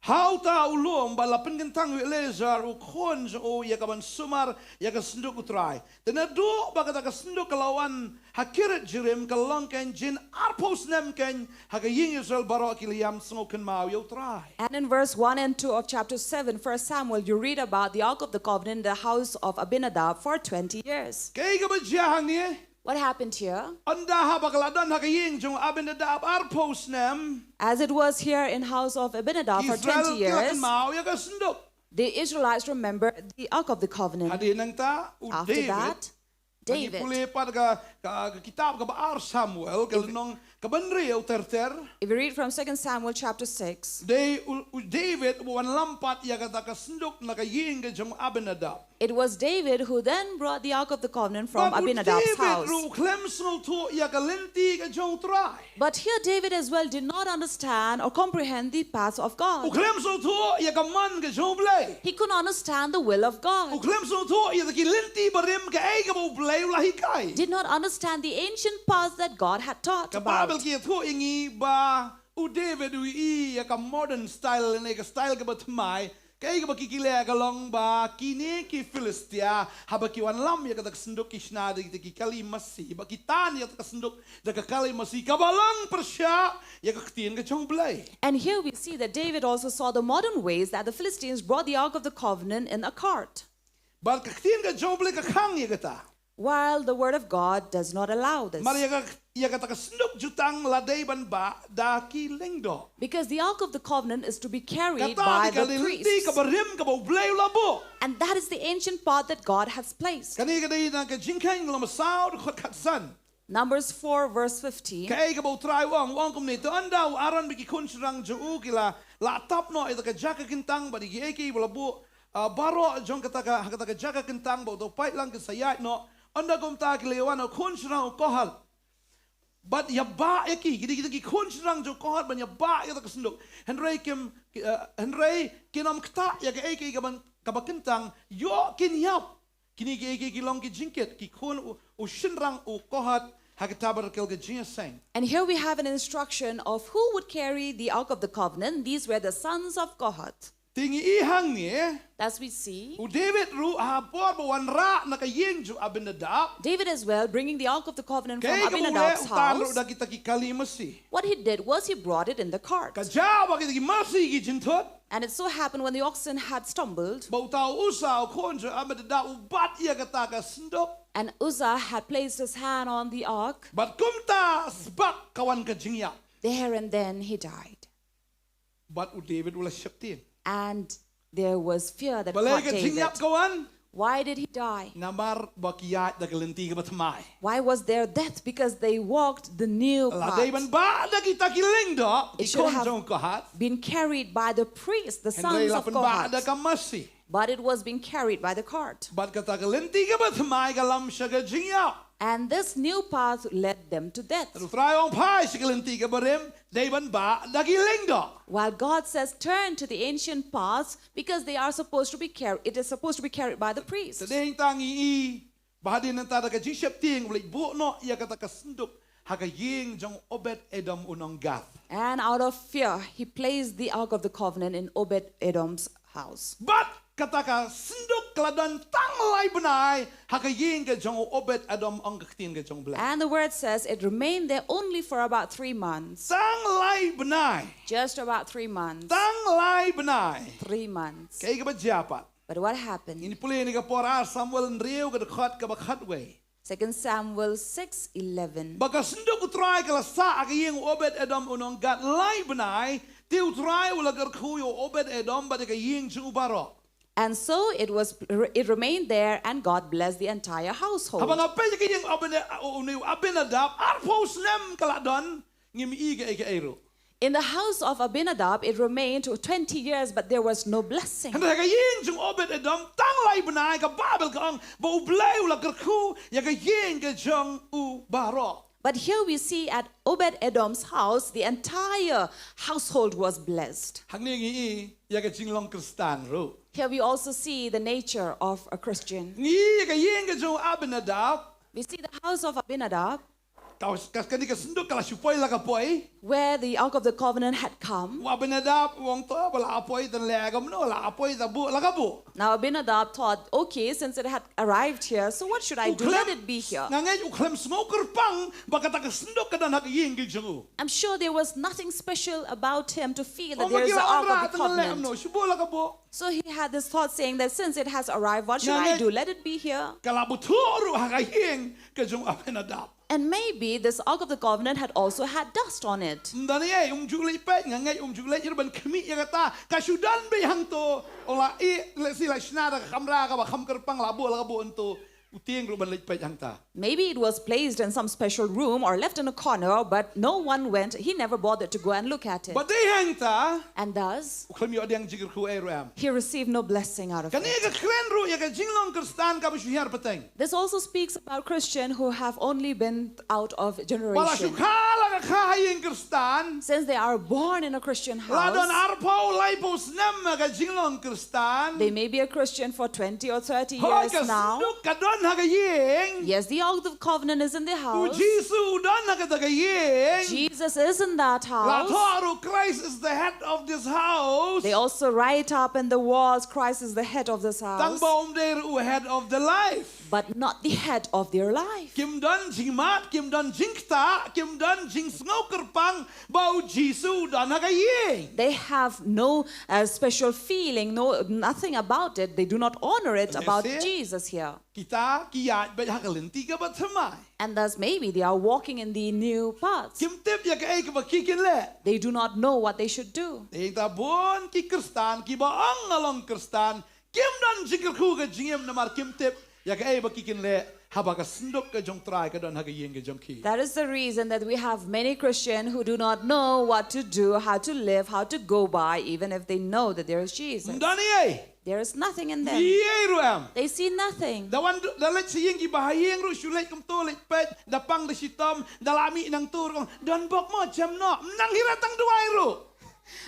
ha uta u lum, bad la pynkyntang u Eleazar u khun jong u ïa ka ban sumar ïa ka synduk u Trai. Te naduh ba kata ka synduk ka la wan ha Kiriath Jearim, ka long keiñ jin arphew snem keiñ ha ka ïing Israel baroh ki la ïam sngewkynmaw ïa u Trai. And in verse one and two of chapter seven, First Samuel, you read about the Ark of the Covenant in the house of Abinadab for twenty years. Kaei kaba jia hangne? What happened here? Ynda haba ka la don ha ka ïing jong u Abinadab arphew snem, As it was here in house of Abinadab for Israel twenty ki la years, kynmaw ïa ka synduk. The Israelites remembered the Ark of the Covenant. Hadien nangta u After David. That, Ngi David. Pule pat ka, ka, ka kitab kaba ar Samuel, ka lynnong kaba hynriew ter ter. If we read from Second Samuel chapter six, Dei u, u David u wanlam pat ïa kata ka synduk na ka ïing ka jong u Abinadab. It was David who then brought the Ark of the Covenant from Bad u Abinadab's David house. Ruh u khlem sngewthuh ïa ka lynti ka jong u Trai. But here David as well did not understand or comprehend the path of U God. khlem sngewthuh ïa ka mon ka jong u Blei. He couldn't understand the will of U God. khlem sngewthuh ïa ki lynti barim kaei kaba u Blei u la hikai. Did not understand the ancient path that God had taught Ka about. Baibl ka ïathuh ïa ngi ba u David u ïohi ïa ka modern style ne ka style kaba thymmai. Kaei kaba ki, ki leh ka long ba kine ki Philistia, haba ki wanlam ïa kata ka synduk ki shna da kita ki kali masi, ba ki tan ïa kata ka synduk da ka kali masi, kaba long pyrshah ïa ka ktien ka jong u Blei. And here we see that David also saw the modern ways that the Philistines brought the Ark of the Covenant in a cart, Bad ka ktien ka jong u Blei ka khang ïa kata. while the word of God does not allow this. Namar ïa ka, ïa kata ka synduk jutang la dei ban bah da ki lyngdoh. Because the Ark of the Covenant is to be carried Kata by dei ka the lynti priests. kaba rim kaba u Blei u la buh. And that is the ancient path that God has placed. Kane ka dei na ka Jingkheiñ ka lynnong ba saw, dkhot khatsan. Numbers four, verse fifteen. Kaei kaba u Trai u ong, u ong kumne, te ynda u Aaron bad ki khun shynrang jong u ki la, la tap noh ïa kata ka jaka kyntang bad ïa kiei kiei ba la buh, ah, baroh jong kata ka, ha kata ka jaka kyntang, bad uta u paitlang kin sa ïaid noh. Ynda kumta ki la ïa wan ha u khun shynrang u Kohath. Bad ïa bah ïa ki, ki dei kita ki khun shynrang jong u Kohath ban ïa bah ïa kata ka synduk. Hynrei kim, ki, eh, hynrei kin ym ktah ïa kaei kaei kaban, kaba kyntang, ïoh kin ïap. Kine kiei kiei ki long ki jingkit, ki khun u, u shynrang u Kohath ha ka tabernacle ka jingïaseng. And here we have an instruction of who would carry the Ark of the Covenant. These were the sons of Kohath. Te ngi i hangne, As we see, u David ruh ha por ba wanrah na ka ïing jong u Abinadab. David as well, bringing the Ark of the Covenant from Kaei kaba u leh, Abinadab's u tan ruh house. Da kita ki kali masi. What he did was he brought it in the cart. Ka jaw ba kita ki masi ki jynthut. And it so happened when the oxen had stumbled, Ba uta u Uzzah u khun jong u Abinadab u bat ïa kata ka synduk. And Uzzah had placed his hand on the ark. Bad kumta sbak ka wan ka jingïap. There and then he died. Bad u David u la sheptieng. And there was fear that Balei caught ka jingïap David. Ka wan? Why did he die? Namar ba ki ïaid da ka lynti kaba thymmai. Why was there death? Because they walked the new path. La dei ban bah da kita ki lyngdoh, ki khun jong u Kohath. It should have been carried by the priests, the sons of Kohath. Hynrei la pynbah da ka masi. But it was being carried by the cart. Bad kata ka lynti kaba thymmai ka lam sha ka jingïap. And this new path led them to death. Te u Trai u ong phai sha ka lynti kaba rim, dei ban bah da ki lyngdoh. While God says, "Turn to the ancient paths," because they are supposed to be carried, it is supposed to be carried by the priests. Te dei hangta ngi i ba hadien nangta da ka jingsheptieng u leit buh noh ïa kata ka synduk ha ka ïing jong Obed Edom u nong Gath. And out of fear, he placed the Ark of the Covenant in Obed Edom's house. Bad kata ka synduk ka la don tang lai bnai ha ka ïing ka jong u Obed Edom, ong ka ktien ka jong u Blei. And the word says it remained there only for about three months. Tang lai bnai. Just about three months. Tang lai bnai. Three months. Kaei kaba jia pat? But what happened? Ngin pule na ka por ar Samuel hynriew ka dkhot kaba khatwei. Second Samuel six eleven. Ba ka synduk u Trai ka la sah ha ka ïing u Obed Edom u nong Gath lai bnai, te u Trai u la kyrkhu ïa u Obed Edom bad ïa ka ïing jong u baroh. And so it was, it remained there, and God blessed the entire household. Haba nga peit ïa ka ïing Abin-, u, u, u Abinadab, arphew snem ka la don, ngim i kaei kaei ruh. In the house of Abinadab, it remained twenty years, but there was no blessing. Hynrei ha ka ïing jong Obed Edom, tang lai bnai ka Baibl ka ong, ba u Blei u la kyrkhu ïa ka ïing ka jong u baroh. But here we see at Obed Edom's house, the entire household was blessed. Hangne ngi i ïa ka jinglong Khristan ruh. Here we also see the nature of a Christian. Ngi i ïa ka ïing ka jong u Abinadab. We see the house of Abinadab. Ka, ka, kane ka synduk ka la shu poi la ka poi. Where the Ark of the Covenant had come. U Abinadab u ong to ba la poi te leh kumno, la poi te buh la ka buh. Now Abinadab thought, "Okay, since it had arrived here, so what should I do? Let it be here." Nga ngeit u khlem sngew kyrpang ba kata ka synduk ka don ha ka ïing ka jong u. I'm sure there was nothing special about him to feel that there is the Ark of the Covenant. Ong ba ki la wanrah te ngan leh kumno, shu buh la ka buh. So he had this thought saying that, "Since it has arrived, what should I do? Let it be here." Ka la bthuh ruh ha ka ïing ka jong u Abinadab. And maybe this Ark of the Covenant had also had dust on it. Ym don ei, um ju leit peit, nga ngeit um ju leit ruh ban khmih ïa kata. Ka shu don beit hangto, u la i, lehse la shna da ka kamra kaba kham kyrpang, la buh la ka buh hangto. U tieng ruh ban leit peit hangta. Maybe it was placed in some special room or left in a corner, but no one went. He never bothered to go and look at it. Bad dei hangta. And thus, u khlem ïoh diang jingkyrkhu ei ruh em. He received no blessing out of it. Kane ka kren ruh ïa ka jinglong Khristan kaba shu hiar pateng. This also speaks about Christian who have only been out of generation. Ba la shu kha la ka kha ha ïing Khristan. Since they are born in a Christian house, la don arphew laiphew snem ha ka jinglong Khristan. They may be a Christian for twenty or thirty years now. Hooid, ka synduk ka don ha ka ïing. Yes, the Ark of the Covenant is in the house. U Jisu u don ha kata ka ïing. Jesus is in that house. La thoh ruh, "Christ is the head of this house." They also write up in the walls, "Christ is the head of this house." Tang ba um dei ruh u head of the life. But not the head of their life. Kim don jingmad, kim don jingktah, kim don jingsngew kyrpang ba u Jisu u don ha ka ïing. They have no, uh, special feeling, no, nothing about it. They do not honor it about Jesus here. Kita ki ïaid beit ha ka lynti kaba thymmai. And thus maybe they are walking in the new paths. Kim tip ïa kaei kaba ki kin leh. They do not know what they should do. Te ïa kata bun ki Khristan kiba ong nga long Khristan, kim don jingkyrkhu ka jingim namar kim tip ïa kaei ba ki kin leh haba ka synduk ka jong Trai ka don ha ka ïing ka jong ki. That is the reason that we have many Christian who do not know what to do, how to live, how to go by, even if they know that there is Jesus. Ym don ei. There is nothing in them. Ym i ei ruh em. They see nothing. Da wan, da leit sha ïing kiba ha ïing ruh shu leit kumto, leit peit, da pang da shitom, da la mih nangto ruh, don bok mo, jem noh. Ym nang hi re tang duwai ruh.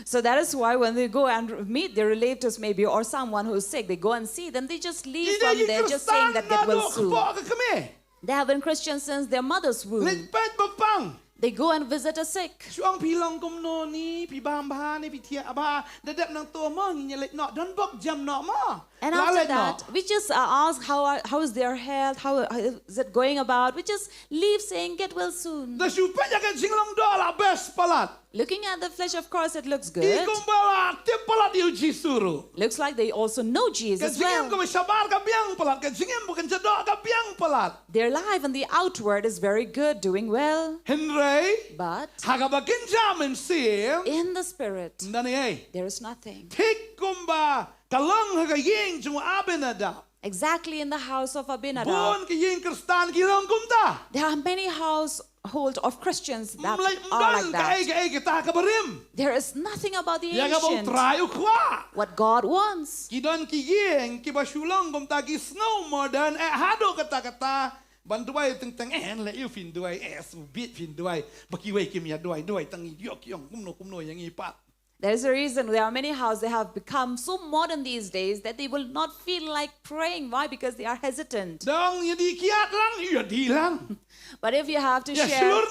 So that is why when they go and meet their relatives maybe or someone who is sick, they go and see them, they just leave from there just saying that, "Get well soon." Ki dei ki Khristan naduh kpoh ka kmie. They have been Christians since their mother's womb. Leit peit ba pang. They go and visit a sick. Shu ong, "Phi long kumno ni, phi bam bha ni, phi thiah bha, da dep nangto mo, ngin ïa leit noh, don bok, jem noh mo." And after that, we just, uh, ask how are, how is their health, how, how is it going about? We just leave saying, "Get well soon." Da shu peit ïa ka jinglong doh la best palat. Looking at the flesh, of course, it looks good. Kumba la tip palat ïa u Jisu ruh. Looks like they also know Jesus well. Ka jingim kaba shabar ka biang palat, ka jingim ba kynja doh ka biang palat. Their life in the outward is very good, doing well. Hynrei, but ha kaba kynja mynsiem, in the spirit, ym don ei. There is nothing. Thik kumba ka long ha ka ïing jong u Abinadab. Exactly in the house of Abinadab. Bun ki ïing Khristan ki long kumta. There are many household of Christians that are like that. Ym don kaei kaei kata ka barim. There is nothing about the ancient. Ïa kaba U Trai u kwah. What God wants. Ki don ki ïing kiba shu long kumta, ki sngew modern, eh, haduh katta katta. Ban duwai teng teng, eh, leh ïa u phin duwai, eh, sngewbha phin duwai. Ba kiwei kim ïa duwai, duwai tang ïoh ki ong kumno kumno ïa ngi pat. There's a reason there are many houses, they have become so modern these days that they will not feel like praying. Why? Because they are hesitant. Dang, ïa dih kiad lang, ïa dih lang. But if you have to share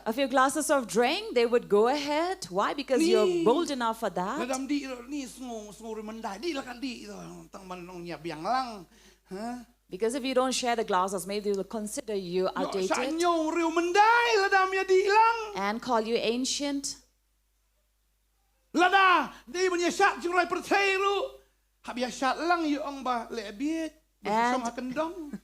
a few glasses of drink, they would go ahead. Why? Because you're bold enough for that. Lada ym dih, ni sngew, sngew riewmyndai, dih la ka dih, tang ban ong ïa biang lang. Huh? Because if you don't share the glasses, maybe they will consider you outdated. Ïoh shah ñiong riewmyndai lada ym ïa dih lang. And call you ancient. Lada dei ban ïa shad jingrwai pyrthei ruh, hap ïa shad lang, ïa ong ba leh bieit, ba shong ha kyndong.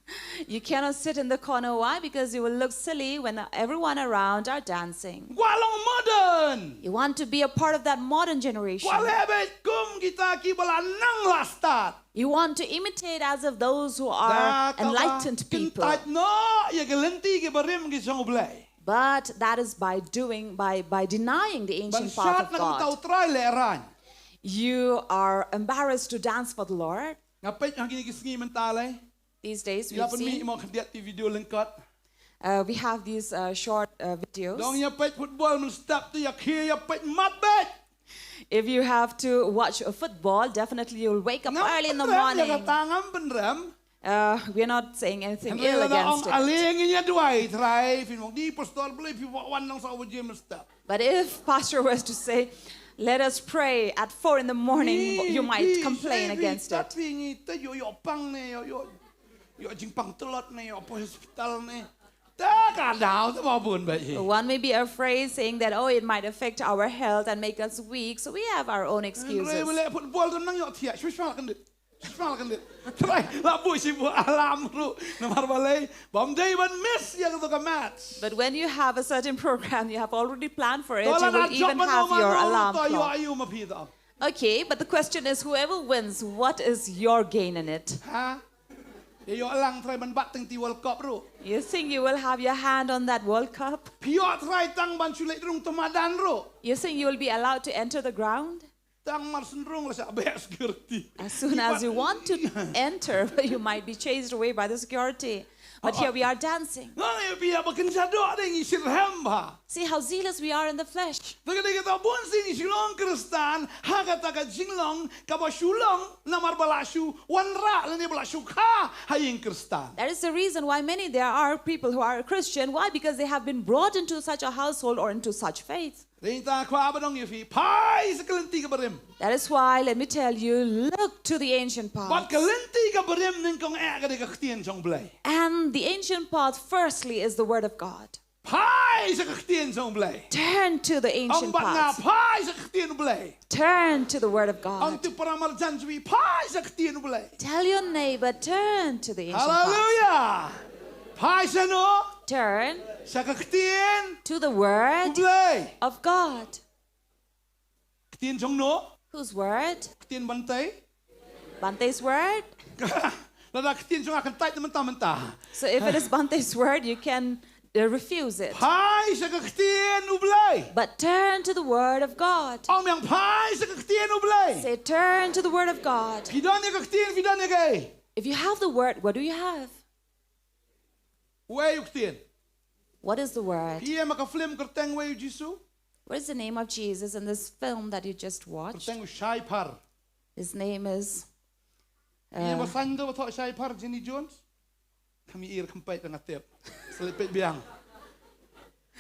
You cannot sit in the corner. Why? Because you will look silly when everyone around are dancing. Kwah long modern. You want to be a part of that modern generation. Kwah leh beit kum kita kiba la nang la stad. You want to imitate as of those who are enlightened people. Da kaba kyntait noh ïa ki lynti ki barim ki jong U Blei. But that is by doing, by, by denying the ancient path of God. Ban shad na ka bynta U Trai lehraiñ. You are embarrassed to dance for the Lord. Nga peit ha kine ki sngi mynta lei. These days, we've seen. Ïa pynmih mo khyndiat ki video lyngkot. Uh, we have these, uh, short, uh, videos. Dang ïa peit football mynstep te ïa khie ïa peit mat beit. If you have to watch a football, definitely you'll wake up early in the morning. Ngam pynrem ïa kata, ngam pynrem. Uh, we're not saying anything ill against it. Hynrei lada ong ale ngin ïa duwai, Trai, phin ong, "Ni pastor, balei phi wan nang saw baje mynstep?" But if pastor was to say, "Let us pray at four in the morning," you might complain against it. Phi, phi, phi, phi, ïoh, ïoh pang ne, ïoh, ïoh, ïoh jingpang tlot ne, ïoh poi hospital ne. Te ka daw te ba bun ba i. One may be afraid, saying that, "Oh, it might affect our health and make us weak." So we have our own excuses. Hynrei ba leh football te nang ïoh thiah, shwa shwa la kyndit. Shwa shwa la kyndit. Trai, la buh shibun alarm ruh. Namar balei, bym dei ban miss ïa kato ka match. But when you have a certain program, you have already planned for it, you will even have your alarm clock. To lada jop man wan ruh, to ïoh aïu ma phi to. Okay, but the question is, whoever wins, what is your gain in it? Ha? Ïa ïoh lang Trai ban bat teng ti World Cup ruh. You think you will have your hand on that World Cup? Phi ïoh Trai tang ban shu leit rung to madan ruh. You think you will be allowed to enter the ground? Tang mar shu rung la shah beh security. As soon as you want to enter, you might be chased away by the security. But here we are dancing. Nga ïa phi ïa ba kynja doh de ngi shitrhem bha. See how zealous we are in the flesh. Te ka dei kata bun sien ngi shu long Khristan ha kata ka jinglong kaba shu long namar ba la shu wanrah lane ba la shu kha ha ïing Khristan. That is the reason why many there are people who are Christian. Why? Because they have been brought into such a household or into such faith. Te nga kwah ban ong ïa phi, phai sha ka lynti kaba rim. That is why, let me tell you, look to the ancient paths. Bad ka lynti kaba rim nyngkong eh ka dei ka ktien jong U Blei. And the ancient path, firstly, is the word of God. Phai sha ka ktien jong U Blei. Turn to the ancient paths. Ong bad nga, phai sha ka ktien U Blei. Turn to the word of God. Ong to para marjan jong phi, phai sha ka ktien U Blei. Tell your neighbor, turn to the ancient paths. Hallelujah. Phai shano? Turn. Sha ka ktien. To the word. U Blei. Of God. Ktien jong no? Whose word? Ktien Bantei. Bante's word. Lada ktien jong nga kyntait mynta mynta. So if it is Bante's word, you can, uh, refuse it. Phai sha ka ktien U Blei. But turn to the word of God. Ong biang, phai sha ka ktien U Blei. Say, "Turn to the word of God." Phi don ïa ka ktien, phi don ïa kaei? If you have the word, what do you have? Uei u ktien? What is the word? Phi ïa ma ka film kyrteng Uei u Jisu? What is the name of Jesus in this film that you just watched? Kyrteng u Shai Phar. His name is, uh, Phi ïa ma saiñ to ba thoh Shai Phar, Jenny Jones? Kam ïohi, kam peit, nga tip. Sa leit peit biang.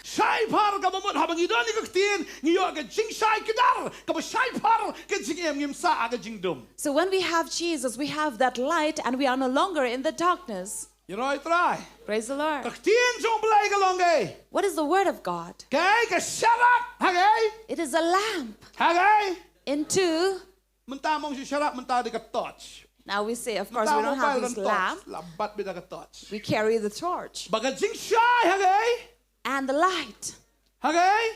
Shai Phar kaba mut haba ngi don ïa ka ktien ngi ïoh ka jingshai kdar, kaba shai phar ka jingim, ngim sah ha ka jingdum. So when we have Jesus, we have that light and we are no longer in the darkness. Ïaroh ïa u Trai. Praise the Lord. Ka ktien jong U Blei ka long kaei? What is the word of God? Kaei ka sharak Ha kaei? It is a lamp Ha kaei? into. Mynta mong shu sharap mynta da ka torch. Now we say, of course, we Mynta don't have mobile these dang torch. lamps. La bat beit da ka torch. We carry the torch Ba ka jingshai ha kaei? and the light. Ha kaei?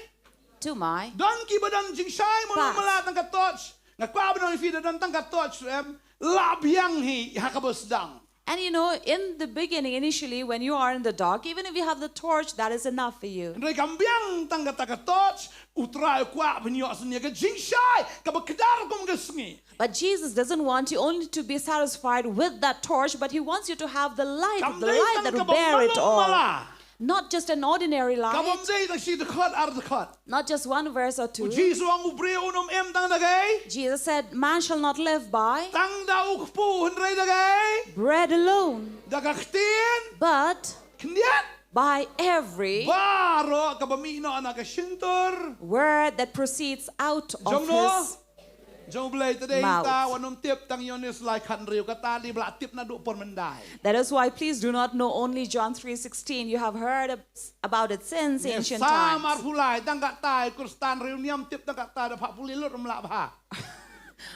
To my. Don kiba don jingshai mo Path. Mala tang ka torch. Nga kwah ban ong ïa phi da don tang ka torch em. La biang hi ha kaba sdang. And you know, in the beginning, initially, when you are in the dark, even if you have the torch, that is enough for you. Hynrei kam biang tang kata ka torch, U Trai u kwah ban ïoh syn ïa ka jingshai kaba kdar kum ka sngi. But Jesus doesn't want you only to be satisfied with that torch, but he wants you to have the light, Kam the dei light tang that will kaba bear it malum all. Mala. Not just an ordinary Kam light. Dei tang shi dkhot ar dkhot. Not just one verse or two. U Jisu u ong u briew un ym im tang da kaei? Jesus said, "Man shall not live by Tang da u kpu hynrei da kaei? Bread alone, Da ka ktien. but Khyndiat. By every Baroh kaba mih noh na ka shyntur. Word that proceeds out of Jong no? his Jong u Blei. Te dei mouth. Ta wan ym tip tang Ïoannis lai khathynriew, kata dei ba la tip naduh por myndai. That is why please do not know only John three sixteen. You have heard ab- about it since ancient Salm times. arphew lai, tang kata i Khristan riewniam tip tang kata da phah pule lut ym lah bha.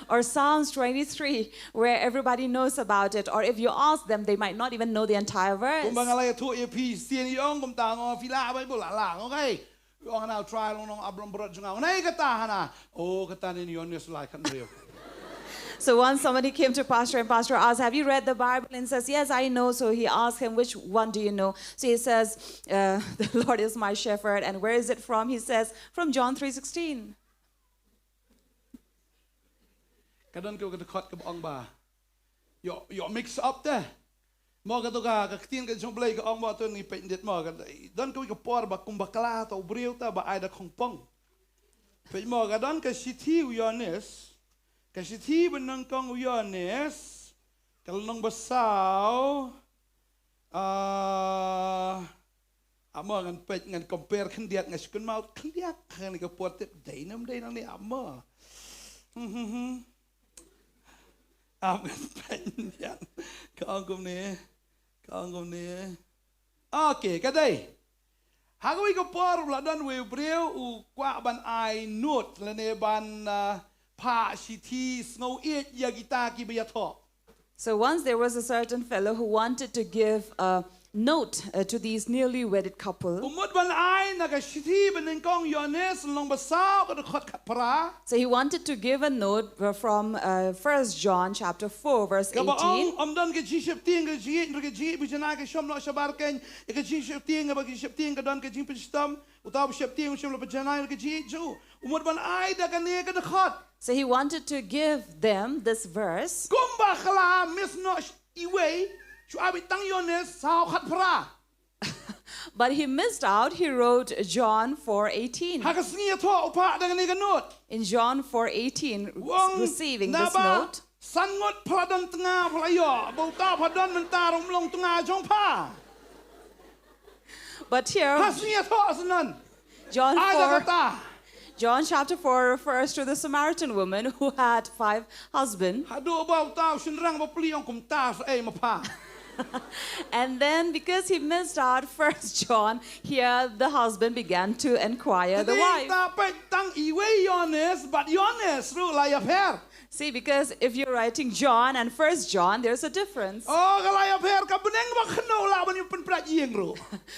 Or Psalms twenty-three, where everybody knows about it. Or if you ask them, they might not even know the entire verse. Kumba nga la ïathuh ïa phi sien i ong kumta, ngo phi lah Baibl, lah lah, okay. Ong na u Trai long nong Abram brot jong nga. Nai kata hana. Oh, kata ne Ïoannis lai khathynriew. So once somebody came to Pastor and Pastor asked, "Have you read the Bible?" And says, "Yes, I know." So he asked him, "Which one do you know?" So he says, uh, "The Lord is my shepherd." "And where is it from?" He says, "From John three sixteen." Ka don ka dkhot kaba ong ba ïoh, ïoh mix up te. Mo kato ka, ka ktien ka jong u Blei ka ong ba to ngi peit ndit mo ka, don kawei ka por ba kum bakla ta u briew ta ba ai da khongpong. Peit mo ka don ka shithi u Ïoannis. Ka shithi ba nyngkong u Ïoannis. Ka lynnong ba saw. Ah, amo ngan peit, ngan compare khyndiat, nga shu kynmaw khyndiat ha kane ka por, tip dei ne ym dei nangne amo. Hmm, hmm, hmm. Am ngan peit khyndiat. Ka ong kumne. Ka ong kumne. Okay, ka dei. Ha kawei ka por la don uwei u briew u kwah ban ai note lane ban, ah, phah shithi sngewbha ïa kita kiba ïathoh. So once there was a certain fellow who wanted to give a note uh, to these newly wedded couple. U mut ban ai na ka shithi ba nyngkong Ïoannis lynnong ba saw ka dkhot khatphra. So he wanted to give a note uh, from uh, First John chapter four, verse Kaba ong, eighteen. Ym don ka jingsheptieng ka jingïeit, ka jingïeit ba janai ka shym noh shabar kein ïa ka jingsheptieng, kaba ka jingsheptieng ka don ka jingpynshitom. Uta uba sheptieng u shym la pynjanai ïa ka jingïeit jong u. U mut ban ai da kane ka dkhot. So he wanted to give them this verse. Kumba ka la miss noh iwei, shu ai beit tang Ïoannis saw khatphra. But he missed out. He wrote John four eighteen. Ha ka sngi ïathoh u phah da kane ka note. In John four eighteen, U ong, receiving this naba note, san ngut pha la don tnga pha la ïoh, ba uta pha don mynta ruh ym long tnga jong pha. but here, Ha sngi ïathoh syndon. John Ai da four, kata. John chapter four refers to the Samaritan woman who had five husbands. Haduh ba uta u shynrang bapli u ong, kumta sa ei ma pha. And then, because he missed out First John, here the husband began to inquire the Te dei wife. Ta peit tang iwei Ïoannis, bad Ïoannis ruh la ïapher. See, because if you're writing John and First John, there's a difference. Oh, ka la ïapher, ka bneng ba khyndew lah ban ïa pynprat ïing ruh.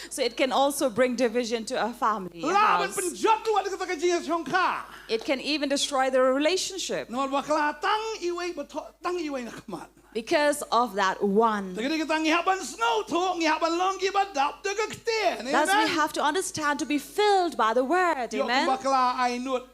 So it can also bring division to a family, a Lah ban house. pynjot ruh kata ka jingïashongkha. It can even destroy the relationship Namar bakla tang iwei ba thoh, tang iwei na khmat. because of that one. Te ka dei kata ngi hap ban sngewthuh, ngi hap ban long kiba dap da ka ktien. Thus, we Amen. have to understand to be filled by the word. Ïoh Amen. bakla ai note.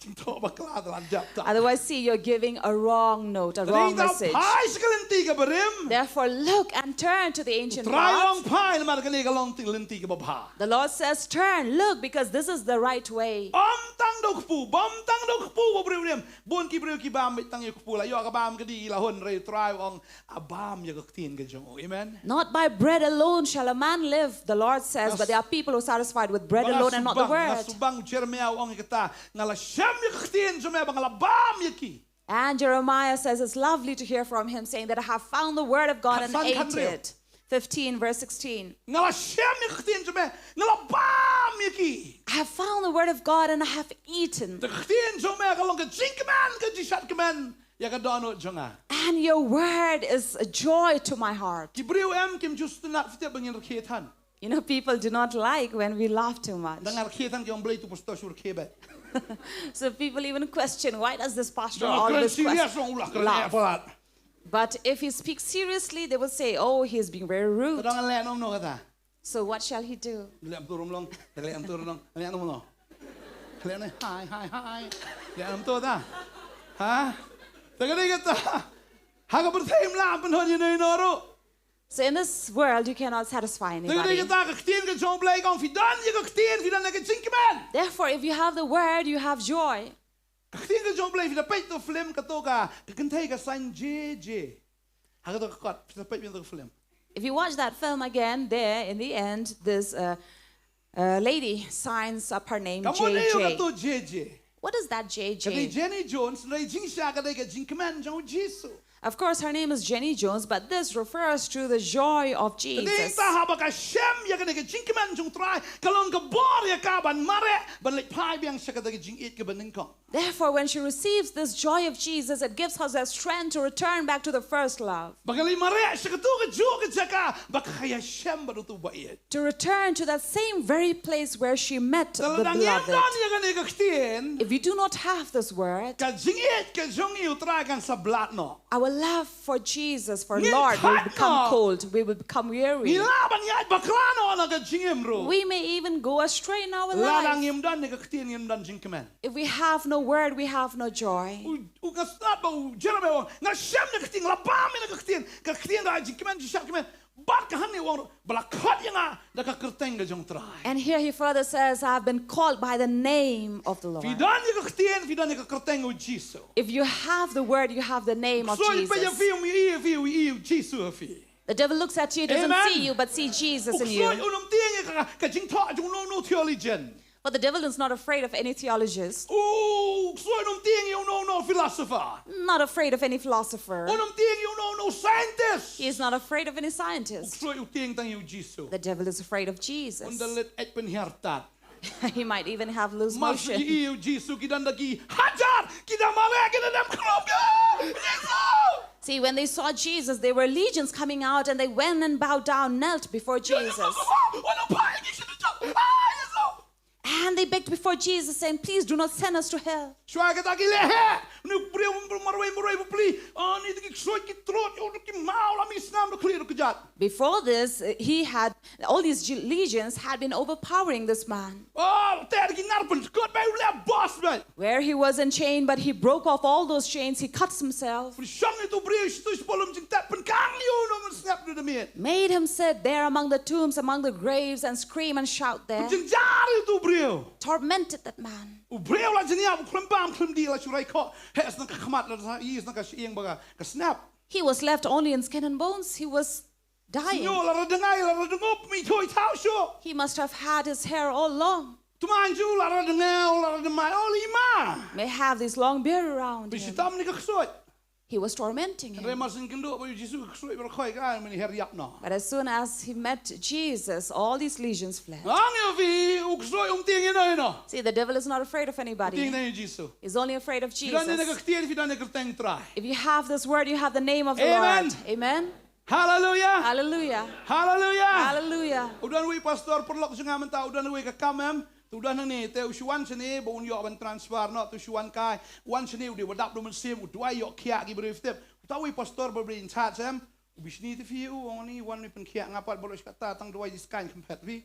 Jingthoh bakla te la dap ta. Otherwise, see, you're giving a wrong note, a Te wrong dei ta message. Phai sha ka lynti kaba rim. Therefore, look and turn to the ancient Trai u ong path. phai namar kane ka long ti lynti kaba bha. The Lord says, "Turn, look, because this is the right way." Ym tang da u kpu, bym tang da u kpu ba briew rim. Bun ki briew ki bam beit tang ïa u kpu, la ïoh ka bam ka dih, la hun, hynrei Trai u ong, a bam ïa ka ktien ka jong u. Amen. Not by bread alone shall a man live, the Lord says, but there are people who are satisfied with bread alone and not the word. Nga subang, Jeremiah u ong ïa kata, nga la shem ïa ka ktien jong me ba nga la bam ïa ki. And Jeremiah says, "It's lovely to hear from him, saying that I have found the word of God and ate it." Fifteen, verse sixteen. Nga la shem ïa ka ktien jong me, nga la bam ïa ki. I have found the word of God and I have eaten. Te ka ktien jong me ka long ka jingkmen, ka jingshad kmen ïa ka dohnud jong nga. And your word is a joy to my heart. Ki briew em kim ju sngewtynnat, phi tip, ba ngin rkhie than. You know, people do not like when we laugh too much. Dang rkhie than ki ong balei tu pastor shu rkhie beit. So people even question, "Why does this pastor always laugh?" But if he speaks seriously, they will say, "Oh, he is being very rude." Dang leh noh noh kata. So what shall he do? Leh noh noh, leh noh noh, leh noh noh. Leh noh, hi, hi, hi. Leh noh noh ta. Ha? Te ka dei kata. Ha ka pyrthei ym lah ban pynhun ïa no ïa no ruh. So in this world, you cannot satisfy anybody. Te ka dei kata, ka ktien ka jong U Blei ka ong, phi don ïa ka ktien, phi don ïa ka jingkmen. Therefore, if you have the word, you have joy. Ka ktien ka jong U Blei, phi da peit tu film, kato ka, ka kynthei ka sign J J. Ha kato ka kot, phi da peit tu film. If you watch that film again, there in the end, this uh, uh, lady signs up her name J J. Ka mon aïu kato J J? What is that J J? Ka dei Jenny Jones, hynrei jingshisha ka dei ka jingkmen jong U Jisu. Of course, her name is Jenny Jones, but this refers to the joy of Jesus. Ka dei ta haba ka shem ïa kane ka jingkmen jong U Trai, ka long ka bor ïa ka ban mareh, ban leit phai biang sha kata ka jingïeit kaba nyngkong. Therefore, when she receives this joy of Jesus, it gives her the strength to return back to the first love. Ba ka leit mareh sha kato kajuh ka jaka ba ka ïashem bad uto uba ïeit. To return to that same very place where she met the beloved. Lada ngim don ïa kane ka ktien, if we do not have this word, ka jingïeit ka jong ngi ïa U Trai kan sa blad noh. Our love for Jesus, for Lord, will become cold. We will become weary. Ngi lah ban ïaid bakla noh na ka jingim ruh. We may even go astray in our life. Lada ngim don ïa ka ktien, ngim don jingkmen. If we have no word, we have no joy. U, u nga sngewtynnat ba u Jeremiah u ong, nga shem ïa ka ktien, nga la bam ïa ka ktien, ka ktien ka jingkmen, jingshad kmen. Bad ka hangne u ong ruh, ba la khot ïa nga da ka kyrteng ka jong U Trai. And here he further says, "I have been called by the name of the Lord." Phi don ïa ka ktien, phi don ïa ka kyrteng U Jisu. If you have the word, you have the name of Jesus. U ksuid u peit ïa phi, um ïohi ïa phi, u ïohi U Jisu ha phi. The devil looks at you, doesn't see you, but see Jesus in you. U ksuid um tieng ïa ka, ka jingthoh jong uno uno theologian. But the devil is not afraid of any theologist. U ksuid um tieng ïa uno uno philosopher. Not afraid of any philosopher. Um tieng ïa uno uno scientist. He is not afraid of any scientist. U ksuid u tieng tang ïa U Jisu. The devil is afraid of Jesus. Un da leit eit pynhiar tad. He might even have loose motion. Mar shu ïohi ïa U Jisu, ki don da ki hajar ki da mareh, ki da dem khrum ïa U Jisu. See, when they saw Jesus, there were legions coming out, and they went and bowed down, knelt before Jesus. Wan ong phai ngi sha ka jong. Ah, Jisu. And they begged before Jesus, saying, "Please do not send us to hell." Shuwa kata ki leh heh. Une u briew marwei, marwei bapli. Ani te ki ksuid ki trud, ïa u ki maw la mih sngam da khlieh da kjat. Before this, uh, he had, all these ge-, legions had been overpowering this man. Oh, te ki nar pynskut beit, u leh bos beit. Where he was in chain, but he broke off all those chains. He cuts himself. Pynshong ïa uto u briew sha uto u sypor lum jingtep, pynkang ïa u, u nym sngap da miet. Made him sit there among the tombs, among the graves, and scream and shout there. Pynjynjar ïa uto u briew. Tormented that man. U briew la jynïap, u khlem bam khlem dih, la shu rai khoh. Heh sha ka khmat, la sa ïohi sha ka shyieng ba ka snap. He was left only in skin and bones. He was dying. Sngewthuh, la ra dngai, la ra dngup, mih thaw shuh. He must have had his hair all long. Tymmen ju la ra dngai, la ra dngai, oh, i ma. May have this long beard around him. Pynshoi tam ïa ka ksuid. He was tormenting him. Hynrei mar shu ïakynduh bad U Jisu, ka ksuid ba khoi ka, mynta her ïap noh. But as soon as he met Jesus, all these legions fled. Nga ong ïa phi, u ksuid um tieng ïa no ïa no. See, the devil is not afraid of anybody. U tieng tang ïa U Jisu. He's only afraid of Jesus. Phi don ïa ka ktien, phi don ïa ka kyrteng U Trai. If you have this word, you have the name of the Lord. Amen. Amen. Hallelujah. Hallelujah. Hallelujah. Hallelujah. U don uwei pastor paralok jong nga mynta, u don uwei ka kam em. Te u don hangne, te u shu wan shane ba un ïoh ban transfer noh, te u shu wan kai, wan shane u dei ba dap da u mynsiem, u duwai ïoh khiah ki briew, tip. Uta uwei pastor ba in charge em. U bishni te phi, u ong ni wan ni pynkhiah, nga pat ba lok shi katta tang duwai di skaiñ kynphet phi.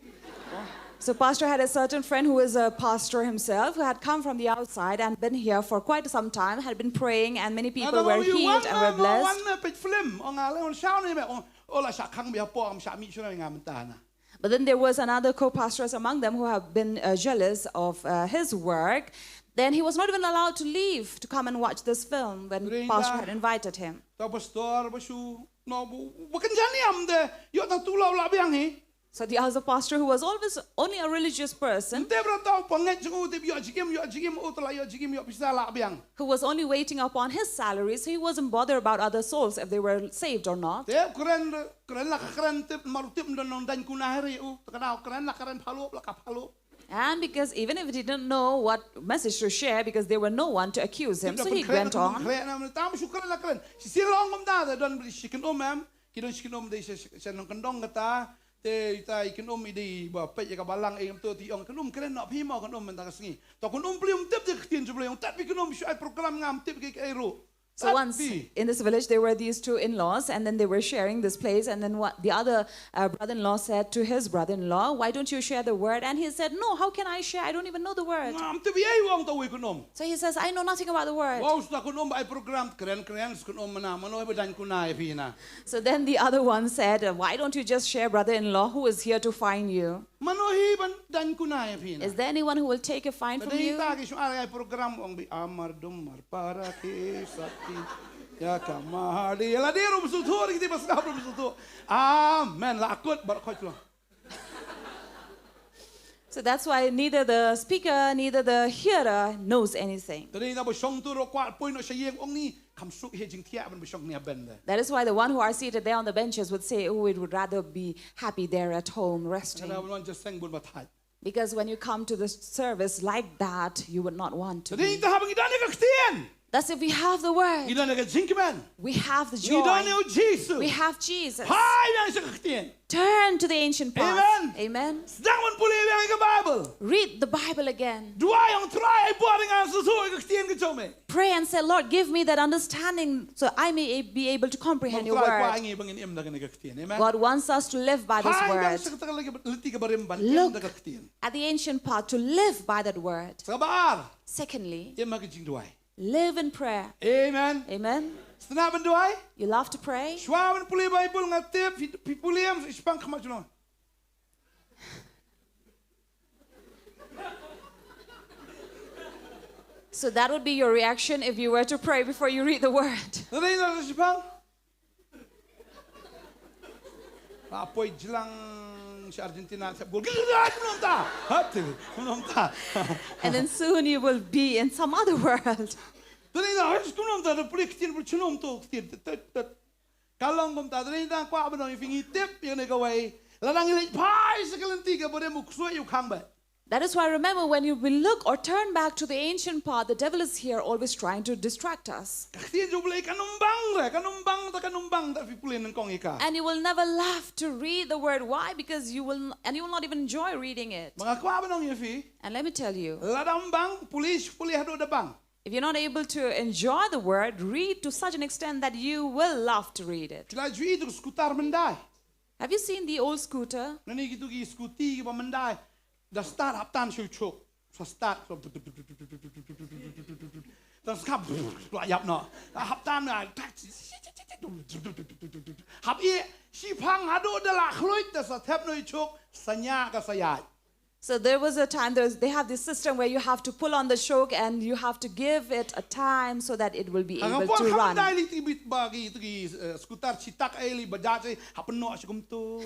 So pastor had a certain friend who is a pastor himself, who had come from the outside and been here for quite some time, had been praying, and many people were healed and were blessed. Wan, wan, wan peit film, ong nga leh wan shaw ni me, ong, oh, la shah khang beit hapoh, ngam shah mih shuh nga mynta na. But then there was another co-pastors among them who have been, uh, jealous of, uh, his work. Then he was not even allowed to leave to come and watch this film when pastor had invited him. Uta u pastor ba shu, no, ba, ba kynja niam de, ïoh tang tu la u lah biang hi. So the other pastor, who was always only a religious person, tip ba uta u pangeit jong u, tip ïoh jingim, ïoh jingim, u tang la ïoh jingim, ïoh pisa lah biang. Who was only waiting upon his salary, so he wasn't bothered about other souls, if they were saved or not. Tip kren, kren la ka kren, tip mar u tip ym don nongdaiñ kuna hi re u, te ka dei u kren la kren, phalop la ka phalop. And because even if he didn't know what message to share, because there were no one to accuse him, so he went on. Kren na, tam shu kren la kren. Shi sien long kumta, da don shi kynum em. Ki don shi kynum dei sha, sha, sha nongkyndong kata. Te ita i kynum i dei ba peit ïa ka balang, em, to ti ong kynum kren noh phi mo, kynum mynta ka sngi. To kynum pli um tip ïa ka ktien jong Blei, ong tat phi kynum shu ai program ngam tip ki, ki ruh. So once in this village, there were these two in-laws, and then they were sharing this place. And then what the other uh, brother-in-law said to his brother-in-law, "Why don't you share the word?" And he said, "No, how can I share? I don't even know the word." Ngam tip ïa i, ong ta wei kynum. So he says, "I know nothing about the word." Wow, shu ta kynum ba ai program kren kren, shu kynum mana, mano ba dang kuna ïa phi na. So then the other one said, "Why don't you just share, brother-in-law, who is here to fine you?" Mano hi ban dang kuna ïa phi na. Is there anyone who will take a fine from you? Dei ta ki shu ai program ong bi amar dum mar para ki sati. Ya ka mahadi. La dei rum suthu, ki ti ba sngap rum suthu. Amen. La kut bar khoi lo. So that's why neither the speaker, neither the hearer knows anything. Dei na ba shong tu ro kwah poi noh sha ïing ong ni. Kham suk hi jingthiah ban ba shong nia ben de. That is why the one who are seated there on the benches would say, "Oh, it would rather be happy there at home, resting." Kada ban wan jingïaseng bun ba thait. Because when you come to the service like that, you would not want to. Dei ta haba ngi don ïa ka ktien. That's if we have the word. Ngi don ïa ka jingkmen. We have the joy. Ngi don ïa u Jisu. We have Jesus. Phai ïa ka ktien. Turn to the ancient path. Amen. Amen. Sdang ban pule ïa ka Bible. Read the Bible again. Duwai ong Trai, ai bor ïa nga sngewthuh ïa ka ktien ka jong me. Pray and say, "Lord, give me that understanding so I may be able to comprehend your word." Trai kwah ïa ngi ba ngin im da kane ka ktien. Amen. God wants us to live by this word. Phai ïa ka lynti kaba rim ban im da ka ktien. Look at the ancient path to live by that word. Sa kaba ar. Secondly, im ha ka jingduwai. Live in prayer. Amen. Amen. Sngewtynnat ban duwai? You love to pray? Shuwa ban pule Bible nga tip, phi, phi pule em, shipang khmat jong. So that would be your reaction if you were to pray before you read the word. Dei na shipang. Ba poi jlang sha Argentina, sep gol. Gila, kumno mynta? Hati, kumno mynta? And then soon you will be in some other world. Dei na, kumno mynta, da pule ktien, pule chnum to ktien. Tet, tet, tet. Ka long kumta, dei na, kwah ban ong ïa phi ngi tip ïa kane kawei. Lada ngi leit phai sha ka lynti kaba rim u ksuid u khang beit. That is why, remember, when you will look or turn back to the ancient path, the devil is here always trying to distract us. Ka ktien jong U Blei kan ym bang re, kan ym bang ta, kan ym bang ta phi pule nyngkong ïa ka. And you will never love to read the word. Why? Because you will, n-, and you will not even enjoy reading it. Ba nga kwah ban ong ïa phi. And let me tell you. Lada ym bang, pule, pule haduh da bang. If you're not able to enjoy the word, read to such an extent that you will love to read it. Phi la ju ïohi ïa u scooter myndai? Have you seen the old scooter? Nangne kito ki scooty kiba myndai. Da start hap tan sha u chuk. Sa start. Da skap la ïap noh. Hap tan na. Hap ïeh shipang haduh da la khluit da sa thep noh u chuk. Sa ñiah ka sa ïaid. So there was a time, there was, they have this system where you have to pull on the choke and you have to give it a time so that it will be able to run. Hangta phi dei lei ti bit ba ki, ti ki, eh, scooter Chetak ei lei Bajaj ei, hap pynnoh shi kumto.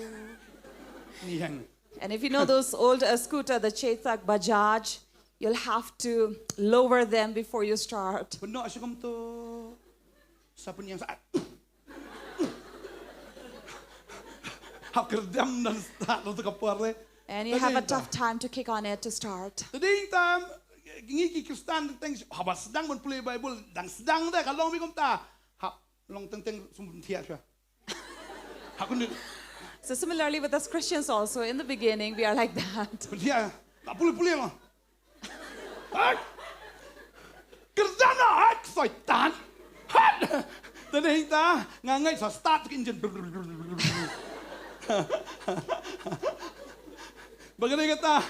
Ni hang. And if you know those old, uh, scooter, the Chetak Bajaj, you'll have to lower them before you start. Pynnoh shi kumto. Sa pynïeng sa. Hap kyrdem ban start ruh ka por leh. And you have a tough time to kick on it to start. Te dei tam, ngi ki Khristan teng, haba sdang ban pule Bible, dang sdang te ka long beit kumta. Hap long teng teng sum thiah shuwa. Hap kun. So similarly with us Christians also, in the beginning, we are like that. Thiah. Ka pule pule long. Hai! Kyrdan noh, hai, Soitan! Hai! Te dei ta, nga ngeit sa start ka engine. Ba ka dei kata,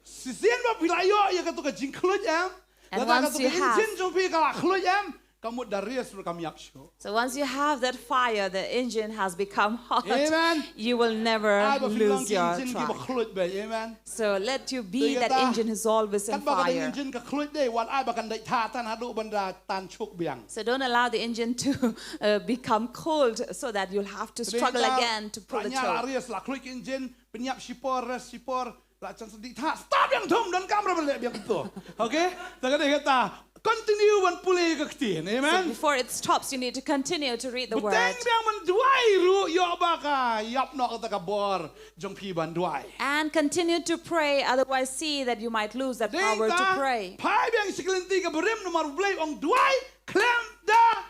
shisien ba phi la ïoh ïa kato ka jingkhluit em. And once you have, kata ka engine jong phi ka la khluit em. Ka mut da race ruh kam ïap shuh. So once you have that fire, the engine has become hot. Amen. You will never lose your track. Ai ba phi long ki engine kiba khluit beit. Amen. So let you be that engine who's always in fire. Te kata, katba ka engine ka khluit dei, wat ai ba kan dei tha tan haduh ban da tan chuk biang. So don't allow the engine to, uh, become cold so that you'll have to struggle again to pull the choke. Te kata, la ñiah la race, la khluit ki engine, pynïap shipor, race shipor, la chance dih tha, start biang thum, donkam ruh ban leh biang to. Okay? Te ka dei kata, Continue ban pule ka ktien. So amen. Before it stops, you need to continue to read the word. Bteng biang ban duwai ruh, ïoh ba ka ïap noh kata ka bor jong phi ban duwai. And continue to pray, otherwise see that you might lose that power to pray. Phai biang sha ka lynti kaba rim namar U Blei u ong duwai khlem da.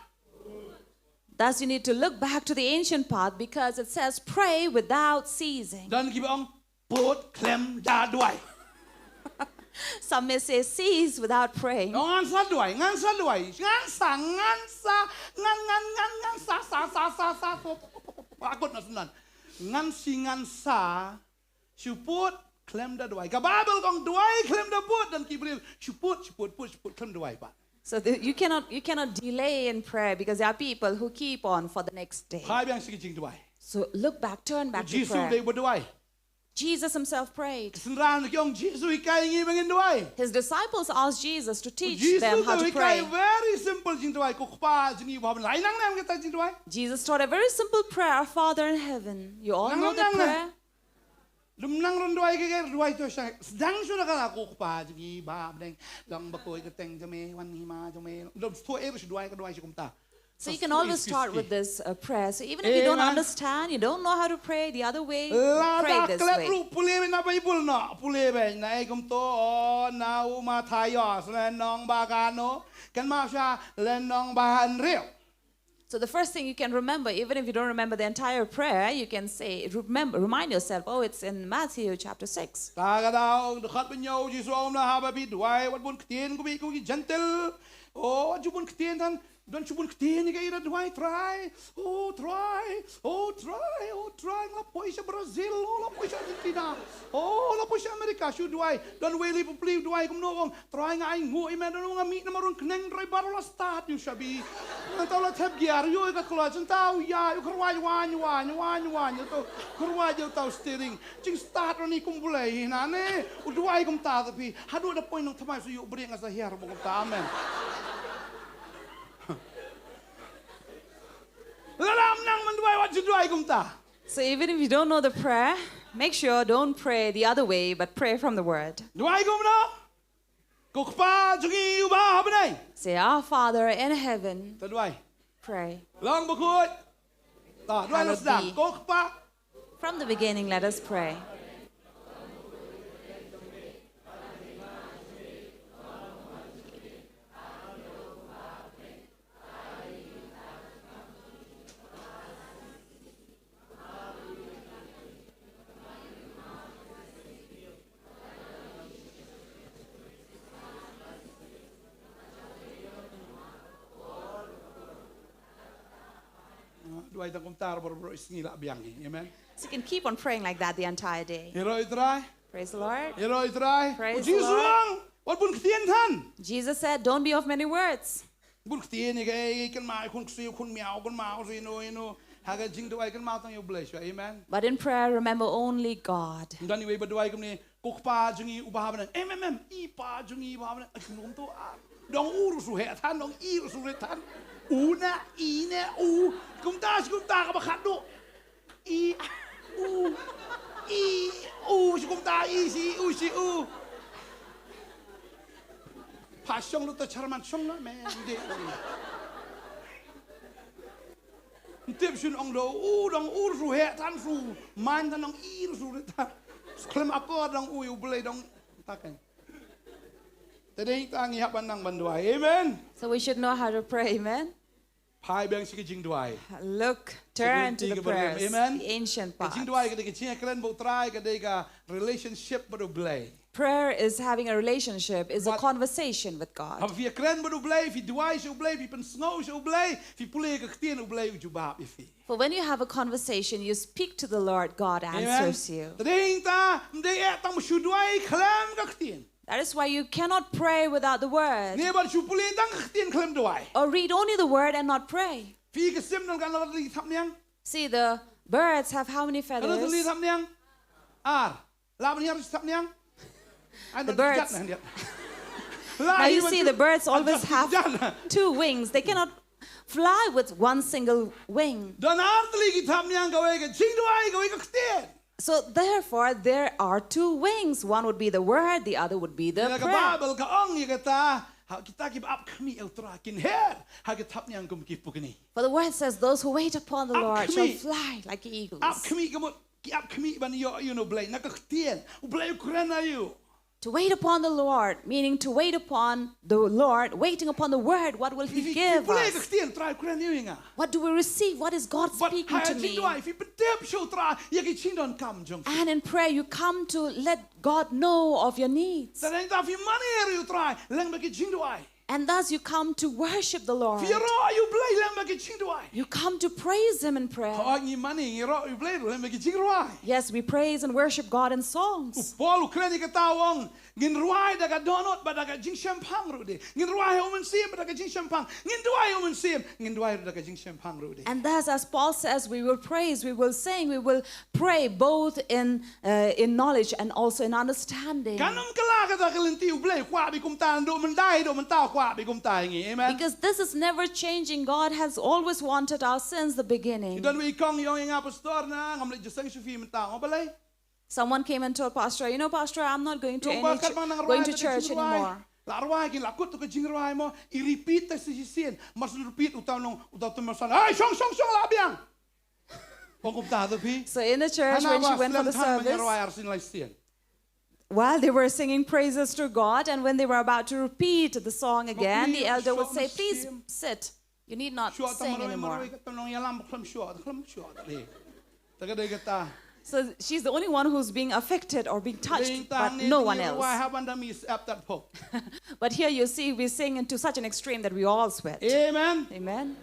Thus, you need to look back to the ancient path because it says, "Pray without ceasing." Don kiba ong put khlem da duwai. Some may say, "Cease without praying." No, ngan sa duwai, ngan sa duwai, ngan sa, ngan sa, ngan, ngan, ngan, ngan sa, sa, sa, sa, sa, sa. Akut na sunan. Ngan si, ngan sa. Shu put khlem da duwai. Ka Bible ka ong duwai khlem da put, don ki briew shu put, shu put, put, shu put khlem duwai pat. So the, you cannot, you cannot delay in prayer because there are people who keep on for the next day. Phai biang sha ka jingduwai. So look back, turn back to prayer. U Jisu u dei uba duwai. Jesus himself prayed. Ki synran ki ong Jisu, hikai ngi ba ngin duwai. His disciples asked Jesus to teach them how to pray. U Jisu u hikai very simple jingduwai, Ko Kpa jong ngi uba ha bneng. Nang nang kata jingduwai. Jesus taught a very simple prayer, "Our Father in heaven." You all know the prayer. Lum nang run duwai ka, ka duwai to sha, sdang shu da ka la, Ko Kpa jong ngi ba ha bneng, long bakhuid ka kyrteng jong me, wan hima jong me. Lum to er shu duwai ka duwai shu kumta. So you can always start with this, uh, prayer. So even if you don't understand, you don't know how to pray the other way, pray this way. Lada klet ruh pule beit na Bible noh, pule beit na ei kumto, oh, na u Mathaios, lynnong ba kano, kynmaw sha lynnong ba hynriew. So the first thing you can remember, even if you don't remember the entire prayer, you can say, remember, remind yourself, "Oh, it's in Matthew chapter six." Ta ka daw, dkhot ba hynñiew, Jisu u ong, haba phi duwai, wat bun ktien kum ki, kum ki Jentil. Oh, wat ju bun ktien than, don ju bun ktien ïa ka, ïa ka duwai, Trai. Oh, Trai. Oh, Trai. Oh, Trai. Nga la poi sha Brazil. Oh, la poi sha Argentina. Oh, la poi sha America. Shu duwai. Don wei lei phi duwai kumno, ong, Trai, nga ainguh ïa me, don nga mih namar u kyneng driver u la start ïa u shabi. Nangta u la thep gear, ïoh ïa ka clutch, nangta u ïaid, u kyrwai, waiñ, waiñ, waiñ, waiñ, uta u kyrwai ïa uta u steering. Jingstart ruh kum U Blei hi na ne. U duwai kumta te phi. Haduh da poi nongthymmai shu ïoh brake nga sa hiar ba kumta. Amen. Lada ym nang ban duwai, wat ju duwai kumta. So even if you don't know the prayer, make sure don't pray the other way, but pray from the word. Duwai kumno? Ko Kpa jong ngi uba ha bneng. Say, "Our Father in heaven." Ta duwai. Pray. Long bakhuid. Ta duwai, hallowed be. Long sdang. Ko Kpa. From the beginning, let us pray. Duwai tang kumta baroh baroh i sngi la biang hi. Amen. So you can keep on praying like that the entire day. Ïaroh ïa u Trai. Praise the Lord. Ïaroh ïa u Trai. Praise the Lord. U Jisu u ong, wat bun ktien than. Jesus said, "Don't be of many words." Bun ktien ïa kaei, kynmaw khun ksiew, khun miaw, kynmaw ïa ino ino. Ha ka jingduwai kynmaw tang ïa U Blei shuwa. Amen. But in prayer, remember only God. Don iwei ba duwai kumne, Ko Kpa jong ngi uba ha bneng. Em, em, em, i Pa jong ngi uba ha bneng. Ai, kumno kumto, ah. Dong u ruh shu heh than, dong i ruh shu rit than. U na, i na, u. Kumta, kumta kaba khatduh. I, u, i, u, shi kumta, i, shi, u, shi, u. Pha shong lut ta Chairman shong na, men, de. Ntip shun ong do, u, dong, u, shu heh, tan shu, man, tan dong, i, shu, tan. Khlem akor dong, u, U Blei dong, ta kan. Te dei ta ngi hap ban nang ban duwai. Amen. So we should know how to pray. Amen. Phai biang sha ki jingduwai. Look, turn to the prayers, amen, the ancient paths. Ki jingduwai ka dei ka jingïakren bad U Trai, ka dei ka relationship bad U Blei. Prayer is having a relationship, is a conversation with God. Haba phi ïakren bad U Blei, phi duwai sha U Blei, phi pynsngew sha U Blei, phi pule ka ktien U Blei u jubab ïa phi. For when you have a conversation, you speak to the Lord, God answers you. Amen. Te dei ta, ym dei eh tang ba shu duwai khlem ka ktien. That is why you cannot pray without the word. Ne ban shu pule tang ka ktien khlem duwai. Or read only the word and not pray. Phi ka sim don katno tylli ki thapniang? See, the birds have how many feathers? Katno tylli ki thapniang? Ar. Lah ban hiar ki thapniang? The birds. Now you see, the birds always have two wings. They cannot fly with one single wing. Don ar tylli ki thapniang, kawei ka jingduwai, kawei ka ktien. So therefore, there are two wings. One would be the word, the other would be the prayer. Ïa ka Baibl ka ong ïa kata, Ha kita kiba ap khmih ïa U Trai kin her ha ki thapniang kum ki pukni. For the word says, "Those who wait upon the Lord shall fly like eagles." Ap khmih ka mut ki ap khmih ban ïoh ïa U Blei na ka ktien. U Blei u kren ïa u. To wait upon the Lord, meaning to wait upon the Lord, waiting upon the word, what will He give us? What do we receive? What is God speaking to me? And in prayer, you come to let God know of your needs. And thus you come to worship the Lord. You come to praise Him in prayer. Yes, we praise and worship God in songs. Ngin rwai da ka dohnud bad da ka jingshemphang ruh de. Ngin rwai ha U Mynsiem bad da ka jingshemphang. Ngin duwai ha U Mynsiem, ngin duwai ruh da ka jingshemphang ruh de. And thus, as Paul says, we will praise, we will sing, we will pray both in uh, in knowledge and also in understanding. Kan ym kylla kata ka lynti U Blei u kwah ba i kumta, naduh mynta, naduh mynta u kwah ba i kumta ïa ngi. Amen. Because this is never changing. God has always wanted us since the beginning. Ki don wei i kong i ong ïa nga, pastor, na ngam leit jingïaseng shuh phi mynta. Nga ong balei? Someone came and told Pastor, you know, Pastor, I'm not going to any ch- going to church anymore. La rwai kin la kut tu ka jingrwai mo, i repeat ta shisien, mar shu repeat uta u nong, uta u tymmen san, ai shong shong shong, la biang. Ong kumta tu phi. So in the church, when she went for the service, while they were singing praises to God, and when they were about to repeat the song again, the elder would say, please sit. You need not sing anymore. So she's the only one who's being affected or being touched, but no one else. But here you see, we sing into such an extreme that we all sweat. Amen. Amen.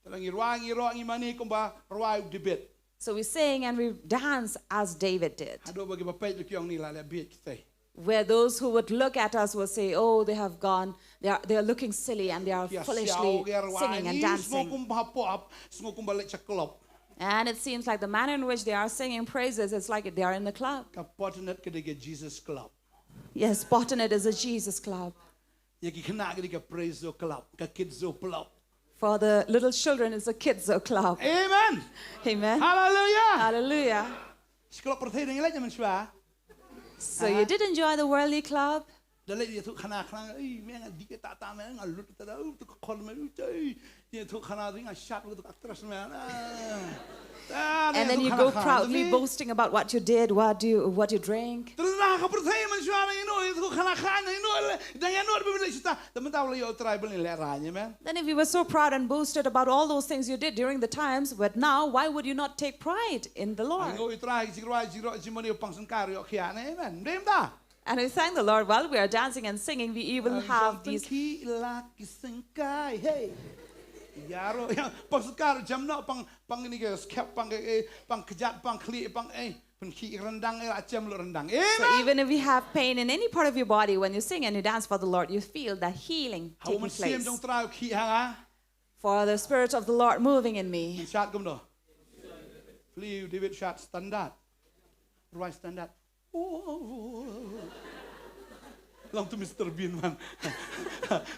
Te la ngi rwai, ngi roh, ngi mane kumba rwai u David. So we sing and we dance as David did. Haduh ba kiba peit la ki ong ni la leh bieit kita. Where those who would look at us will say, oh, they have gone, they are, they are looking silly and they are foolishly singing and dancing. Ki ïa siaw, ki ïa rwai, ngi sngew kumba hapoh, sngew kumba leit sha club. And it seems like the manner in which they are singing praises, it's like they are in the club. Ka Potternet ka dei ka Jesus Club. Yes, Potternet is a Jesus Club. Ïa ki khynnah ka dei ka Praise Zo Club, ka Kids Zo Club. For the little children, it's a Kids Zo Club. Amen. Amen. Hallelujah. Hallelujah. Shi club pyrthei dang ïaleit mynshuwa. So you did enjoy the worldly club? Da leit ïathuh khana khana, ei, me nga dih kata ta me, nga lut kata da, u, tu ka khon me, u, ei, ïathuh khana, nga shap, tu ka actress me. And then you go proudly boasting about what you did, what you what you drank. Te lada ka pyrthei mynshuwa nang ïa no, ïathuh khana khana, ïa no, dang ïa no, ba me leit shuh ta. Te mynta u la ïoh U Trai ba me lehrain, amen. Then if you were so proud and boasted about all those things you did during the times, but now why would you not take pride in the Lord? Nga ïoh U Trai, jingrwai, jingrwai, jingmane, pang sengkai ruh ïoh khiah ne, amen. Ym dei mynta. And we thank the Lord while we are dancing and singing, we even have these. Pang sengkai, hey. Ïa ruh, ïa, pang sengkai ruh jam noh, pang, pang ni ke skep, pang ke, eh, pang kjat, pang khlieh, pang, eh, pynkhih ryndang, eh, la jem lut ryndang. Amen. So even if you have pain in any part of your body, when you sing and you dance for the Lord, you feel that healing taking place. Ha U Mynsiem jong U Trai u khih ha nga. For the Spirit of the Lord moving in me. Shad kumno? Plie u David shad standard. Rwai standard. Long to Mister Bean man.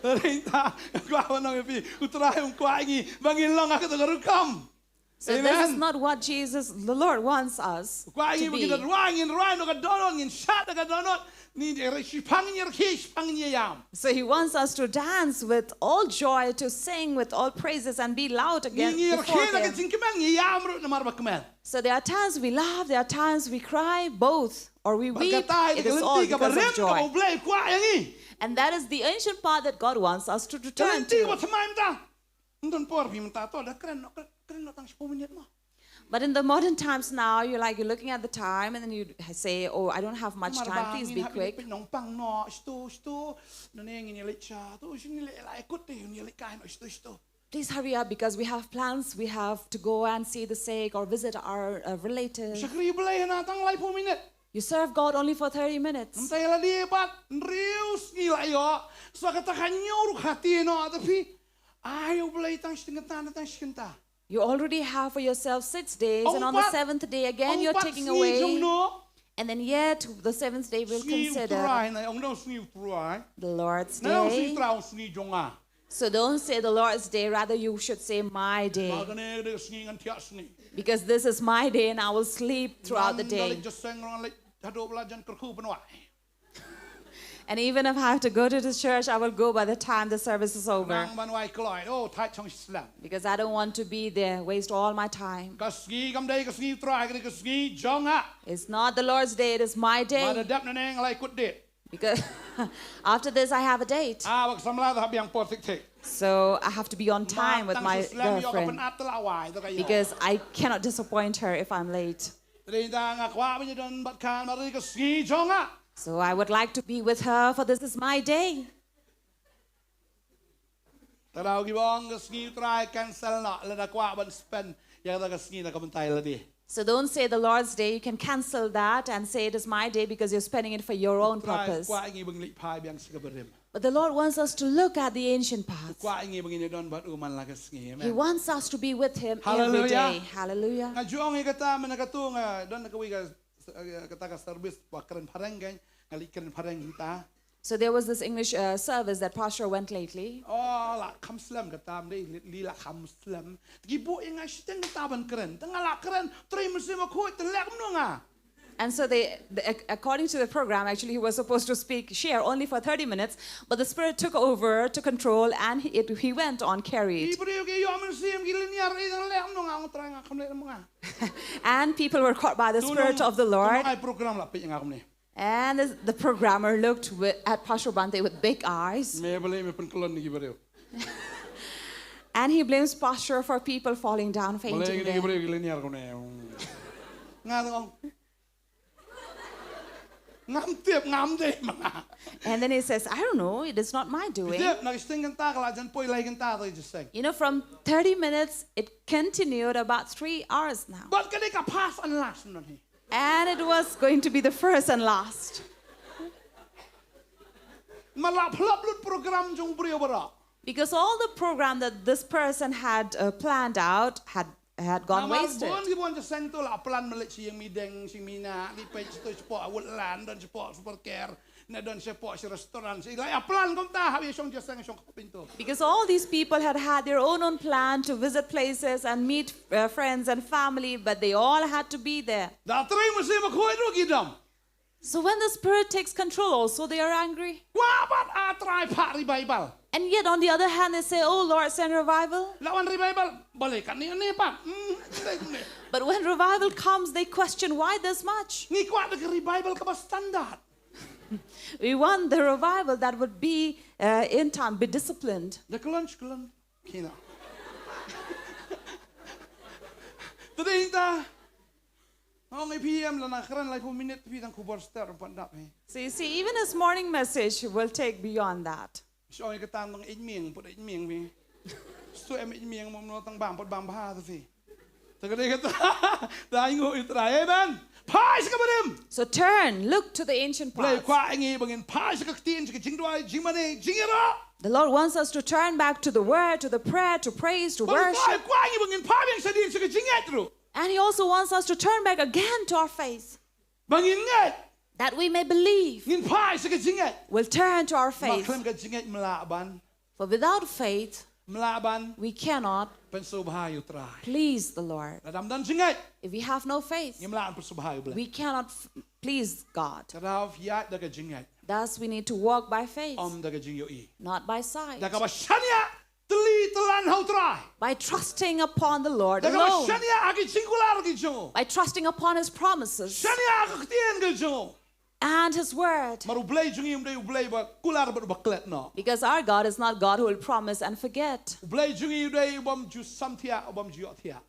Ring ta, kwah ban ong ïa phi, U Trai um kwah ngi ba ngin long ha kato ka rukom. So this is not what Jesus, the Lord, wants us to be. Kwah ngi ba ngin rwai, ngin rwai na ka dohnud, ngin shad na ka dohnud. Ngi ïa shiphang, ngi ïa rkhie shiphang, ngi ïa ïam. So he wants us to dance with all joy, to sing with all praises and be loud again before him. Ngi ïa rkhie na ka jingkmen, ngi ïa ïam ruh namar ba kmen. So there are times we laugh, there are times we cry, both, or we weep. It is all because of joy. Bad kata hi ka lynti kaba rim kaba U Blei u kwah ïa ngi. And that is the ancient path that God wants us to return to. Ka lynti kaba thymmai mynta. Ym don por phi mynta, to da kren noh, kren, kren noh tang shiphew minit mo. But in the modern times now, you're like, you're looking at the time and then you say, oh, I don't have much time, please be quick. Namar ba ngin hap ïa peit nongpang noh shito shito. Nangne ngin ïa leit sha to, shu ngin leit la ïa kut te, ngin ïa leit kai noh shito shito. Please hurry up because we have plans. We have to go and see the sick or visit our uh, relatives. Shakri Blei hana tang laiphew minit. You serve God only for thirty minutes. Mynta ïa lade pat hynriew sngi la ïoh. Sa kata ka hynñiew ruh ka tie noh ta phi. Ai U Blei tang shi kynta, tang shi kynta. You already have for yourself six days, and on the seventh day again you're taking away. And then yet the seventh day we'll consider the Lord's day. So don't say the Lord's day, rather you should say my day. Because this is my day and I will sleep throughout the day. And even if I have to go to the church, I will go by the time the service is over. Nang ban wai kloi. Oh, thait chong slem. Because I don't want to be there, waste all my time. Ka sngi kam dei ka sngi Trai, ka dei ka sngi jong nga. It's not the Lord's day, it is my Ma da day. dep na neng lai kut dit. Because after this, I have a date. Ah, bak samla da biang por tik tik. So I have to be on time with my girlfriend. Slem yo ka pen at la wai da ka yo. Because I cannot disappoint her if I'm late. Dei da nga kwah ban ïa don bad kan ma dei ka sngi jong nga. So I would like to be with her, for this is my day. Te da ki bong ka sngi Trai cancel noh, lada kwah ban spend ïa ka sngi na ka bynta lade. So don't say the Lord's day, you can cancel that and say it is my day because you're spending it for your own Trai purpose. kwah ngi ban leit phai biang sha ka barim. But the Lord wants us to look at the ancient path. Kwah ngi ban ïa don bad u man la ka sngi. He Amen. Wants us to be with Him every Hallelujah. Day. Hallelujah. Nga ju ong ïa kata mynta ka tu nga don ka wi ka, kata ka service ba kren phareng kan, nga leit kren phareng mynta. So there was this English uh, service that Pastor went lately. Oh, la kham slem kata, mdei li, li la kham slem. Ki buh ïa nga shiteng kata ban kren. Te nga la kren, Trai Mynsiem Bakhuid, te leh kumno nga. And so they, the, ac- according to the program, actually, he was supposed to speak, share only for thirty minutes, but the Spirit took over, took control, and he, it, he went on Ki carried. briew ki ïoh mynsiem ki lynñiar, eh, te leh kumno nga, ong Trai nga kham leh kumno nga. And people were caught by the Spirit of the Lord. Ai program la peit ïa nga kumne. And the, the programmer looked with, at Pastor Bhante with big eyes. Me balei me pynkyllon ïa ki briew. And he blames Pastor for people falling down, Balei fainting ïa ki there. briew ki lynñiar kumne. Nga te ong. Ngam tip, ngam dei ma nga. And then he says, "I don't know, it is not my doing." Tip, na ki shiteng kynta ka la jan poi lai kynta te jingïaseng. You know, from thirty minutes, it continued about three hours now. Bad ka dei ka first and last, no hi. And it was going to be the first and last. Ma la phlop lut program jong briew baroh. Because all the program that this person had uh, planned out had, had gone Namar wasted. Bun ki bun jingïaseng tu la plan ma leit sha ïing mideng, sha ïing mina, ki peit shato shapoh woodland, don shapoh supercare, ne don shapoh sha restaurant, sha la ïa plan kumta hap ïa shong jingïaseng shong ka pinto. Because all these people had had their own own plan to visit places and meet uh, friends and family, but they all had to be there. Da Trai Mynsiem Bakhuid ruh ki dom. So when the Spirit takes control, also they are angry. Kwah ban A Trai phah revival. And yet, on the other hand, they say, "Oh Lord, send revival." La wan revival, balei kane ne pa. Hmm, balei ne. But when revival comes, they question, "Why this much?" Ngi kwah da ka revival kaba standard. We want the revival that would be uh, in time, be disciplined. Da klon klon. Kina. Today ta. Ong A P M la na kren lai phew minit phi tang khubor start ruh pat dap hi. So you see, even his morning message will take beyond that. Shu ong ïa kata tang eit mieng, put eit mieng phi. Stu em eit mieng mo mno tang bam, put bam bha tu phi. Te ka dei kata. Da ngu ïa Trai, amen. Phai sha ka barim. So turn, look to the ancient Blei path. kwah ngi ba ngin phai sha ka ktien, sha ka jingduwai, jingmane, jingïaroh. The Lord wants us to turn back to the word, to the prayer, to praise, to Ba ngin phai, worship. kwah ngi ba ngin phai biang sha dien sha ka jingngeit ruh. And He also wants us to turn back again to our faith, Ba ngin ngeit. That we may believe. Ngin phai sha ka jingngeit. We'll turn to our Ma faith. khlem ka jingngeit ym lah ban. For without faith, Ym lah ban. We cannot Pynsngewbha ïa U Trai. Please the Lord. Lada ym don jingngeit. If we have no faith, Ngim lah ban pynsngewbha ïa U Blei. We cannot f- please God. Te dei ïaid da ka jingngeit. Thus, we need to walk by faith, Ym da ka jingïohi. Not by sight. Da kaba shaniah tylli tylan ha U Trai. By trusting upon the Lord. Da kaba Alone. Shaniah ha ki jingkular ki jong u. By trusting upon His promises. Shaniah ha ka ktien ka jong u. And His word. Namar U Blei jong ngi um dei U Blei uba kular bad uba klet noh. Because our God is not God who will promise and forget. U Blei jong ngi um dei u bym ju samthiah, u bym ju ïohthiah.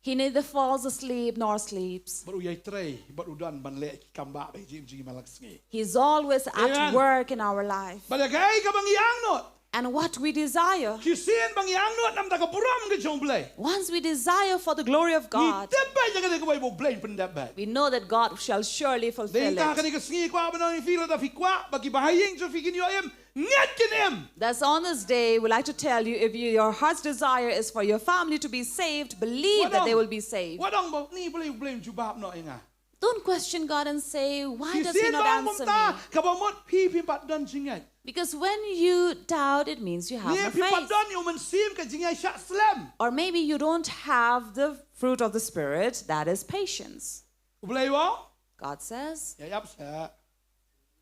He neither falls asleep nor sleeps. Bad u ïai trei bad u don ban leh ki kam ba ba jingim jong ngi man la ka sngi. He's always at Amen. Work in our life. Bad ïa kaei kaba ngi angnud. And what we desire. Shisien ba ngi angnud namar ka burom ka jong U Blei. Once we desire for the glory of God, Ngi tip ba ïa kane kaba U Blei un pyndep bad. We know that God shall surely fulfill it. Dei ta kane ka sngi kwah ban ong ïa phi lada phi kwah ba ki bahaïing jong phi kin ïoh im, ngeit kin im. Thus, on this day, we'd like to tell you, if you, your heart's desire is for your family to be saved, believe that they will be saved. Wat ong ba ni U Blei, U Blei um jubab noh ïa nga. Don't question God and say, "Why does He Shisien not ba ong answer kumta, me?" Kaba mut phi phim pat don jingngeit. Because when you doubt, it means you have Ni no phim pat faith. Don ïa u Mynsiem ka jingïaishah slem. Or maybe you don't have the fruit of the Spirit, that is patience. U Blei u ong. God says, Ïa ïap seh.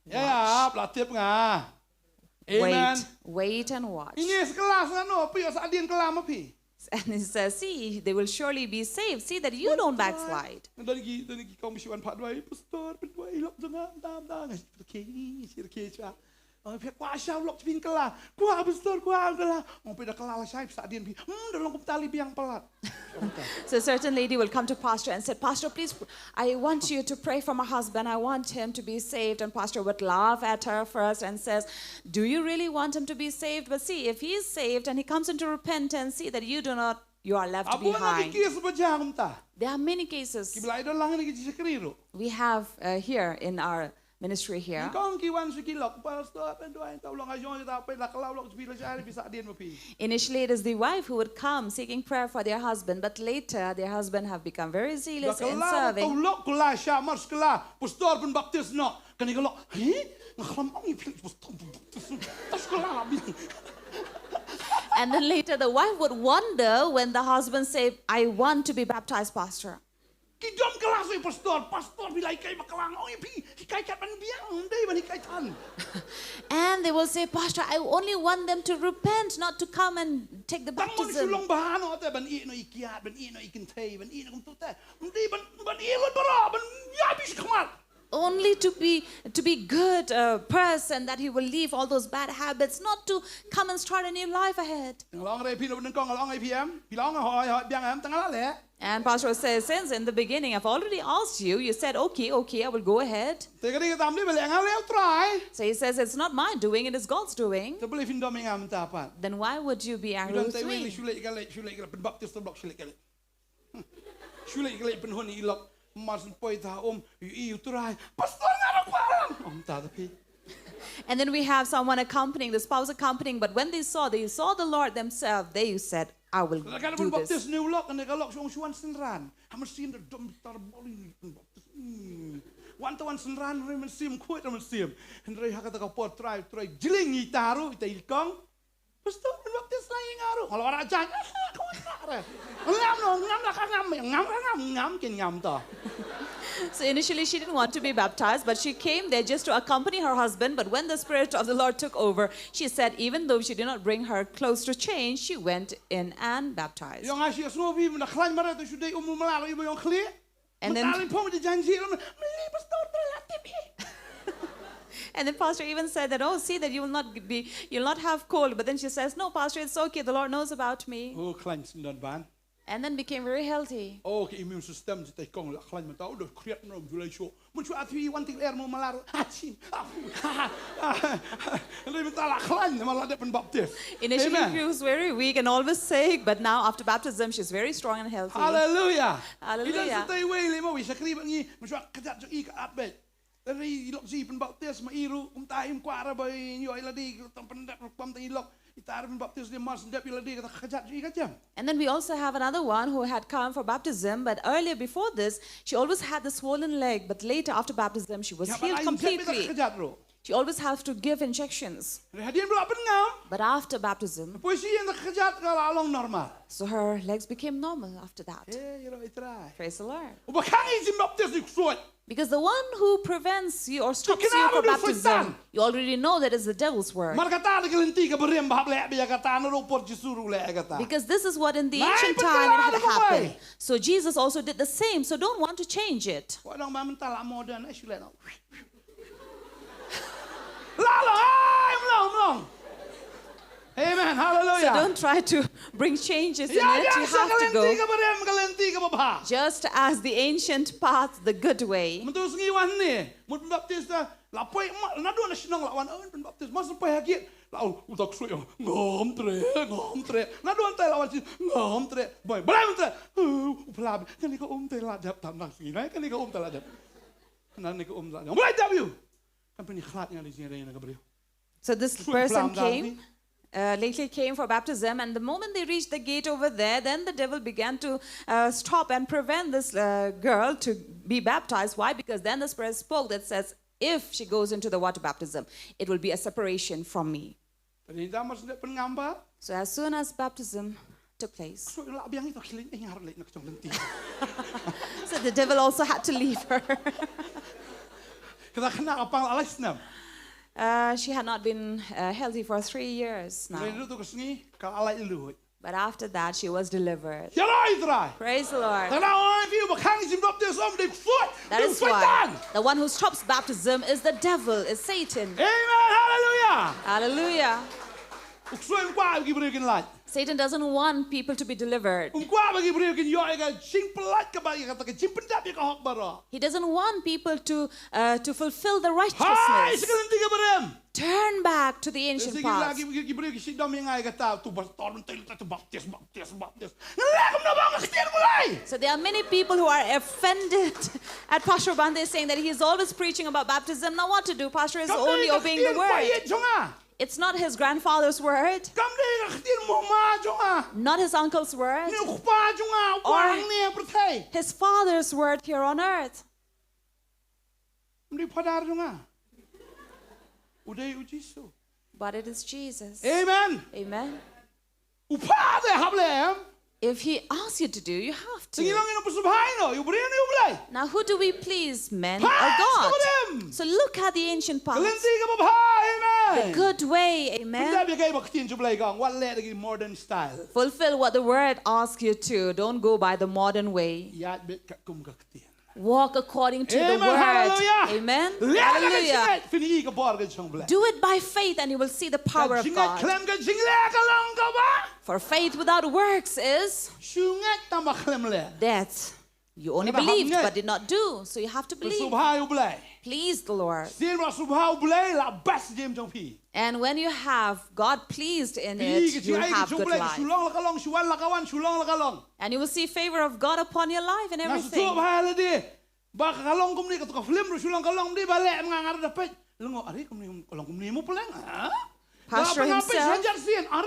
Ya, ya, pla tip nga. Amen. Wait, wait and watch. Ini sekelas nga no, pi sa adin kelam api. And he says, see, they will surely be saved. See that you don't backslide. Dan ki, dan ki kong bisi wan pat dwai, pastor, pen dwai lok jong nga, dam dam, ngai sir ke, ngai sir ke cha. Ong pia kwa sha lok pin kela, kwa pastor, kwa kela. Ong pia da kela la shai, sa adin pi. Hmm, da long kum tali biang palat. So a certain lady will come to pastor and said, Pastor, please, I want you to pray for my husband. I want him to be saved. And pastor would laugh at her first and says, do you really want him to be saved? But see, if he is saved and he comes into repentance, see that you do not, you are left Abun na behind. ki kis ba jang ta. There are many Ki cases blai da lang ni ki chakri ro. we have uh, here in our ministry here. Kong ki wan su ki lok, pastor, pen dwai ta long a jong ta, pen la kela lok pi la shai, pi sa adin ma pi. Initially, it is the wife who would come seeking prayer for their husband, but later their husband have become very zealous in Kela serving. Lok kela sha mar kela, pastor pen baptis no. Kani kela, hi? Nga kela ong i pil pastor pen baptis. Tas kela la biang. And then later, the wife would wonder when the husband say, I want to be baptized, pastor. Ki dom kela sui pastor, pastor bila ikai ba kela ong i pi, ikai kat ban biang, dei ban ikai tan. And they will say, Pastor, I only want them to repent, not to come and take the Tang mon su baptism. Long ba no te ban i no i kiat, ban i no i kintei, ban i no kum tu te. Dei ban ban i lo bara, ban ya bi khmat. Only to be to be good uh, person, that he will leave all those bad habits, not to come and start a new life ahead. Nga long re pi lo ban kong long i pi em, pi long hoi hoi biang em tang la le. And pastor says, since in the beginning I've already asked you, you said, okay, okay, I will go ahead. Te kari tam ni bele nga le try. So he says, it's not my doing, it is God's doing. Te bele fin dom nga mynta pat. Then why would you be angry Don with te wei me? Shule ka le, shule ka le pen baptis to blok shule ka le. Shule ka le pen honi i lok. Mar sin poi ta um, i i try. Pastor nga ra kwa lang. Om ta ta pi. And then we have someone accompanying, the spouse accompanying, but when they saw, they saw the Lord themselves, they said, I will La ka do baptis this. New Look, ne ka lok shong shuan sinran. Hamer sim da dom tar boli baptis. Hmm. Wan ta wan sinran re men sim kuat re men sim. Hynrei ha kata ka por trai trai jiling i taru i ta ilkong. Pastor men baptis la i ngaru. Kalau ora jan. Ngam no ngam la ka ngam ngam ka ngam ngam kin ngam ta. So initially she didn't want to be baptized, but she came there just to accompany her husband. But when the Spirit of the Lord took over, she said, even though she did not bring her clothes to change, she went in and baptized. Yong ashi asno bi mena khlain mara tu shudai umu malalo ibo yong khli. And then- Mataling pom di janji lo meli pastor trai la tip hi. And then pastor even said that, oh, see that you will not be, you'll not have cold. But then she says, no, pastor, it's okay. The Lord knows about me. Oh khlain sindon ban. And then became very healthy. Oh ke immune system ji tai kong la khlain mata udah kriat no julai sho. Mun shu atwi wan tik er mo malar. Achi. Ndai mata la khlain malar de pen baptis. Initially, Amen. She was very weak and always sick, but now after baptism, she's very strong and healthy. Hallelujah. Hallelujah. Ila sa tai wei le ma wei sakri ba ngi mun shu kajat jo i ka at bet. Dari ilok ji pen baptis ma iru kum ta im kwara ba i yo ila di tam pen dep kum ta ilok. Itar pen baptis di mas dep ila di kata kajat jo i ka jam. And then we also have another one who had come for baptism, but earlier before this, she always had the swollen leg, but later after baptism, she was Ya healed ba ai jep ita completely. Kajat ro. She always has to give injections. Re hadien bla pen ngam. But after baptism, Poi si yang kajat ka la long normal. so her legs became normal after that. Eh, iro itrai. Praise the Lord. Uba kang i jim baptis ni kusoi. Because the one who prevents you or stops you Kena from ba baptism, Satan. You already know that is the devil's work. Mar kata da ka lynti kaba riam ba hap leh bia kata na ro por Jisu ruh leh kata. Because this is what in the Nai ancient betul time it had lah, Bapak. Happened. So Jesus also did the same. So don't want to change it. Wa dang ba mynta la modern ai shu leh no. La la ai mlong mlong. Amen. So Hallelujah. Don't try to bring changes in Ya it. ya You sa have ka to lynti go kaba riam ka lynti kaba bha. Just as the ancient path, the good way. Mynta sngi wan ni. Mut baptis da. La poi ma na do na shnong la wan. Oh, pen baptis. Mas poi hagit. La oh, utak sui. Ngam tre, ngam tre. Na do antai la wan si. Ngam tre. Boy, balai tre. Oh, upla. Kani ka um te la dap tam nang sngi. Nai kani ka um te la dap. Nani ka um te la dap. Balai dap you. Kan pen i khlat nga di jingre na ka briew. So this Sweet person plum, came, Darby. Uh, lately came for baptism, and the moment they reached the gate over there, then the devil began to uh, stop and prevent this uh, girl to be baptized. Why? Because then the Spirit spoke that says, if she goes into the water baptism, it will be a separation from me. Tadi dah mas nda pen ngam ba. So as soon as baptism took place, So la biang itu kiling eh ngar lek nak chong lenti. So the devil also had to leave her. Ka la khynnah ka pang la lai snem. Uh, she had not been uh, healthy for three years now. Hynrei naduh ka sngi ka la lait luid. But after that, she was delivered. Ïaroh ïa U Trai. Praise the Lord. Te nga ong ïa phi, uba khang jingïarap baptism, dei u ksuid, dei u Soitan. That is why the one who stops baptism is the devil, is Satan. Amen. Hallelujah. Hallelujah. U ksuid um kwah ba ki briew kin lait. Satan doesn't want people to be delivered. Um kwah ba ki briew kin ïoh ïa ka jingpyllait kaba ïa kata ka jingpyndep ïa ka hok baroh. He doesn't want people to uh, to fulfill the righteousness. Hai sha ka lynti kaba rim. Turn back to the ancient past. Ki, ki, ki briew ki shu dom ïa nga ïa kata, to pastor mynta to baptis, baptis, baptis. Nga leh kumno ba nga ktien U Blei. So there are many people who are offended at Pastor Bhante saying that he is always preaching about baptism. Now what to do? Pastor is only obeying the word. Kam dei ka ktien u kpa ïeit jong nga. It's not his grandfather's word. Kam dei ka ktien u mama jong nga. Not his uncle's word. Ne u kpa jong nga, u kpa hangne ha pyrthei. His father's word here on earth. Kam dei u phadar jong nga. U dei U Jisu. But it is Jesus. Amen. Amen. U phadar hap leh em. If he asks you to do, you have to. Te ngi long ïa uno uba sngewbha ïa uno, ïa u briew ne ïa U Blei? Now, who do we please, men or God? Phai sha kaba rim. So look at the ancient past. Ka lynti kaba bha, amen. The good way, amen. Pyndep ïa kaei ba ka ktien jong U Blei ka ong, wat leh da ki modern style. Fulfill what the word asks you to. Don't go by the modern way. Ïaid beit katkum ka ktien. Walk according to the word. Amen. Hallelujah. Amen. Leh da ka jingngeit, phin ïohi ka bor ka jong U Blei. Do it by faith and you will see the power of God. Ka jingngeit khlem ka jingleh ka long kaba. For faith without works is. Shu ngeit tang ba khlem leh. Death. You only believed but did not do, so you have to believe. Sngewbha ïa U Blei. Please the Lord. Shisien ba sngewbha ïa U Blei, la best jingim jong phi. And when you have God pleased in it, you will have good life. Phi ïohi ka jingaiei ka jong U Blei, shu long la ka long, shu wan la ka wan, shu long la ka long. And you will see favor of God upon your life and everything. Nga sngewthuh bha ïa lade ba ka long kumne, kato ka film ruh shu long ka long, ym dei ba leh, nga nga ruh da peit. Lyngngoh, are kumne ka long kumne mo pleng, ha? Pastor himself. Nga peit sha jar sien, are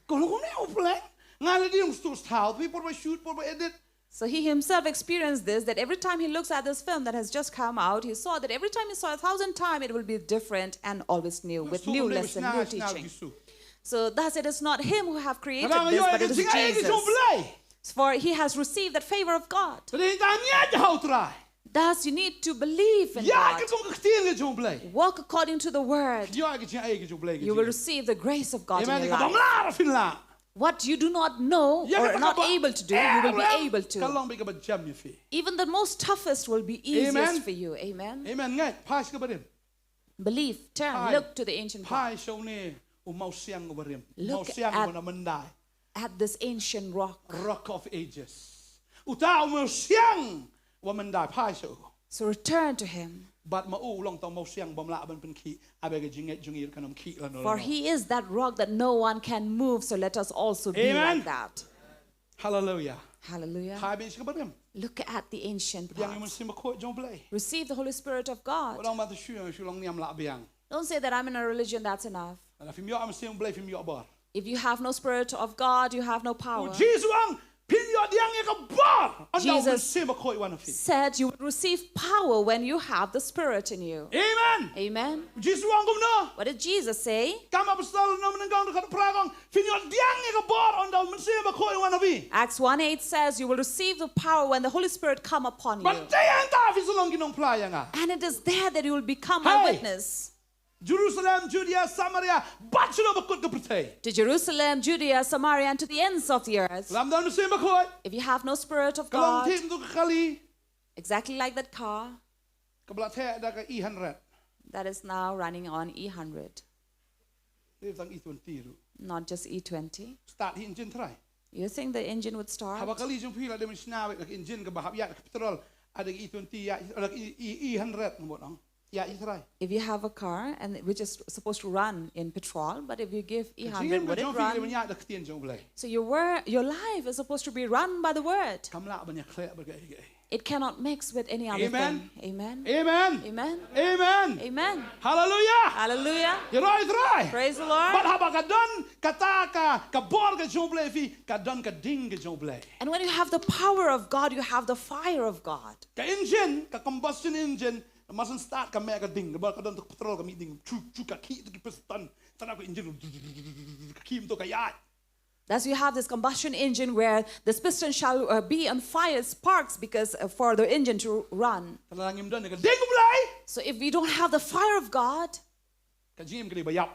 ka long kumne mo pleng. Nga lade ym sngewthuh, por ba shoot, por ba edit. So he himself experienced this, that every time he looks at this film that has just come out, he saw that every time he saw a thousand times, it will be different and always new, with new lesson, new teaching. So thus it is not him who have created this, but it is Jesus. For he has received that favor of God. Thus you need to believe in God. Walk according to the word. You will receive the grace of God in your life. What you do not know or are not able to do, you will be able to. Even the most toughest will be easiest for you. Amen. Amen. Believe, turn, look to the ancient God. Phai sha une u mawsiang uba rim. Look at this ancient rock. Rock of Ages. Uta u mawsiang uba myndai, phai sha u. So return to him. Bad ma u u long uta u mawsiang bym lah ban pynkhih, haba ka jingngeit jong ngi kan ym khih lano lano. For he is that rock that no one can move, so let us also be like that. Amen. Hallelujah. Hallelujah. Phai beit sha kaba rim. Look at the ancient past. Pdiang ïa u Mynsiem Bakhuid jong U Blei. Receive the Holy Spirit of God. Wat ong ba to shu, shu long niam lah biang. Don't say that I'm in a religion, that's enough. Lada phim ïoh ïa u Mynsiem Blei phim ïoh bor. If you have no Spirit of God, you have no power. U Jisu u ong, phin ïoh pdiang ïa ka bor ynda u Mynsiem Bakhuid u wan ha phi. Jesus said you will receive power when you have the Spirit in you. Amen. Amen. U Jisu u ong kumno? What did Jesus say? Kam Apostol lynnong ba nyngkong dkhot phra ka ong, phin ïoh pdiang ïa ka bor ynda u Mynsiem Bakhuid u wan ha phi. Acts one eight says you will receive the power when the Holy Spirit come upon you. Bad hangta phin sa long ki nongphla ïa nga. And it is there that you will become my witness. Jerusalem, Judea, Samaria, bad sha kaba kut ka pyrthei. To Jerusalem, Judea, Samaria, and to the ends of the earth. Lada ym don Mynsiem Bakhuid. If you have no Spirit of God, ka long thik kumto ka kali. Exactly like that car. Kaba la theh da ka E hundred. That is now running on E hundred. Dei tang E twenty ruh. Not just E twenty. Start hi engine trai. You think the engine would start? Haba kali jong phi la dei ban shna beit la ka engine kaba hap ïaid ka petrol, ïa da ka E twenty, ïa da ka E, E, E hundred, nga bad ong. Ïa i trai. If you have a car and which is supposed to run in petrol, but if you give E hundred, would it run? Ka jingim ka jong phi ka dei ban ïaid da ka ktien jong U Blei. So your wor-, your life is supposed to be run by the word. Kam lah ban ïakhleh bad kaei kaei. It cannot mix with any other thing. Amen. Amen. Amen. Amen. Amen. Amen. Hallelujah. Hallelujah. Ïaroh ïa u Trai. Praise the Lord. Bad haba ka don kata ka, ka bor ka jong U Blei ha phi, ka don ka ding ka jong U Blei. And when you have the power of God, you have the fire of God. Ka engine, ka combustion engine, mar shu start ka mih ka ding, kaba ka don tu petrol ka mih ding, chu, chu, ka khih tu ki piston, tang ka engine, ka khih tu ka ïaid. Thus, you have this combustion engine where this piston shall uh, be on fire, sparks, because uh, for the engine to run. Te lada ngim don ka ding U Blei, So, if we don't have the fire of God, ka jingim ka dei ba ïap.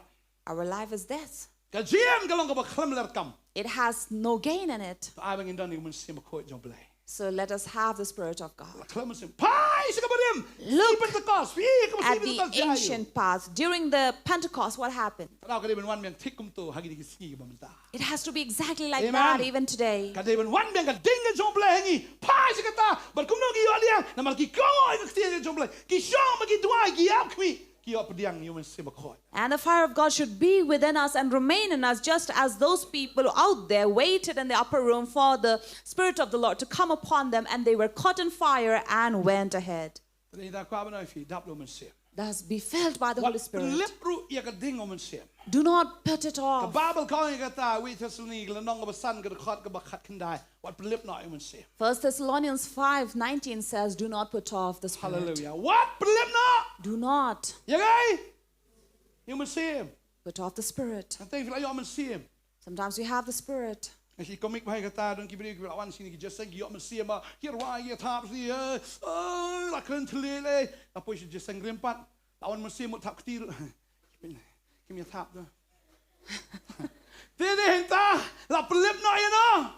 Our life is death. Ka jingim ka long kaba khlem leh kam. It has no gain in it. Te ai ba ngin don ïa ka Mynsiem Bakhuid jong U Blei. So, let us have the Spirit of God. Khlem Mynsiem. Phai sha ka barim. Look Pentecost. Phi ka at the Pentecost jai. Ancient past. During the Pentecost, what happened? Ka dei ban wan biang thik kumto ha kine ki sngi kiba mynta. It has to be exactly like Amen. That even today. Ka dei ban wan biang ka ding ka jong U Blei ha ngi. Phai sha kata. Bad kumno ngi ïoh liang. Namar ki kohnguh ïa ka ktien ka jong U Blei. Ki shong bad ki duwai, ki ïap khmih. Ki ïoh pdiang ïa U Mynsiem Bakhuid. And the fire of God should be within us and remain in us, just as those people out there waited in the upper room for the Spirit of the Lord to come upon them, and they were caught in fire and went ahead. Te ïa kata kwah ban ong ïa phi, dap da U Mynsiem. Thus be filled by the Holy Spirit. Wat pynlip ruh ïa ka ding U Mynsiem. Do not put it off. Ka Baibl ka ong ïa kata, Wei Thessaloni, ka lynnong kaba san, ka dkhot kaba khatkhyndai. Wat pynlip noh ïa U Mynsiem. First Thessalonians five nineteen says, "Do not put off the Spirit." Hallelujah. Wat pynlip noh. Do not. Ïa ngai. Ïa U Mynsiem. Put off the Spirit. Hangta phi la ïoh Mynsiem. Sometimes we have the Spirit. Nga shu comic bha ïa kata, don ki briew kiba la wan sha kine ki jingïaseng, ki ïoh Mynsiem, ki rwai, ki thap, ki, eh, eh, la kren thylliej lei. La poi sha jingïaseng rim pat. La wan Mynsiem mut thap kti ruh. Kim ïa thap tu. Te dei hangta, la pynlip noh ïa no.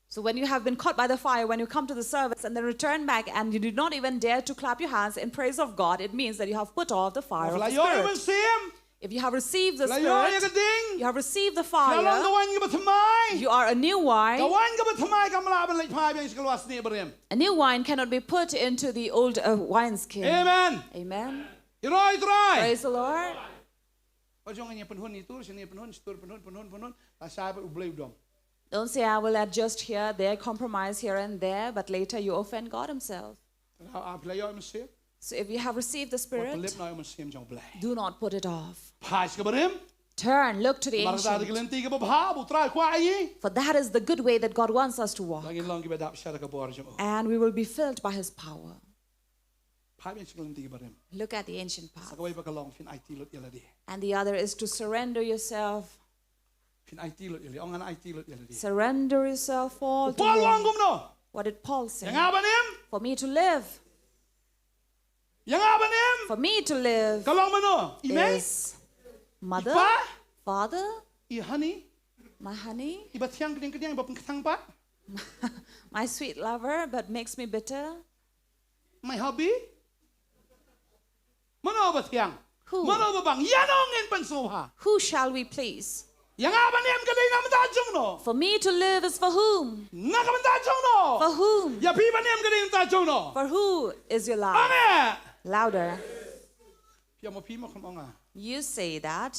So when you have been caught by the fire, when you come to the service and then return back and you do not even dare to clap your hands in praise of God, it means that you have put off the fire of the Spirit. If you have received the Spirit, you have received the fire, you are a new wine. A new wine cannot be put into the old uh, wineskin. Amen. Amen. Praise the Lord. Ba jong ngi pynhun ni tur, sha ni pynhun, sha tur pynhun, pynhun, pynhun. La shai pat U Blei u dom. Don't say, "I will adjust here, there, compromise here and there," but later you offend God Himself. Te lada phi la ïoh Mynsiem. So if you have received the Spirit, wat pynlip noh ïa U Mynsiem jong U Blei. Do not put it off. Phai sha ka barim. Turn, look to the ancient. Namar kata ka dei ka lynti kaba bha ba U Trai u kwah ïa ngi. For that is the good way that God wants us to walk. Ba ngin long kiba dap sha ka bor jong U. And we will be filled by His power. Phai biang sha ka lynti kaba rim. Look at the ancient path. Sa kawei pat ka long phin aiti lut ïa lade. And the other is to surrender yourself. Phin aiti lut ïa lade. Ong ngan aiti lut ïa lade. Surrender yourself all to Him. U Paul u ong kumno? What did Paul say? Ïa nga ban im. For me to live. Ïa nga ban im. For me to live. Ka long mano? I mei? Is mother, I pa? Father, I honey? My honey? I ba thiang kdiang kdiang, i ba pynkthang pat? My sweet lover, but makes me bitter. My hubby? Mano ba thiang? Who? Mano ba bang? Ïa no ngin pynsngewbha? Who shall we please? Ïa nga ban im ka dei na bynta jong no? For me to live is for whom? Na ka bynta jong no? For whom? Ïa phi ban im ka dei na bynta jong no? For who is your love? Ong eh. Louder. Phi ong ma phi, ma kham ong nga. You say that.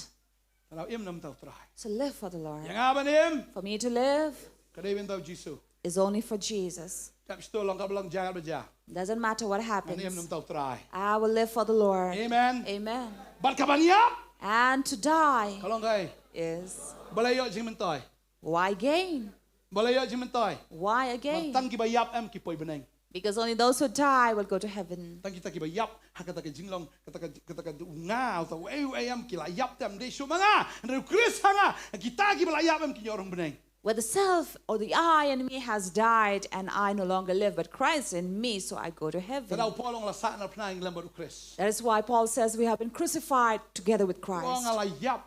Te lada im na bynta U Trai. To live for the Lord. Ïa nga ban im. For me to live. Ka dei bynta U Jisu. Is only for Jesus. Tang shuh long kaba long, jia kaba jia. Doesn't matter what happens. Ngan im na bynta U Trai. I will live for the Lord. Amen. Amen. Bad kaban ïap. And to die. Ka long kaei? Is. Balei ïoh jingmyntoi? Why gain? Balei ïoh jingmyntoi? Why again? Namar tang kiba ïap em ki poi bneng. Because only those who die will go to heaven. Tang kita kiba ïap ha kata ka jinglong, kata ka, kata ka u nga, uta u ei u ei em ki la ïap, te ym dei shuh ma nga, hynrei U Khrist ha nga. Kita kiba la ïap em kin ïoh rung bneng. Where the self or the I in me has died and I no longer live, but Christ in me, so I go to heaven. Te da u Paul u ong la sah na phna ngi lem bad U Khrist. That is why Paul says we have been crucified together with Christ. U ong nga la ïap.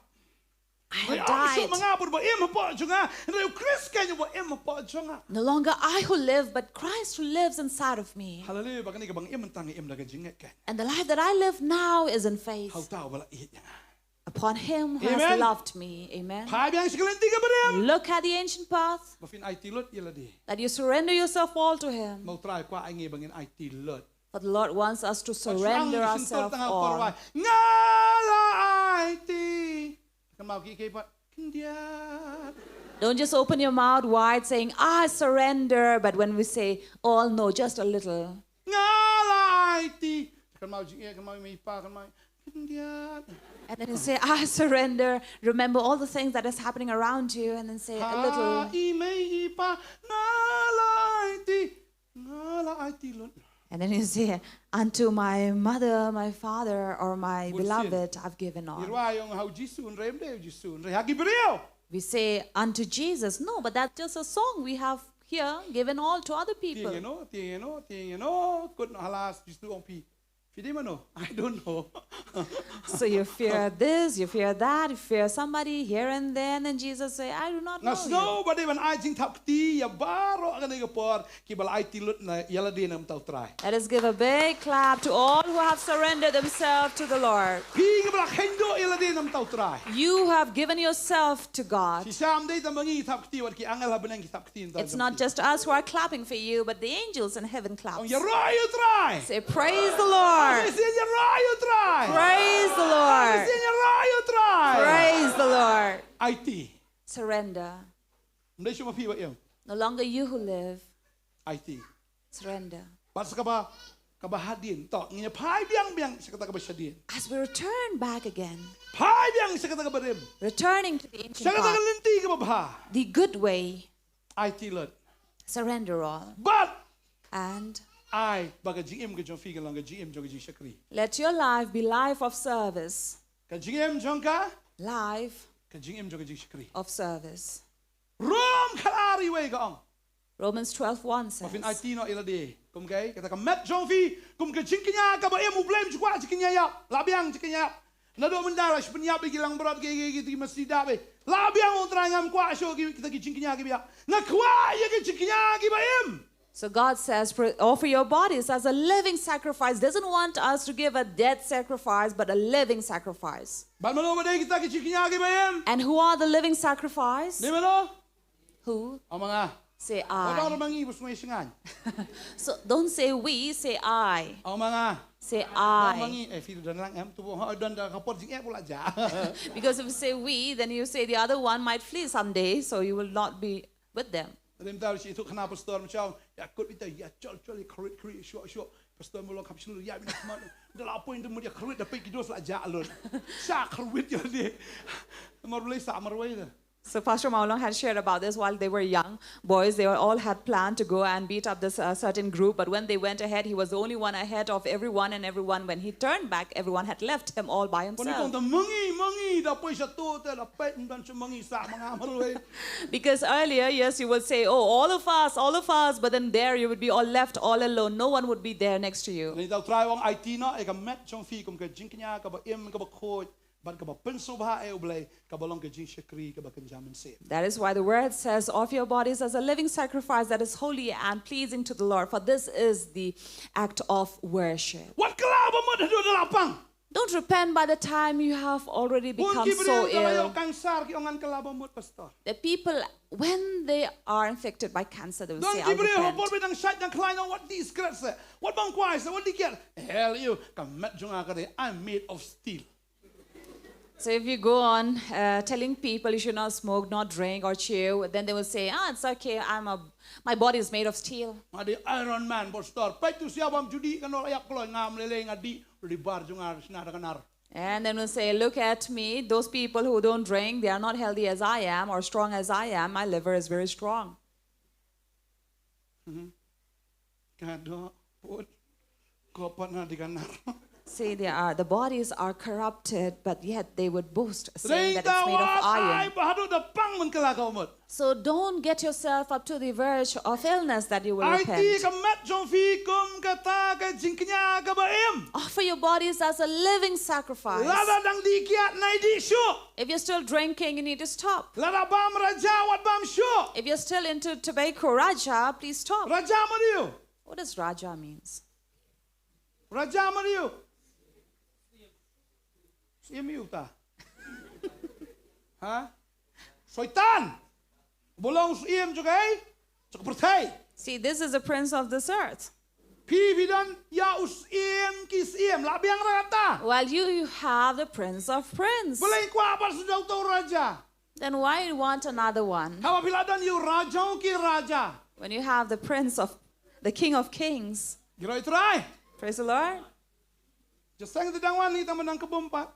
I have died. Ym shuh ma nga bad ba im hapoh jong nga, hynrei U Khrist keiñ uba im hapoh jong nga. No longer I who live, but Christ who lives inside of me. Hallelujah, ba kane kaba nga im mynta nga im da ka jingngeit keiñ. And the life that I live now is in faith. Ha uta uba la ïeit ïa nga. Upon him who has loved me. Amen. Phai biang sha ka lynti kaba rim. Look at the ancient path. Ba phin aiti lut ïa lade. That you surrender yourself all to him. Ma U Trai u kwah ïa ngi ba ngin aiti lut. For the Lord wants us to surrender ourselves all. Nga la aiti. Kynmaw kiei kiei pat. Khyndiat. Don't just open your mouth wide saying, "I surrender," but when we say, "All," no, just a little. Nga la aiti. Kynmaw jingeh, kynmaw i mei i pa, kynmaw. Khyndiat. And then you say, "I surrender." Remember all the things that is happening around you, and then say a little. Ha i mei i pa, nga la aiti. Nga la aiti lut. And then you say, "Unto my mother, my father, or my beloved, I've given all." Ngi rwai ong ha U Jisu, hynrei ym dei U Jisu, hynrei ha ki briew. We say, "Unto Jesus." No, but that's just a song we have here given all to other people. Tieng ïa no, tieng ïa no, tieng ïa no. Kut no halas, Jisu ong phi. Phi dei mano? I don't know. So you fear this, you fear that, you fear somebody here and there, and Jesus say, "I do not know Nga sngew you." ba dei ban ai jingthap kti ïa baroh kane ka por kiba la aiti lut na ïa lade na ka bynta u Trai. Let us give a big clap to all who have surrendered themselves to the Lord. Phi kiba la kheiñ duh ïa lade na ka bynta u Trai. You have given yourself to God. Shisha ym dei tang ma ngi ki thap kti, wat ki angel ha bneng ki thap kti. It's not just us who are clapping for you, but the angels in heaven clap. Ong ïaroh ïa u Trai. Say, "Praise the Lord." Say, ïaroh ïa u Trai. Praise the Lord. Say, ïaroh ïa u Trai. Praise the Lord. Aiti. Surrender. Ym dei shuh ma phi ba im. No longer you who live. Aiti. Surrender. Bad sa kaba, kaba hadien. To, ngin ïa phai biang biang sha kata kaba shadien. As we return back again, Phai biang sha kata kaba rim. Returning to the ancient Sha kata ka path, lynti kaba bha. The good way, Aiti lut. Surrender all. Bad And ai ba ka jingim ka jong phi kan long ka jingim jong ka jingshakri. Let your life be life of service. Ka jingim jong ka, Life ka jingim jong ka jingshakri. Of service. Rom khatar wei ka ong. Romans twelve one Ba phin says, aiti noh ïa lade. Kum kaei, kata ka met jong phi kum ka jingkñia kaba im, U Blei um ju kwah jingkñia ïap. La biang jingkñia ïap. Naduh mynta la shu pynïap ïa ki langbrot, ki, ki, ki, ki masi da bha. La biang, U Trai, ngam kwah shuh ki, kita ki jingkñia kiba ïap. Nga kwah ïa ki jingkñia kiba im. So God says, "Pro-, offer your bodies as a living sacrifice." Doesn't want us to give a dead sacrifice, but a living sacrifice. Bad mano ba dei kita ki jingkñia kiba im? And who are the living sacrifice? Dei mano? Who? Ong ma nga. Say, Ba dang "I." ma ngi ba sngewsih ngan. So don't say "we," say "I." Ong ma nga. Say, Ong ma "I." ngi, eh, phi don lang em, tu ha don da ka por jingeh pula ja. Because if you say "we," then you say the other one might flee someday, so you will not be with them. Rim ta shi tu khana pastor mchang, ïa kut bita, ïa chol chol, ïa kharit kharit, shuh shuh. Pastor mulong kham shlur, ïa bina khmat. Da la point tu mut ïa kharit da pek kidos la ja alun. Sha kharit ïa de. Mar ulei sa mar wei da. So Pastor Maulong had shared about this while they were young boys. They were all had planned to go and beat up this, uh, certain group, but when they went ahead, he was the only one ahead of everyone, and everyone, when he turned back, everyone had left him all by Pon ni kong himself. ta mangi mangi da poi sha tu te da pek dan sha mangi sa manga mar wei. Because earlier, yes, you would say, "Oh, all of us, all of us," but then there you would be all left all alone. No one would be there next to you. Ni tau Trai ong, aiti noh ïa ka met jong phi kum ka jingkñia kaba im, kaba khuid, bad kaba pynsngewbha ïa U Blei, kaba long ka jingshakri kaba kynja mynsiem. That is why the word says, "Offer your bodies as a living sacrifice that is holy and pleasing to the Lord, for this is the act of worship." Wat kylla ba mut haduh da la pang. Don't repent by the time you have already become so ill. Bun ki briew da la ïoh cancer ki ong ngan kylla ba mut, pastor. The people, when they are infected by cancer, they will say, "I'll repent." Don ki briew ha por ba dang shait dang khlaiñ, wat dih sikret se, wat bam kwai se, wat dih kiad. Hell you, ka met jong nga ka dei, I'm made of steel. So if you go on, uh, telling people you should not smoke, not drink, or chew, then they will say, "Ah, it's okay. I'm a, my body is made of steel." Nga dei Iron Man, pastor. Peit tu sia bam judi ka nol ïap kloi, ngam lei lei, nga dih, ri bar jong nga sna da ka nar. And then will say, "Look at me. Those people who don't drink, they are not healthy as I am or strong as I am. My liver is very strong." Ka doh put ko pat na di ka nar. Say they are, the bodies are corrupted, but yet they would boast, saying that it's made of iron. Ba haduh da pang ban kylla ka mut. So don't get yourself up to the verge of illness that you will repent. Aiti ka met jong phi kum kata ka jingkñia kaba im. Offer your bodies as a living sacrifice. Lada dang dih kiad, nai dih shuh. If you're still drinking, you need to stop. Lada bam raja, wat bam shuh. If you're still into tobacco, raja, please stop. Raja mano? What does raja means? Raja mano? Syiem ïa uta. Ha? Soitan. Ba long syiem jong ka, jong ka pyrthei. See, this is the prince of this earth. Phi, phi don ïa u syiem ki syiem, la biang rata. While you, you have the prince of prince. Balei kwah pat sdang uto u raja? Then why you want another one? Haba phi la don ïa u raja ki raja. When you have the prince of, the king of kings. Ki roi Trai. Praise the Lord. Just sang the dang wan ni tang ban dang kebum pat.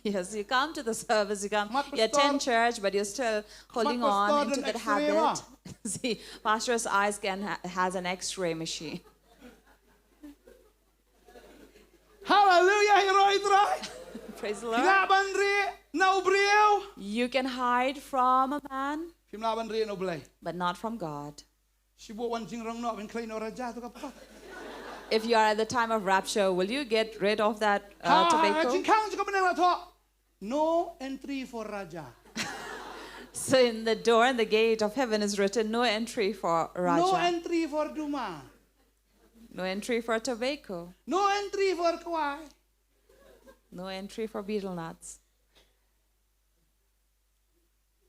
Yes, you come to the service, you come, you attend church, but you're still holding on into that habit. See, pastor's eyes can ha-, has an X-ray machine. Hallelujah, ki roi Trai. Praise the Lord. Ki lah ban rieh. na u briew. You can hide from a man, Phim lah ban rieh na u Blei. But not from God. Shi buh wan jingrong noh, ban khlei noh raja tu ka pat. If you are at the time of rapture, will you get rid of that uh, Ha, ha, tobacco? jingkhang jong ka bneng la thoh. No entry for raja. So in the door and the gate of heaven is written, "No entry for No Raja." Entry for duma. No entry for tobacco. No entry for kwai. No entry for betel nuts.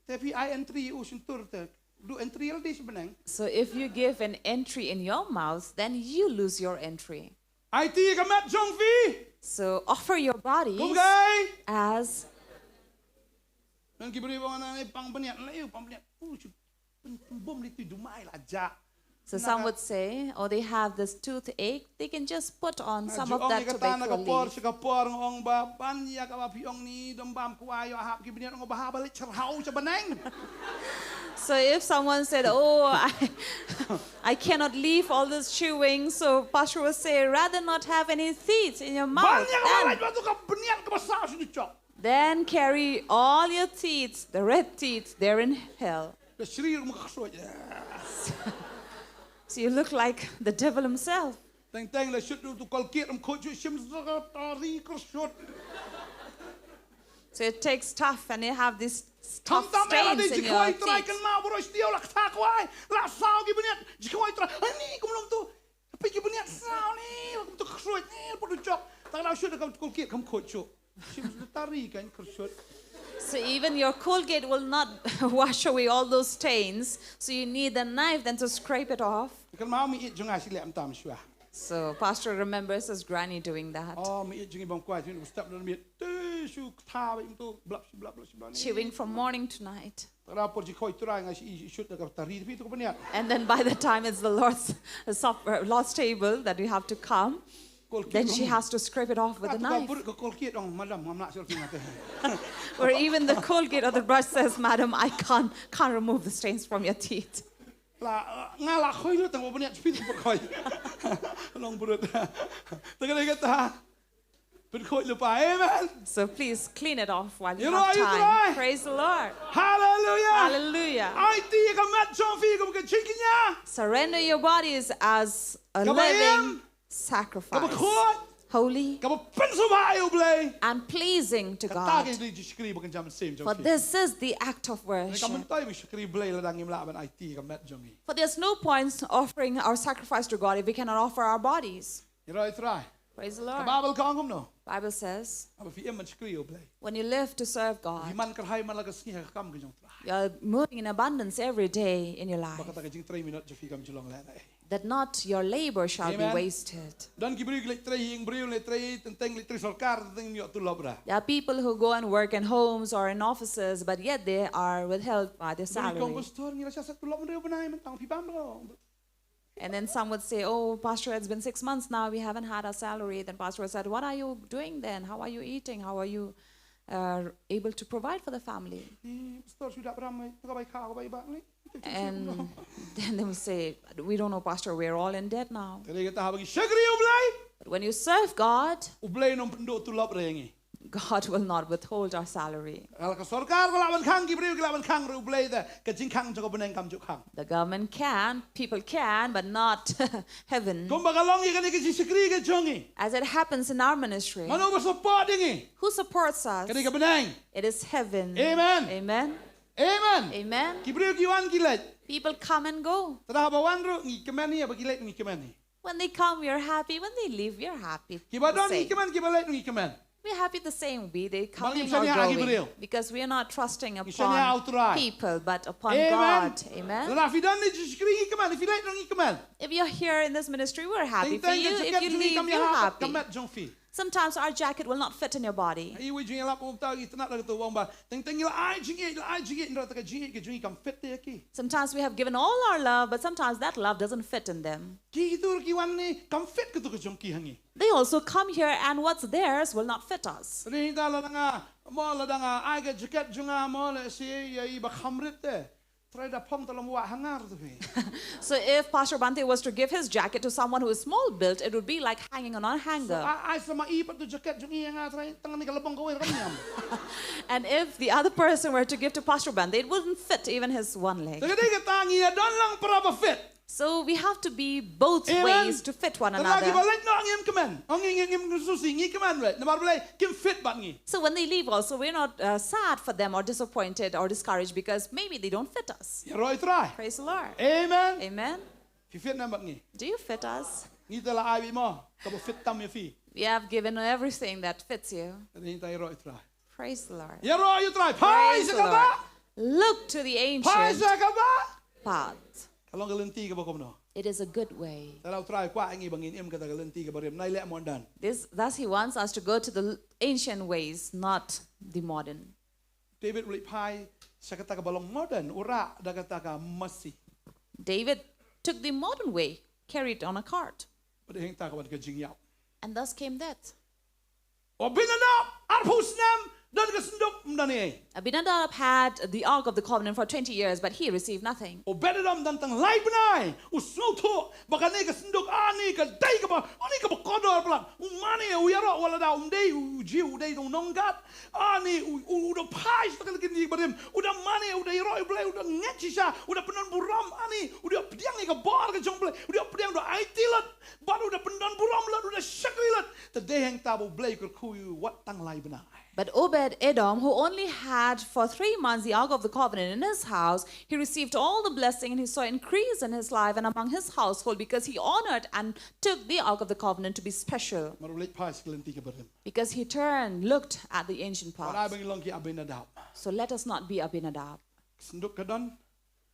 Te phi ai entry u shin tur te. Du entry la di shi bneng. So if you give an entry in your mouth, then you lose your entry. Ai ti ka met jong phi. So offer your bodies Kum kai. As Nang ki briew ba ngan ai pang bniat la u pang bniat. U shu pun pun bom li tu duma la ja. So some would say, oh, they have this toothache. They can just put on some of Ong that ka ta na tobacco ka por leaf. Shi ka por ong ba ban ya ka ba phi ong ni dom bam kwai yo hap ki bniat ong ba ha ba li char hau cha bneng. So if someone said, oh, I, I cannot leave all this chewing, so Pastor will say, rather not have any teeth in your Ban mouth. ya ka ba Then, la ba tu ka bniat ka ba sa shu chok. Then carry all your teeth, the red teeth, there in hell. Ka shri rum ka khsoi. So you look like the devil himself. Teng teng la shut tu kol kit rum khoi chu shim sa ka tari ka shut. So it takes tough and you have these tough Tam tam era stains de in your jikhoi trai teeth. Kan ma bro stia la kta kwai. La sao ki bniat jikhoi trai. Ani kum lom tu. Pi ki bniat sao ni la kum tu khsoi ni pu tu chok. Ta la shut ka kol kit kam khoi chu. Shim sa tari kan khsoi. So even your Colgate will not wash away all those stains. So you need a knife then to scrape it off. Kan ma mi it jong a shi le am tam shwa. So Pastor remembers his granny doing that. Oh mi it jong i bam kwai tu step don mi. Tu shu kta ba im tu blap shi blap blap shi blap. Chewing from morning to night. Tara por jikhoi trai nga shi shut da ka tari pi tu ka bniat. And then by the time it's the Lord's supper, Lord's table that you have to come, Kol kit then she rum. Has to scrape it off with a Ka tu ka knife. Pur ka kol kit ong madam ngam nak sel tu ngate. Or even the Colgate or the brush says, madam, I can't, can't remove the stains from your teeth. La nga la khoi lu tang ba bniat pi tu khoi. Long brut. Ta ka le ka ta. Pynkhoi lypa. Amen. So please clean it off while you Ïa have ïa time. Trai. Praise the Lord. Hallelujah. Hallelujah. Ai ti ka met jong phi kum ka jingkñia. Surrender your bodies as a Kaba living im. Kaba sacrifice, khot. Holy Kaba pynsngewbha ïa U Blei. And pleasing to Kata ka God. Jingshakri ba kan jam shim jong For phi. This is the act of Ka worship. mynta ba shakri Blei lada ngim lah ban ai ti ka met jong ngi. For there's no point offering our sacrifice to God if we cannot offer our bodies. Ïa rai Trai. Praise the Ka Lord. Bible ka ong kumno. Bible says, Haba phi im ban shakri U Blei. When you live to serve Phi God, man kyrhai man la ka sngi ha ka kam ka jong Trai. You're moving in abundance every day in your Ba life, kata ka jingtrei minot jong phi kam ju long lehnoh. That not your labor shall be Amen. Wasted. Don ki briew ki leit trei ïing briew, leit trei teng teng, leit trei sorkar teng teng ïoh tulop ra. There are people who go and work in homes or in offices, but yet they are withheld by their Briew ki ong salary. Pastor, ngi la sah tulop mynriew bnai mynta phi bam ra. And then some would say, oh, Pastor, it's been six months now, we haven't had our salary. Then Pastor said, what are you doing then? How are you eating? How are you uh, able to provide for the family? Ni Pastor shu dap ram, ka bai kha ka bai bak ni. And then they will say, we don't know, Pastor, we're all in debt now. Te dei kata haba ngi shakri U Blei. But when you serve God, U Blei um pynduh tulop re ngi. God will not withhold our salary. Ka la ka sorkar ka lah ban khang, ki briew ki lah ban khang re, U Blei da ka jingkhang jong ka bneng kam ju khang. The government can, people can, but not heaven. Kumba ka long ïa kane ka jingshakri ka jong ngi. As it happens in our ministry, Mano ba support ïa ngi. Who supports us? Kane ka bneng. It is heaven. Amen. Amen. Amen. Amen. Ki briew ki wan ki leit. People come and go. Te haba wan ruh ngi kmen hi, haba ki leit ngi kmen hi. When they come, we are happy. When they leave, we are happy. Kiba The don ngi same. Kmen, kiba leit ngi kmen. We are happy the same way. They Ba ngi coming shaniah or ha ki going. Briew. Because we are not trusting Ngi shaniah ha U upon Trai. People, but upon Amen. God. Amen. Lada phi don ne jingshakri ngi kmen, phi leit ruh ngi kmen. If you're here in this ministry, we're happy Teng for teng you. ka If jacket you jong ngi leave, kam you're ïahap happy. ka met jong phi. Sometimes our jacket will not fit in your body. Ai wei jong ïalap um ta ki tnat la ka tu ong ba. Teng teng la ai jingïeit, la ai jingïeit, nda ta ka jingïeit ka jong ngi kam fit te ki. Sometimes we have given all our love, but sometimes that love doesn't fit in them. Ki tu ki wan ne kam fit ka tu ka jong ki ha ngi. They also come here, and what's theirs will not fit us. Ni ta la dang a, mo la dang a, ai ka jacket jong nga mo la si ïa i ba kham rit te. Trai da phong ta lam wah hangar tu phi. So if Pastor Bhante was to give his jacket to someone who is small built, it would be like hanging on a hanger. Ai ai sama i pat tu jacket jong i hangar trai tang ni ka labong kawei kam niam. And if the other person were to give to Pastor Bhante, it wouldn't fit even his one leg. Te ka dei kata ngi ïa don lang para ba fit. So we have to be both Amen. Ways to fit one Te la ki ba another. leit noh ngim kmen. Ong ngi ngim susi ngi kmen leh. Namar balei kim fit bad ngi. So when they leave also, we're not uh, sad for them or disappointed or discouraged because maybe they don't fit us. Ïaroh ïa u Trai. Praise the Lord. Amen. Amen. Phi fit ne em bad ngi. Do you fit us? Ngi te la ai bih mo. Kaba fit tam ïa phi. We have given everything that fits you. Te ngi te ïaroh ïa u Trai. Praise the Lord. Ïaroh ïa u Trai. Phai Praise sha the kaba. Lord. Look to the Phai ancient sha kaba. Path. Ka long ka lynti kaba kumno. It is a good way. Te la u Trai u kwah ngi ba ngin im kata ka lynti kaba rim. Nai leh modern. This, thus, he wants us to go to the ancient ways, not the modern. David u leit phai sha kata kaba long modern. U rah da kata ka masi. David took the modern way, carried on a cart, Bad hangta ka wan ka jingïap. And thus came death. U Abinadab arphew snem don ka synduk ym don ei. Abinadab had the Ark of the Covenant for twenty years, but he received nothing. U Obed Edom don tang lai bnai. U sngewthuh ba kane ka synduk ani ka dei kaba, ani kaba kordor palat. U mane u ïaroh wat lada um dei u Jiw, u dei u nongkat. Ani u, u, u da phai sha ka lynti kaba rim. U da mane, u da ïaroh ïa u Blei, u da ngeit shisha, u da pyndon burom ani, u da pdiang ïa ka bor ka jong u Blei, u da pdiang, u da aiti lut. Bad u da pyndon burom lut, u da shakri lut. Te dei hangta ba u Blei u kyrkhu ïa u wat tang lai bnai. But Obed Edom, who only had for three months the Ark of the Covenant in his house, he received all the blessing and he saw increase in his life and among his household because he honored and took the Ark of the Covenant to be special. Namar u leit phai sha ka lynti kaba rim. Because he turned, looked at the ancient Wat ai ba path. ngin long ki Abinadab. So let us not be Abinadab. Synduk ka don.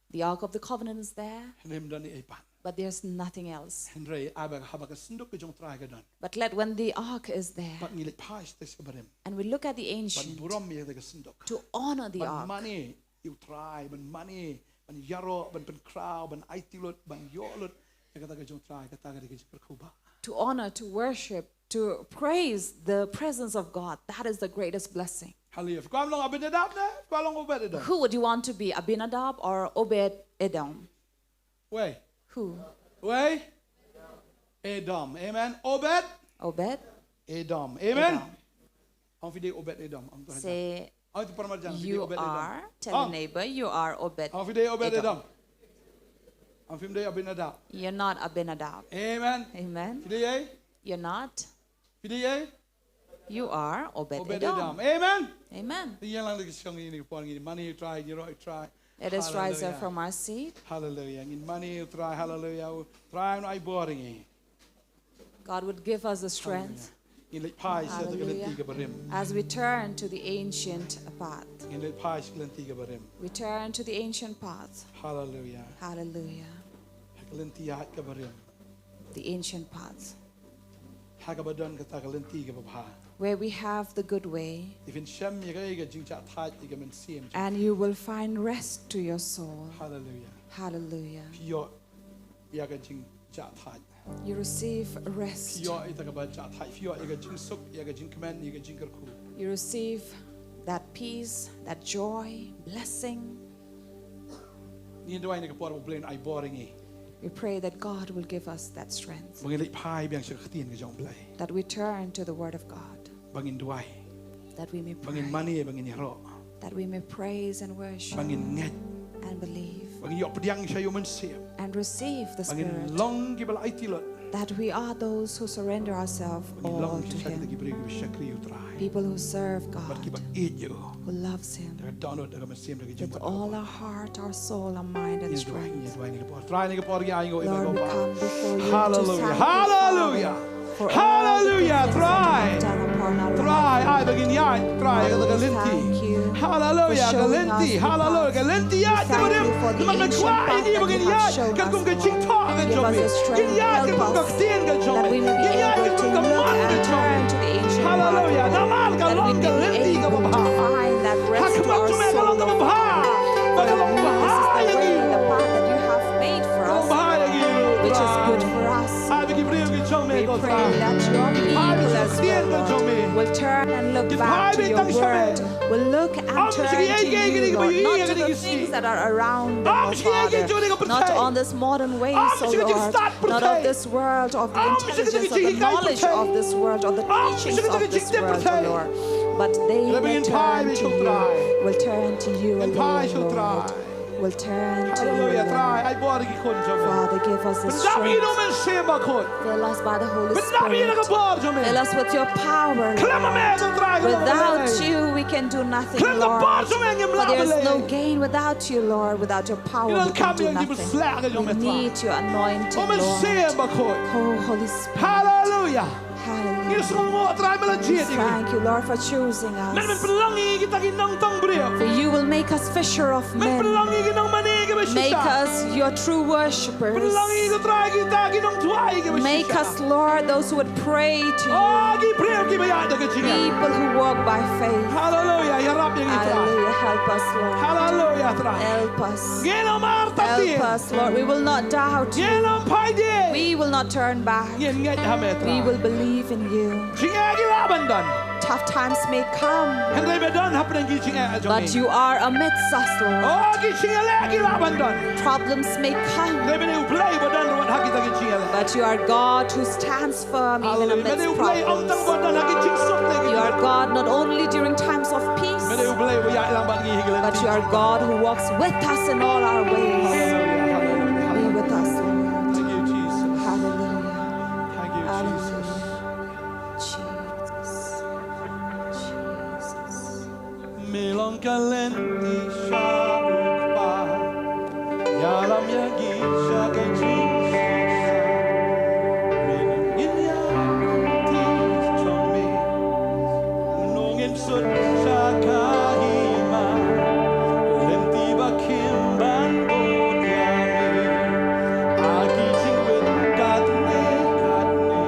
The Ark of the Covenant is there, Hynrei ym don ei pat. But there's nothing else. Hynrei ai ba haba ka synduk ka jong u Trai ka don. But let when the ark is there, Bad ngi leit phai sha ka lynti kaba rim. And we look at the Ban ancient burom ïa ka synduk. To honor the Ban ark, mane ïa u Trai, ban mane, ban ïaroh, ban pynkhraw, ban aiti lut, ban ïoh lut ïa kata ka jong u Trai, kata ka dei ka jingkyrkhu ba. To honor, to worship, to praise the presence of God. That is the greatest blessing. Hallelujah. Phi kwah long Abinadab ne? Phi kwah long Obed Edom? Who would you want to be, Abinadab or Obed Edom? Wei. Who? Wei. Edom. Amen. Obed. Obed? Edom. Amen. Edom. Ong phi dei Obed Edom. Ong tu hajar. Say, Ong tu para marjan phi dei you Obed Edom. Are, tell your Ong. Neighbor, you are Obed. Ong phi dei Obed Edom. Edom. Ong phim dei Abinadab. You're not Abinadab. Amen. Amen. Phi dei ei? You're not. Phi dei ei? You are Obed, Obed Edom. Edom. Amen. Amen. Te ïalang da ka shong ïa kine ki por, ngi mane ïa u Trai, ngi ïaroh ïa u Trai. Let us rise up Hallelujah. From our seat. Hallelujah. Ngin mane ïa u Trai. Hallelujah. U Trai un ai bor ïa ngi. God would give us the strength. Hallelujah. Ngin leit phai sha kata ka lynti kaba rim. As we turn to the ancient path. Ngin leit phai sha ka lynti kaba rim. We turn to the ancient path. Hallelujah. Hallelujah. Ha ka lynti ïaid kaba rim. The ancient path. Ha kaba don kata ka lynti kaba bha. Where we have the good way. Te phin shem ïa ka, ïa ka jingjahthait ïa ka mynsiem. And you will find rest to your soul. Hallelujah. Hallelujah. Phi ïoh ïa ka jingjahthait. You receive rest. Phi ïoh ïa kaba jahthait. Phi ïoh ïa ka jingsuk, ïa ka jingkmen, ïa ka jingkyrkhu. You receive that peace, that joy, blessing. Ngin duwai ha kane ka por ba u Blei un ai bor ïa ngi. We pray that God will give us that strength. Ba ngin leit phai biang sha ka ktien ka jong u Blei. That we turn to the word of God. Ba ngin duwai. That we may Ba ngin pray. Mane, ba ngin ïaroh. That we may praise and worship. Ba ngin ngeit. And believe. Ba ngin ïoh pdiang sha ïa u Mynsiem. And receive the Ba ngin Spirit. Long kiba la aiti lut. That we are those who surrender ourselves Ba ngin all long to shisha kita Him. Ki briew kiba shakri ïa u Trai. People who serve God. Bad kiba ïeit ïa u. Who loves Him. Da ka dohnud, da ka mynsiem, da ka With jingmut. all our heart, our soul, our mind, and Ngin duwai, ngin strength. duwai ha kane ka por. Trai, ha kane ka por ngi ai ïa u, Lord, we Baba. Come before you to Hallelujah. thank you, Hallelujah. Father, for all the Hallelujah. good things that you Trai. have done upon our Trai, life. ai ba ngin ïaid. Trai, Father, ka we lynti. Thank you Hallelujah. for Ka showing lynti. Us the Hallelujah. path. Ka lynti We ïaid kaba thank rim. You for the Namar nga ancient kwah ïa path ngi ba that ngin You have ïaid. shown Katkum us, ka Lord. jingthoh ka Give jong us ngi. the strength. Ngin ïaid Help katkum ka us ktien ka jong that ngi. We may be Ngin ïaid able katkum to ka look mon ka and jong ngi. turn to the ancient Hallelujah. path, Namar ka that we long may ka be lynti able kaba bha. to find that Ha rest to khmat our jong me ka long soul, kaba Lord. bha. Ba ka long kaba bha. This is the way, the path that You have made for us, Bha ïa ngi, Lord. which is good for us. Ai ba ki briew ki jong me, We ko pray Trai. that Your people as Lord, will turn and look back to your word, will look and turn to you, Lord, not to the things that are around them, oh Father, not on this modern ways, oh Lord, not of this world, of the intelligence, of the knowledge of this world, of the teachings of this world, oh Lord, but they will turn to you, will turn to you alone, Lord. Will turn to you, Lord. Father, give us the strength. Fill us by the Holy Spirit. Fill us with your power, Lord. Without you, we can do nothing, Lord. For there is no gain without you, Lord. Without your power, we can do nothing. We need your anointing, Lord. Oh, Holy Spirit. Hallelujah. Hallelujah. Thank you, Lord, for choosing us. For you will make us fisher of men. Make us your true worshippers. Make us, Lord, those who would pray to you. People who walk by faith. Hallelujah. Help us, Lord. Help us. Help us, Lord. We will not doubt you. We will not turn back. We will believe in you. Tough times may come, but you are amidst us, Lord. Problems may come, but you are God who stands firm even amidst problems. You are God not only during times of peace, but you are God who walks with us in all our ways. Be with us, Lord. Hallelujah. Hallelujah. Jesus. Jesus. Me long ka lynti sha u Kpa. Ïalam ïa ngi sha ka jingshisha. Me nang ngin ïa lynti jong me. Nongin sut sha ka hima. Lynti ba khim ban bud ïa me. Ha ki jingwit katne katne.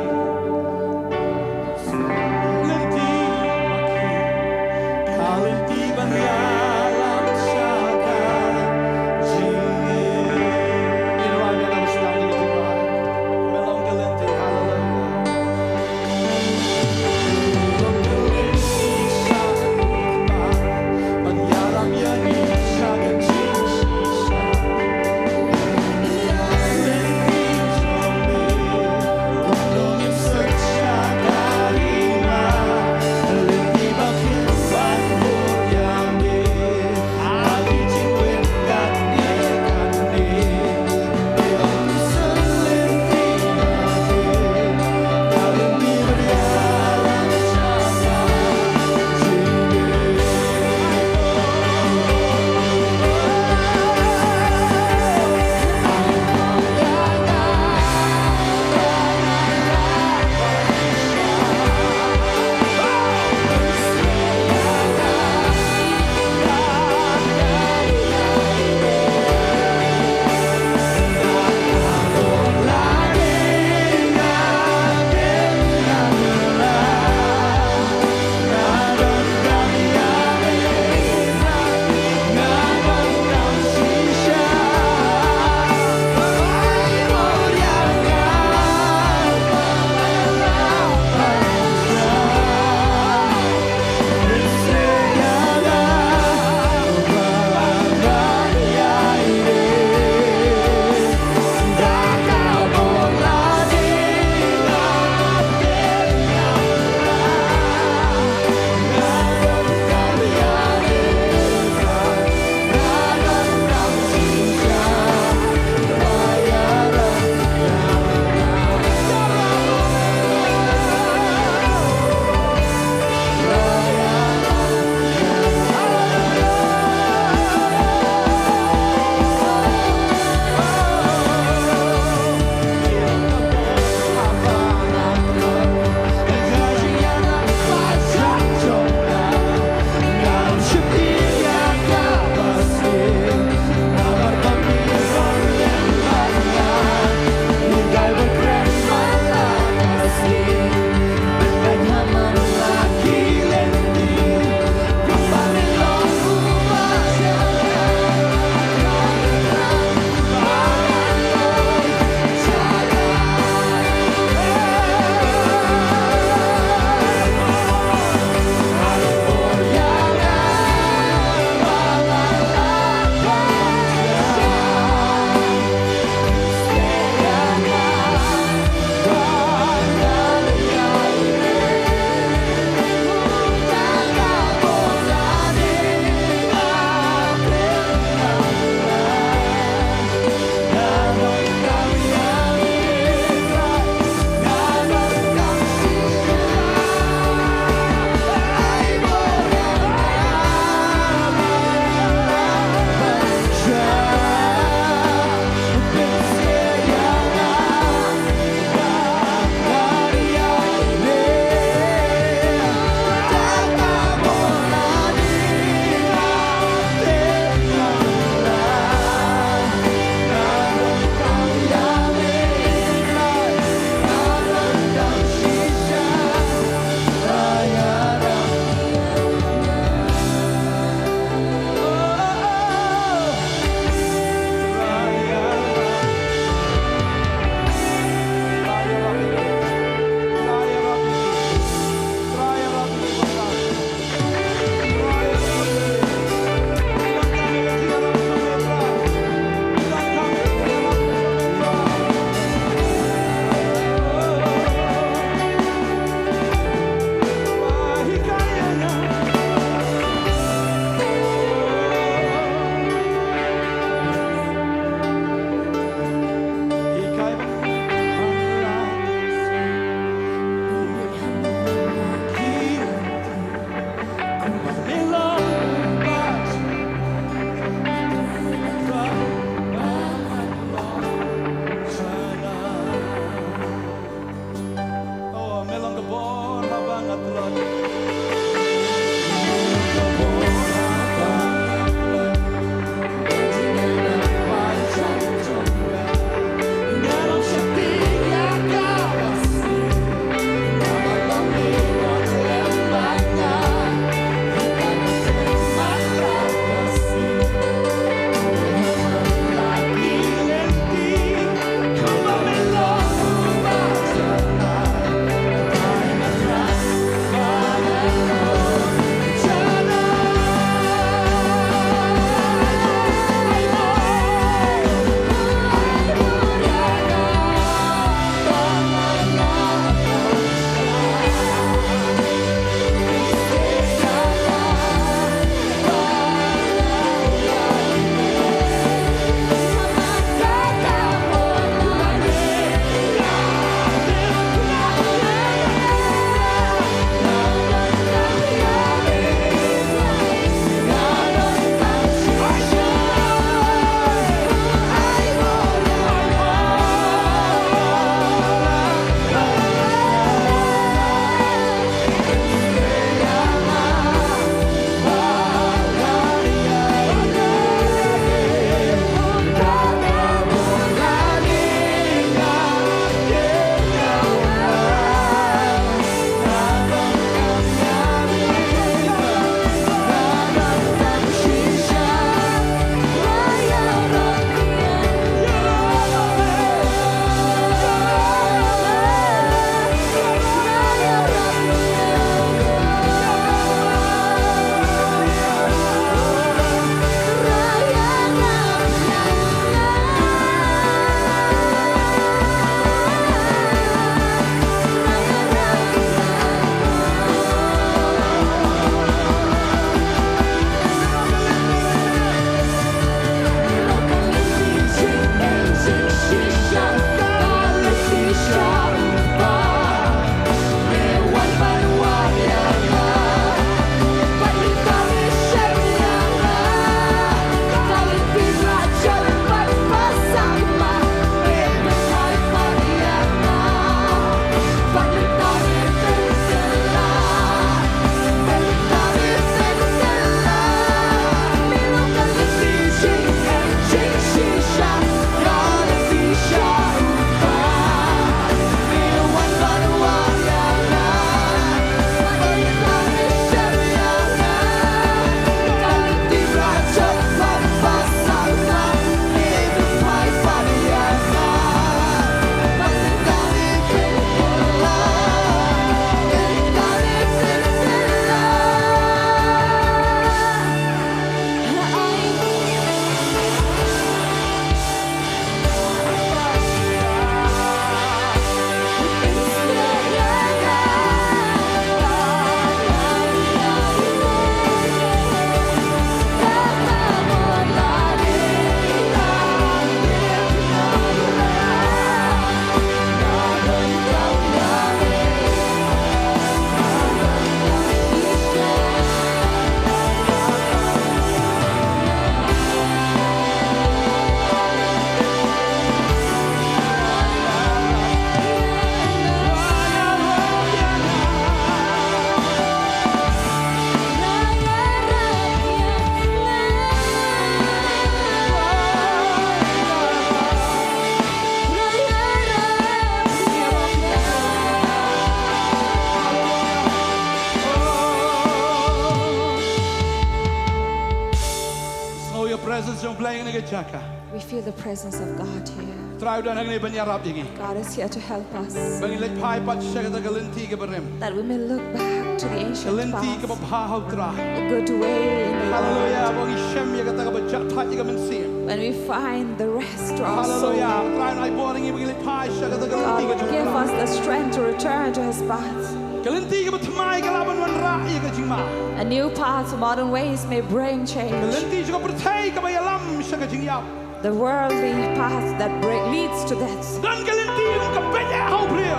Presence jong Blei ha kane ka jaka. We feel the presence of God here. Trai u don hangne ban ïarap ïa ngi. God is here to help us. Ba ngin leit phai pat sha kata ka lynti kaba rim. That we may look back to the ancient path. Ka lynti kaba bha ha u Trai. A good way in the Lord. Hallelujah. Ba ngi shem ïa kata kaba jah thait ïa ka mynsiem. When we find the rest to our soul. Hallelujah. Trai un ai bor ïa ngi ba ngin leit phai sha kata ka lynti kaba jah thait. God, give us the strength to return to His path. Ka lynti kaba thymmai ka lah ban wanrah ïa ka jingma. A new path, modern ways may bring change. Ka lynti jong ka pyrthei kaba ïalam sha ka jingïap. The worldly path that bri-, leads to death. Don ka lynti kaba beit eh ha u briew.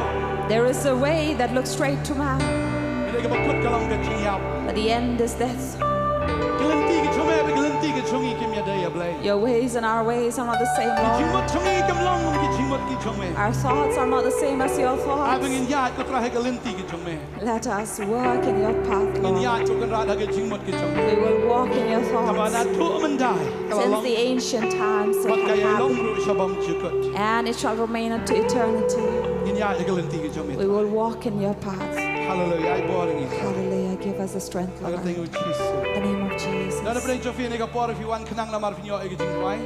There is a way that looks straight to man. Hynrei kaba kut ka long ka jingïap. But the end is death. Ka lynti ka jong me bad ka lynti ka jong ngi kim ïadei, A Blei. Your ways and our ways are not the same, Lord. Ki jingmut jong ngi kim long kum ki jingmut ki jong me. Our thoughts are not the same as your thoughts. Ai ba ngin ïaid, ko Trai, ha ka lynti ka jong me. Let us walk in your path, Lord. Ngin ïaid, ko Kynrad, ha ka jingmut ka jong me. We will walk in your thoughts. Kaba naduh mynta ka la long. Since the ancient times it had happened. Bad ka ïai long ruh sha bymjukut. And it shall remain unto eternity. Ngin ïaid ha ka lynti ka jong me. We will walk in your path. Hallelujah. Ai bor ïa ngi. Hallelujah. Give us the strength, Lord. Ha ka kyrteng u Jisu. In the name of Jesus. Don ha pdeng jong phi ha kane ka por, phi wan khnang namar phin ïoh ïa ka jingduwai.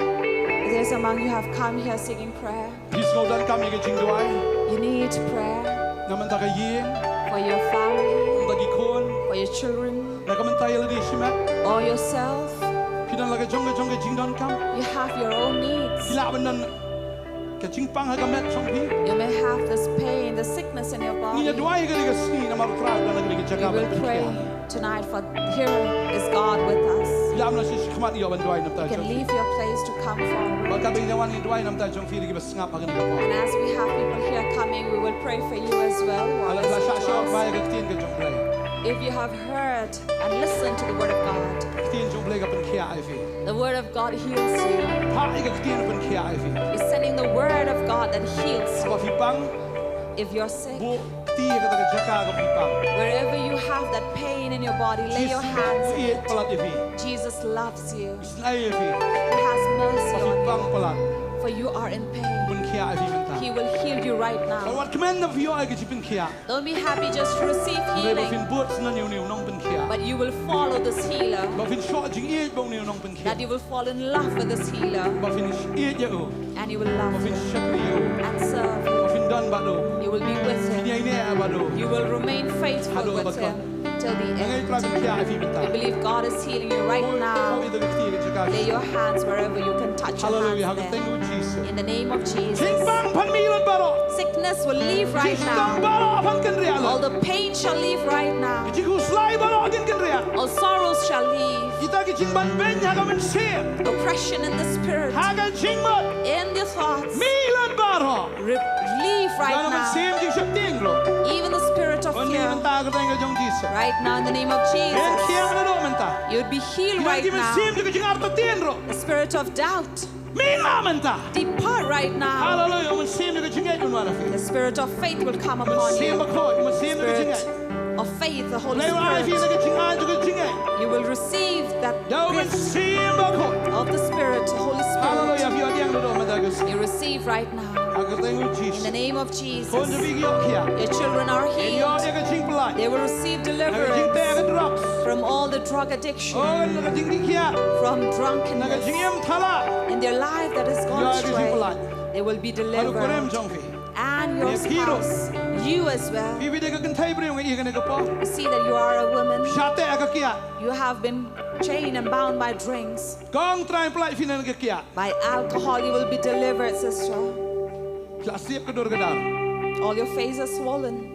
If there's among you have come here seeking prayer, phi sngewdonkam ïa ka jingduwai. You need prayer. Na ka bynta ka ïing. For your family. Na ka bynta ki khun. For your children. Na ka bynta ïa lade shimet. Or yourself. Phi don la ka jong ka jong ka jingdonkam. You have your own needs. Phi lah ban don ka jingpang ha ka met jong phi. You may have this pain, the sickness in your body. Ngin ïa duwai ha kane ka sngi namar u Trai u don ha kane ka jaka ban pynkhiah. We will pray tonight, for here is God with us. Ïalam na shi shakhmat, ïoh ban duwai na ka bynta jong phi. You can leave your place to come forward. Bad katba ngin ïa wan, ngin duwai na ka bynta jong phi, ïa kiba sngap ha kane ka por. And as we have people here coming, we will pray for you as well, while listening to us. Lada phi la shah shoh bha ïa ka ktien ka jong U Blei. If you have heard and listened to the word of God, ka ktien jong U Blei ka pynkhiah ïa phi. The word of God heals you. Phah ïa ka ktien pynkhiah ïa phi. He's sending the word of God that heals you. Haba phi pang. If you're sick, buh kti ha kata ka jaka kaba phi pang. Wherever you have that pain in your body, lay your hands on it. Jisu u ïeit palat ïa phi. Jesus loves you. U isynei ïa phi. He has mercy on you. Haba phi pang palat. For you are in pain. U pynkhiah ïa phi mynta. He will heal you right now. Wat kmen haba phi ïoh ïa ka jingpynkhiah. Don't be happy just to receive healing. Hynrei ba phin bud syndon ïa une u nongpynkhiah. But you will follow this healer. Ba phin shoh jingïeit bad une u nongpynkhiah. That you will fall in love with this healer. Ba phin ïeit ïa u. And you will love him. Ba phin shakri ïa u. And serve him. Ba phin don bad u. You will be with him. Phin ïaineh bad u. You will remain faithful with him. Haduh kaba kut. Till the end. Nga ngeit Trai u pynkhiah ïa phi mynta. I believe God is healing you right now. Buh ïa ka kti ha ka jaka. Lay your hands wherever you can touch your hands there. Hallelujah. Ha ka kyrteng u Jisu. In the name of Jesus. Jingpang phan mih lut baroh. Sickness will leave right now. Ki jingstad baroh phan kynriah lut. All the pain shall leave right now. Ki jingkhuslai baroh kin kynriah. All sorrows shall leave. Kita ki jingbanbeiñ ha ka mynsiem. Oppression in the spirit. Ha ka jingmut. In the thoughts. Mih lut baroh. Re-, leave right now. Don ha ka mynsiem jingsheptieng ruh. Even the spirit of fear. Mynta ha ka kyrteng ka jong Jisu. Right now in the name of Jesus. Kin khiah naduh mynta. You'd be healed right now. Don ha ka mynsiem jong ka jingartatien ruh. The spirit of doubt. Mih noh mynta. Depart right now. Hallelujah. U Mynsiem jong ka jingngeit un wan ha phi. The spirit of faith will come upon you. U Mynsiem Bakhuid, u mynsiem jong ka jingngeit. Spirit of faith, the Holy Spirit. Blei un ai ïa phi ka jingaiñ jong ka jingngeit. You will receive that gift. Da u Mynsiem Bakhuid. Of the Spirit, the Holy Spirit. Hallelujah. Phi ïoh pdiang naduh mynta ka sngi. You receive right now. Ha ka kyrteng u Jisu. In the name of Jesus. Khun jong phi ki ïoh khiah. Your children are healed. Kin ïoh ïa ka jingpyllait. They will receive deliverance. Na ka jingteh ha ka drugs. From all the drug addiction. Oh, na ka jingdih khiah. From drunkenness. Na ka jingim thala. In their life that has gone astray. Ïoh ïa ka jingpyllait. They will be delivered. Haduh kurim jong phi. And your spouse. Ïa phi ruh. You as well. Phi, phi dei ka kynthei briew, nga ïohi ha kane ka por. You see that you are a woman. Shah teh ha ka kiad. You have been chained and bound by drinks. Kong, Trai un pyllait phi na ka kiad. By alcohol, you will be delivered, sister. Phi la siep ka dur ka dar. All your face is swollen.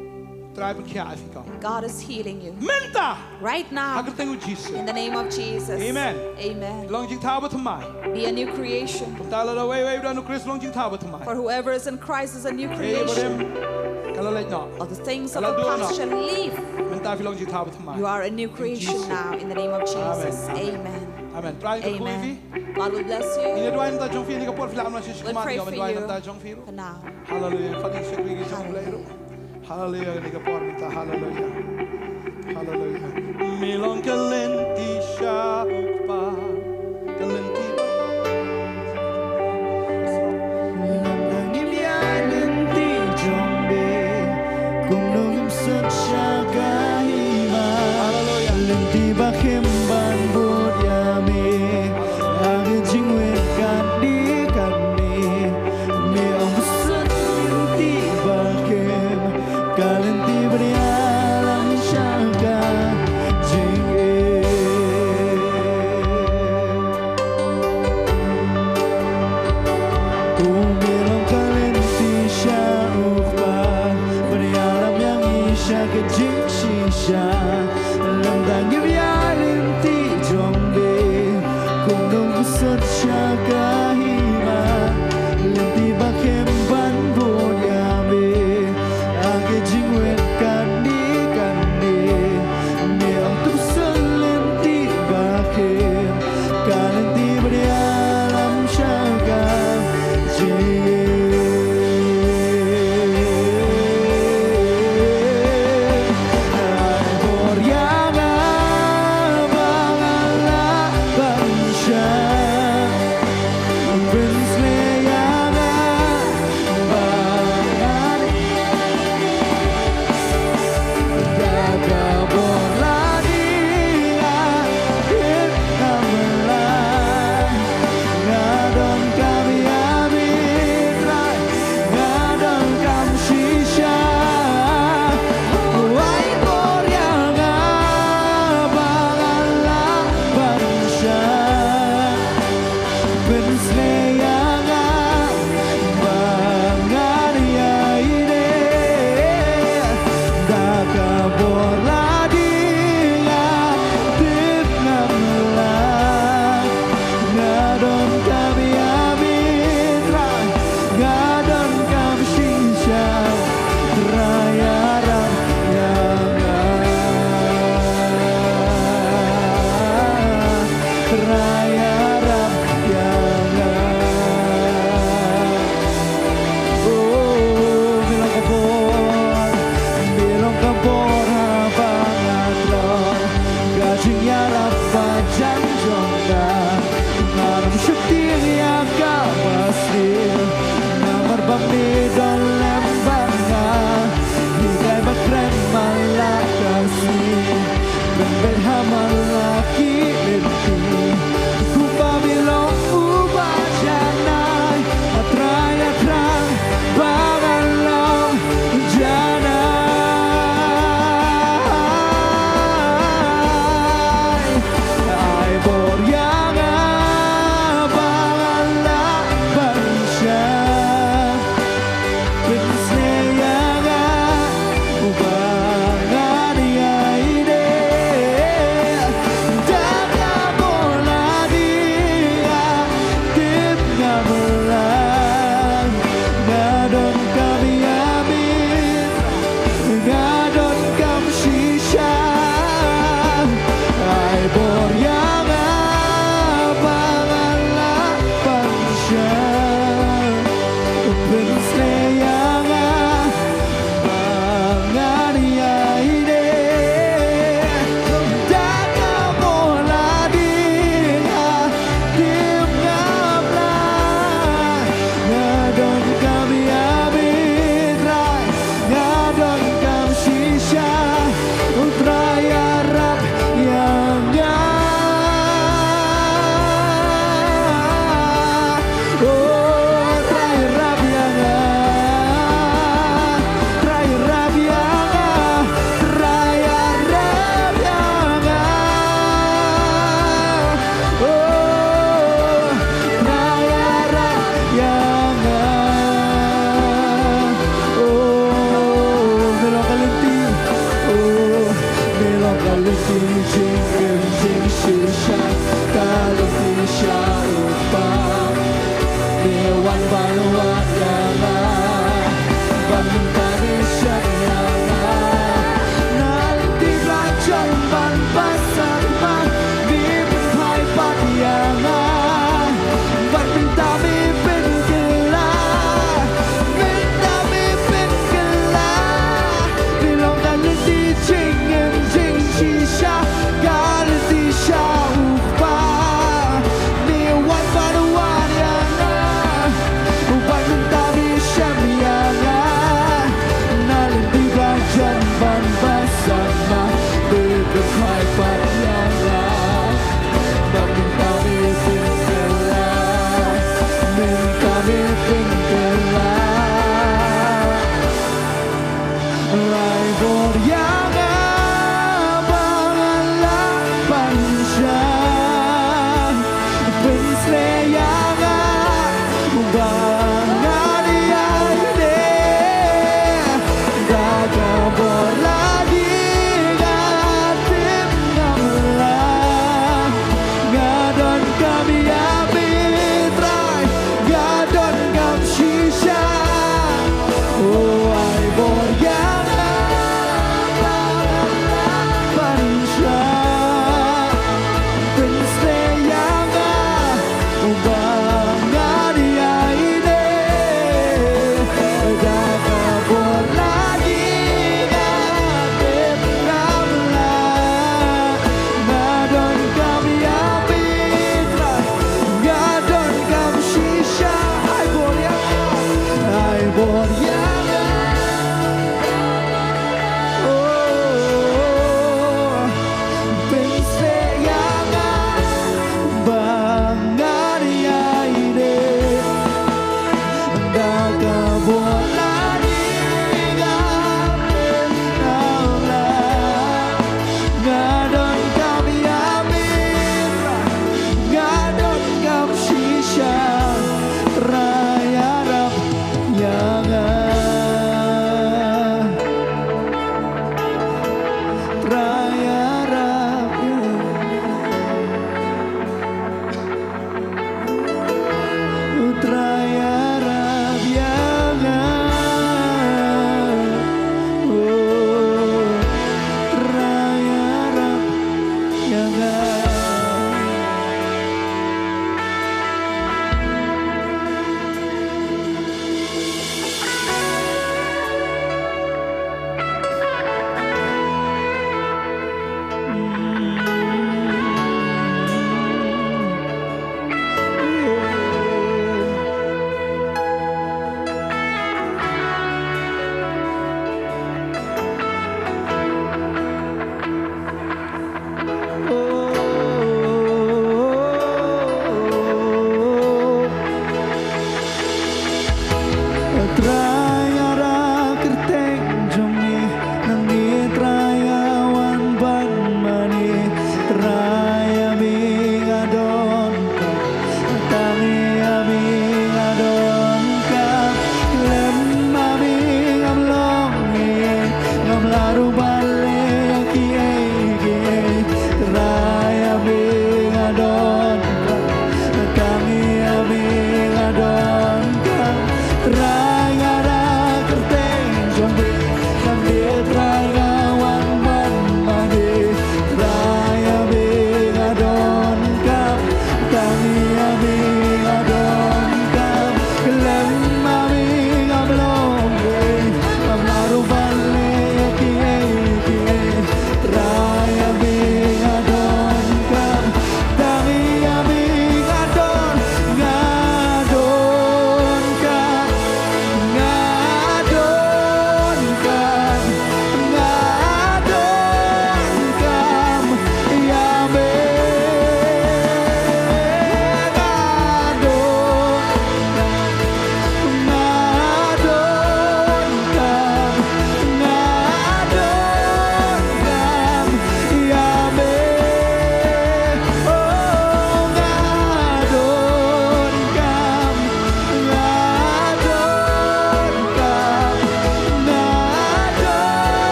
Trai pynkhiah ïa phi kong. God is healing you. Mynta. Right now. Ha ka kyrteng u Jisu. In the name of Jesus. Amen. Amen. Long jingthaw bathymmai. Be a new creation. Kumta lada uwei uwei u don u Khrist long jingthaw bathymmai. For whoever is in Christ is a new creation. Ei ba rim ka la leit noh. All the things of the past shall leave. Mynta phi long jingthaw bathymmai. You are a new creation now in the name of Jesus. Amen. Amen. Amen. Trai un kyrkhu ïa phi. God will bless you. Ngin ïa duwai na ka bynta jong phi ha kane ka por, phi lah ban wan sha shakhmat, ngin ïa duwai na ka bynta jong phi ruh. We'll pray for you for now. Hallelujah. Kane ka por mynta, hallelujah. Hallelujah. Me long ka lynti sha u Kpa, ka lynti ba. Lada ngim ïaid lynti jong me, kumno ngin suk sha ka hima. Hallelujah. Lynti ba khim ban bud ïa me. Hallelujah.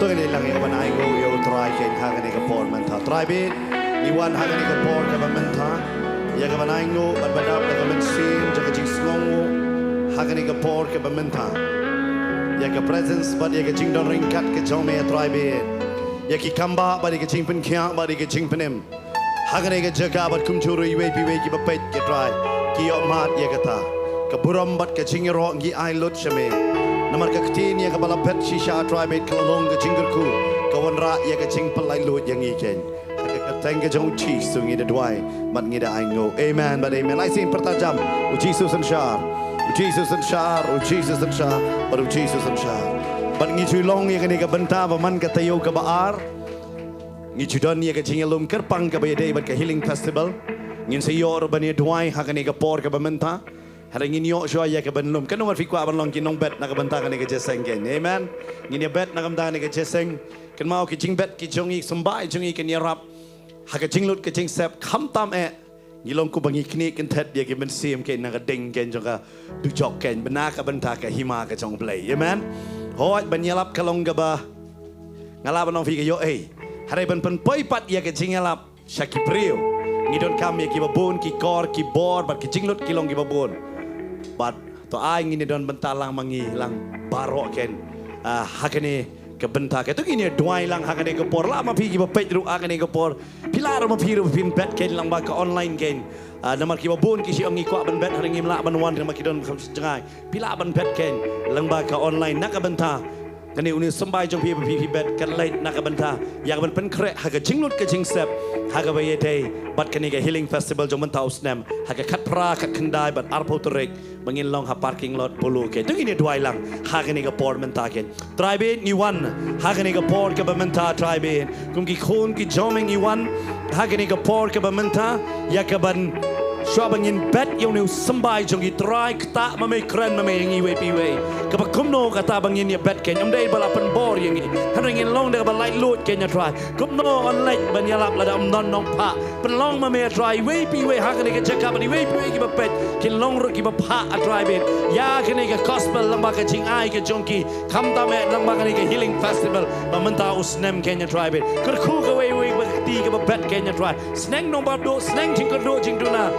To ngin ïa lang ïa ka ban ainguh ïa U Trai kein ha kane ka por mynta. Trai bad ngi wan ha kane ka por kaba mynta ïa ka ban ainguh bad ban ap da ka mynsiem jong ka jingsngewnguh ha kane ka por kaba mynta, ïa ka presence bad ïa ka jingdon ryngkat ka jong me, Trai bad ïa ki kambah bad ïa ka jingpynkhiah bad ïa ka jingpynim ha kane ka jaka bad kumjuh ruh iwei pa iwei kiba peit, ko Trai, ki ïoh mad ïa kata. Ka burom bad ka jingïaroh ngi ai lut sha me. Namar ka ktien ïa kaba la bet shisha, Trai bad, ka la long ka jingkyrkhu, ka wanrah ïa ka jingpynlait luid ïa ngi kein. Ha ka kyrteng ka jong U Jisu ngi da duwai bad ngi da ainguh. Amen bad amen. Ai sien pyrta jam. U Jisu synshar. U Jisu synshar. U Jisu synshar. Bad U Jisu synshar. Bad ngi ju long ïa kane ka bynta ba man ka taïew kaba ar. Ngi ju don ïa ka jingïalum kyrpang kaba ïadei bad ka Healing Festival. Ngin sa ïoh ruh ban ïa duwai ha kane ka por kaba mynta. Hynrei ngin ïoh shuwa ïa ka ban lum. Katno ngut phi kwah ban long ki nongbet na ka bynta kane ka jingïaseng kein? Amen. Ngin ïa bet na ka bynta kane ka jingïaseng. Kynmaw, ki jingbet ki jong ngi, symbai jong ngi kin ïarap ha ka jinglut ka jingsep, khamtam eh ngi long kumba ngi knieh kynthet ïa ki mynsiem kein na ka ding kein jong ka dujok kein, bad na ka bynta ka hima ka jong U Blei. Amen. Hooid, ban ïalap ka long kaba, nga lah ban ong ïa phi, ka ïoh ei. Hynrei ban pynpoi pat ïa ka jingïalap sha ki briew, ngi donkam ïa kiba bun ki kor, ki bor bad ki jinglut ki long kiba bun. Bad to ai ngin ïa don bynta lang ma ngi lang baroh kein, ah, ha kane ka bynta kein. To ngin ïa duwai lang ha kane ka por. Lah ma phi kiba peit ruh ha kane ka por, phi lah ruh ma phi ruh phin bet kein lang bad ka online kein. Ah, namar kiba bun ki shu ong ngi kwah ban bet, hynrei ngim lah ban wan namar ki don kham jngai. Phi lah ban bet kein lang bad ka online na ka bynta kane une u symbai jong phi ba phi, phi bet, kan leit na ka bynta ïa ka ban pynkhreh ha ka jinglut ka jingsep ha kaba ïadei bad kane ka Healing Festival jong mynta u snem, ha ka khatphra, khatkhyndai bad arphew tarik, ba ngin long ha parking lot Polo kein. To ngin ïa duwai lang ha kane ka por mynta kein. Trai bad ngi wan ha kane ka por kaba mynta, Trai bad kum ki khun ki jong me ngi wan ha kane ka por kaba mynta ïa ka ban, shuwa ba ngin bet ïa une u symbai jong ngi, Trai, ktah ma me, kren ma me ïa ngi iwei pa iwei. Kaba kumno kata ba ngin ïa bet kein, ym dei ba la pynbor ïa ngi, hynrei ngin long da kaba laitluid kein, Trai. Kumno yn leit ban ïalap lada ym don nongphah? Pynlong ma me, Trai, iwei pa iwei ha kane ka jaka bad iwei pa iwei kiba peit kin long ruh kiba phah, Trai bad, ïa kane ka gospel lang bad ka jingai ka jong ki. Khamtam eh lang bad kane ka Healing Festival ba mynta u snem kein, Trai bad. Kyrkhu kawei kawei ka kti kaba bet kein, Trai. Sneng nongbah duh, sneng jingkyrduh jingduna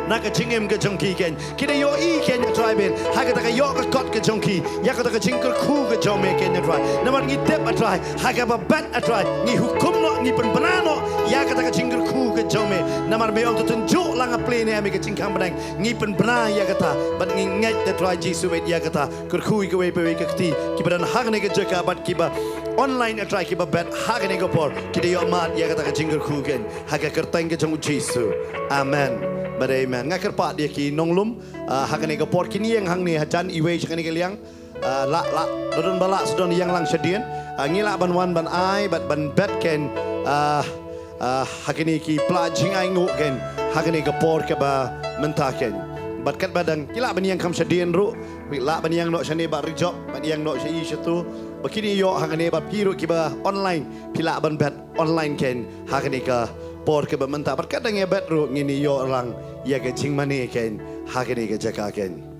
na ka jingim ka jong ki kein. Ki da ïohi kein, Trai bad, ha kata ka ïoh ka kot ka jong ki ïa kata ka jingkyrkhu ka jong me kein, Trai. Namar ngi tip, Trai, ha kaba bet, Trai, ngi hukum noh, ngi pynbna noh ïa kata ka jingkyrkhu ka jong me. Namar me ong to tynjuh lang ha plie ne ha me ka jingkhang bneng, ngi pynbna ïa kata bad ngi ngeit, Trai Jisu, ïa kata. Kyrkhu ïa kawei pa iwei ka kti kiba don ha kane ka jaka bad kiba online, Trai, kiba bet ha kane ka por, ki da ïoh mad ïa kata ka jingkyrkhu kein, ha ka kyrteng ka jong U Jisu. Amen bad amen. Nga kyrpad ïa ki nonglum, ah, ha kane ka por, kin ïeng hangne hajan, iwei sha kane ka liang. Ah, lah, lah, don ba lah sdang ïeng lang shadien. Ah, ngi lah ban wan ban ai bad ban bet kein, ah, ah, ha kine ki pla jingainguh kein ha kane ka por kaba mynta kein. Bad katba dang, ki lah ban ïeng kham shadien ruh, ki lah ban ïeng noh shane bad rijop, ban ïeng noh sha i sha tu, ba kin ïoh hangne, bad phi ruh kiba online, phi lah ban bet online kein ha kane ka por kaba mynta. Bad katba dang ïa bet ruh ngin ïoh lang ïa ka jingmane kein ha kane ka jaka kein.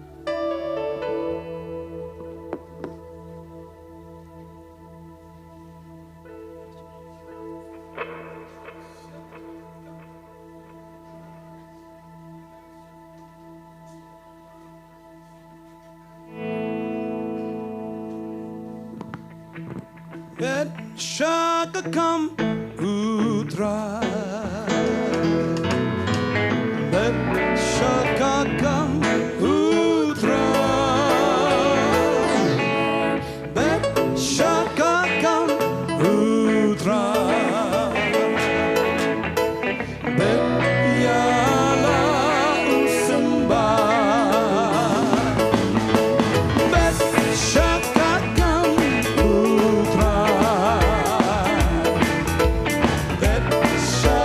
Bet sha ka kam U Trai. Bet sha ka kam U Trai. Bet sha ka kam U Trai. Bet ïa la u symbai. Bet sha ka kam U Trai. Bet sha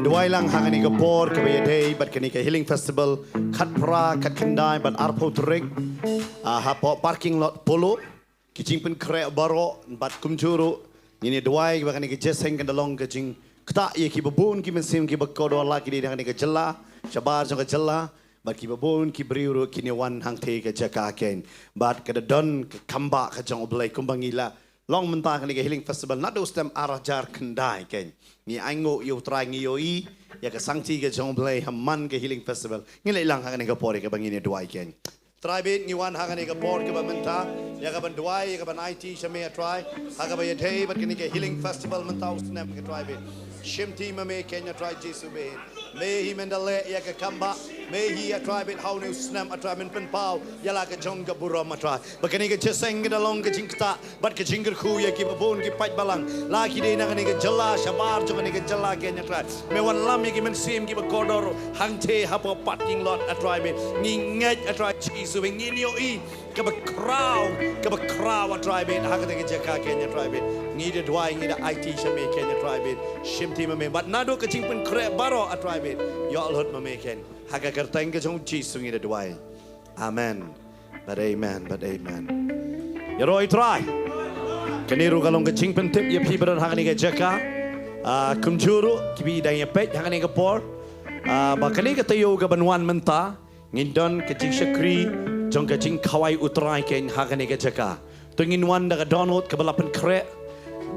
Duwai lang ha kane ka por kaba ïadei bad kane ka Healing Festival, khatphra, khatkhyndai bad arphew tarik, ah, hapoh parking lot Polo. Ki jingpynkhreh baroh bad kumjuh ruh ngin ïa duwai ba kane ka jingïaseng kan da long ka jingktah ïa kiba bun ki mynsiem kiba kordor la ki dei na kane ka jylla, shabar jong ka jylla, bad kiba bun ki briew ruh kin ïa wan hangtei ka jaka kein. Bad ka da don ka kambah ka jong U Blei kumba ngi la long mynta kane ka Healing Festival naduh u snem ar hajar khyndai kein. Ngi ainguh ïa U Trai, ngi ïohi ïa ka sangti ka jong U Blei ha man ka Healing Festival. Ngi leit lang ha kane ka por ïa kaba ngin ïa duwai kein. Trai bad ngi wan ha kane ka por kaba mynta ïa kaban duwai, ïa kaban aiti sha me A Trai, ha kaba ïadei bad kane ka Healing Festival mynta u snem, A Trai bad. Shimti ma me kein A Trai Jisu bad. Me hi men da leh ïa ka kambah, me hi A Trai bad ha une u snem A Trai men pynpaw ïa la ka jong ka burom A Trai. Ba kane ka jingïaseng ka da long ka jingktah bad ka jingkyrkhu ïa kiba bun ki paid balang la ki dei na kane ka jylla, shabar jong kane ka jylla kein A Trai. Me wanlam ïa ki mynsiem kiba kordor hangtei hapoh parking lot A Trai bad. Ngi ngeit A Trai Jisu bad, ngi ïohi kaba khraw, kaba khraw A Trai bad ha kata ka jaka kein A Trai bad. Ngi da duwai, ngi da aiti sha me kein A Trai bad. Shimti ma me bad naduh ka jingpynkhreh baroh A Trai bad, ïoh lut ma me kein. Ha ka kyrteng ka jong U Jisu ngi da duwai. Amen. Bad amen, bad amen. Ïaroh ïa U Trai. Kane ruh ka long ka jingpyntip ïa phi ba don ha kane ka jaka. Ah, kumjuh ruh kiba dang ïa peit ha kane ka por, ah, ba kane ka taïew kaban wan mynta ngin don ka jingshakri jong ka jingkhawai U Trai kein ha kane ka jaka. To ngin wan da ka dohnud kaba la pynkhreh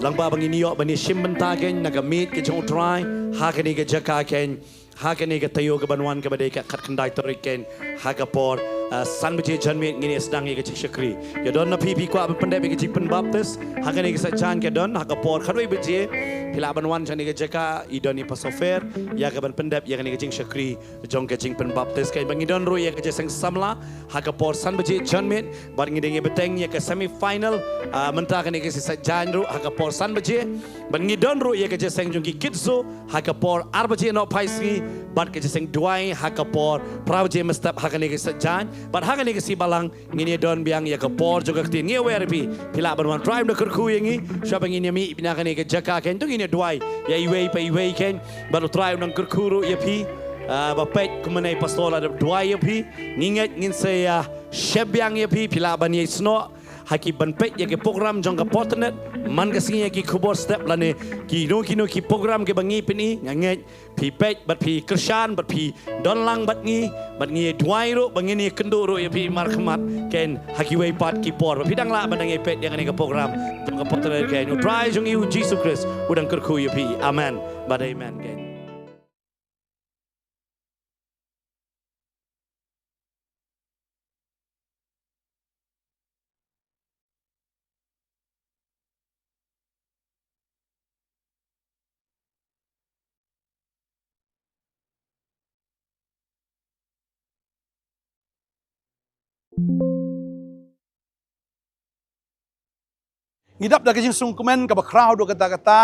lyngba ba ngin ïoh ban ïashim bynta kein na ka miet ka jong U Trai ha kane ka jaka kein. Ha kane ka taïew kaban wan kaba dei ka khatkhyndai tarik kein, ha ka por, ah, san baje janmiet ngin ïa sdang ïa ka jingshakri. Ïa don na phi phi kwah ban pyndep ïa ka jingpynbaptis ha kane ka saitjaiñ, ka don ha ka por khatwei baje. Phi lah ban wan sha kane ka jaka, i don i Pastor Fer ïa kaban pyndep ïa kane ka jingshakri jong ka jingpynbaptis kein. Ba ngi don ruh ïa ka jingïaseng samla ha ka por san baje janmiet, bad ngi dang ïa bteng ïa ka semi final, ah, mynta kane ka saitjaiñ ruh ha ka por san baje. Bad ngi don ruh ïa ka jingïaseng jong ki kids ruh ha ka por ar baje nohphai sngi, bad ka jingïaseng duwai ha ka por phra baje mynstep ha kane ka saitjaiñ. Bad ha kane ka sngi balang ngin ïa don biang ïa ka por jong ka ktien. Ngi ïa wer ïa phi, phi lah ban wan, Trai un da kyrkhu ïa ngi shuwa ba ngin ïa mih na kane ka jaka kein. To ngin ïa duwai ïa iwei pa iwei kein, bad U Trai un da kyrkhu ruh ïa phi, ah, ba peit kumne i pastor la dep duwai ïa phi. Ngi ngeit ngin sa ïa shep biang ïa phi, phi lah ban ïa snoh ha ki ban peit ïa ki program jong ka Portnet man ka sngi, ïa ki khubor step lane kino kino ki program kiba ngi pyni. Nga ngeit phi peit bad phi kyrshan bad phi don lang bad ngi, bad ngi duwai ruh ba ngin ïa kynduh ruh ïa phi markhmat kein ha kiwei pat ki por ba phi dang lah ban dang ïa peit ïa kane ka program jong ka Portnet kein. U Trai jong ngi U Jisu Khrist u dang kyrkhu ïa phi. Amen bad amen kein. Ngi dap da ka jingsngewkmen kaba khraw haduh katta katta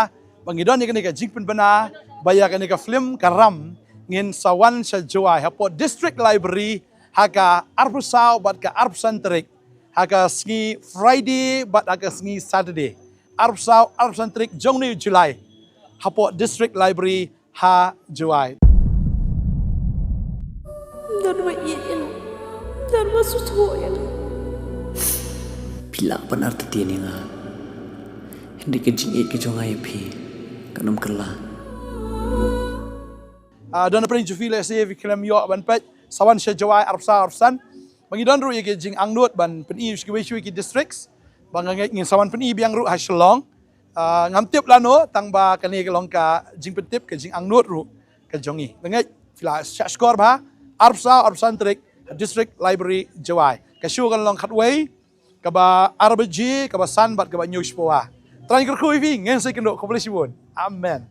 ba ngi don ïa kane ka jingpynbna ba ïa kane ka film Ka Ram ngin sa wan sha Jowai hapoh District Library ha ka arphew saw bad ka arphew san tarik, ha ka sngi Friday bad ha ka sngi Saturday, arphew saw arphew san tarik jong une u July, hapoh District Library ha Jowai. Don wa ïeit ïa nga. Don wa sngewthuh ïa nga. Phi lah ban artatien ïa nga, hynrei ka jingïeit ka jong nga ïa phi kan ym kylla. Ah, don na pdeng jong phi lehse phi khlem ïoh ban peit, sa wan sha Jowai arphew saw arphew san. Ba ngi don ruh ïa ki jingangnud ban pyni sha kiwei kiwei ki districts. Ba nga ngeit ngin sa wan pyni biang ruh ha Shillong. Ah, ngam tip lano, tang ba kane ka long ka jingpyntip, ka jingangnud ruh ka jong ngi. Nga ngeit phi la shah shkor bha, arphew saw arphew san tarik, District Library Jowai. Ka show kan long khatwei, kaba ar baje, kaba san bad kaba hynñiew shiphew. Trai un kyrkhu ïa phi, ngin sa ïakynduh, khublei shibun. Amen.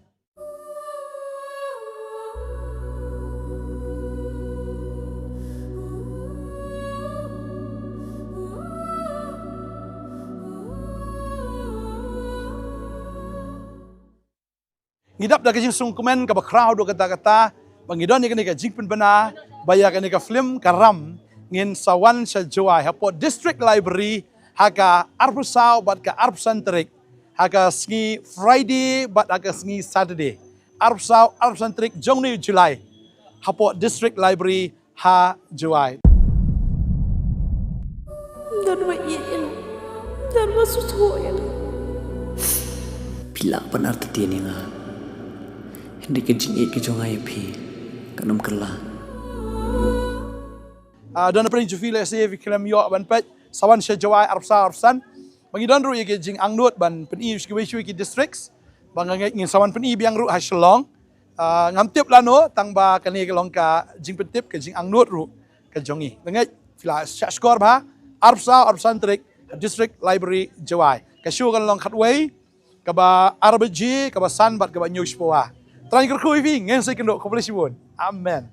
Ngi dap da ka jingsngewkmen kaba khraw haduh katta katta ba ngi don ïa kane ka jingpynbna ba ïa kane ka film Ka Ram ngin sa wan sha Jowai hapoh District Library ha ka arphew saw bad ka arphew san tarik, ha ka sngi Friday bad ha ka sngi Saturday, arphew saw arphew san tarik jong une u July hapoh District Library ha Jowai. Don ba ïeit ïa nga. Don ba sngewthuh ïa nga. Phi lah ban artatien ïa nga. Hynrei ka jingïeit ka jong nga ïa phi kan ym kylla. Ah, don na pdeng jong phi lehse phi khlem ïoh ban peit, sa wan sha Jowai arphew saw arphew san. Ba ngi don ruh ïa ki jingangnud ban pyni sha kiwei kiwei ki districts. Ba nga ngeit ngin sa wan pyni biang ruh ha Shillong. Ah, ngam tip lano, tang ba kane ka long ka jingpyntip, ka jingangnud ruh ka jong ngi. Nga ngeit phi la shah shkor bha, arphew saw arphew san tarik ha District Library Jowai. Ka show kan long khatwei, kaba ar baje, kaba san bad kaba hynñiew shiphew. Trai kyrkhu ïa phi, ngin sa ïakynduh, khublei shibun. Amen.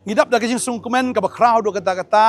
Ngi dap da ka jingsngewkmen kaba khraw haduh katta katta,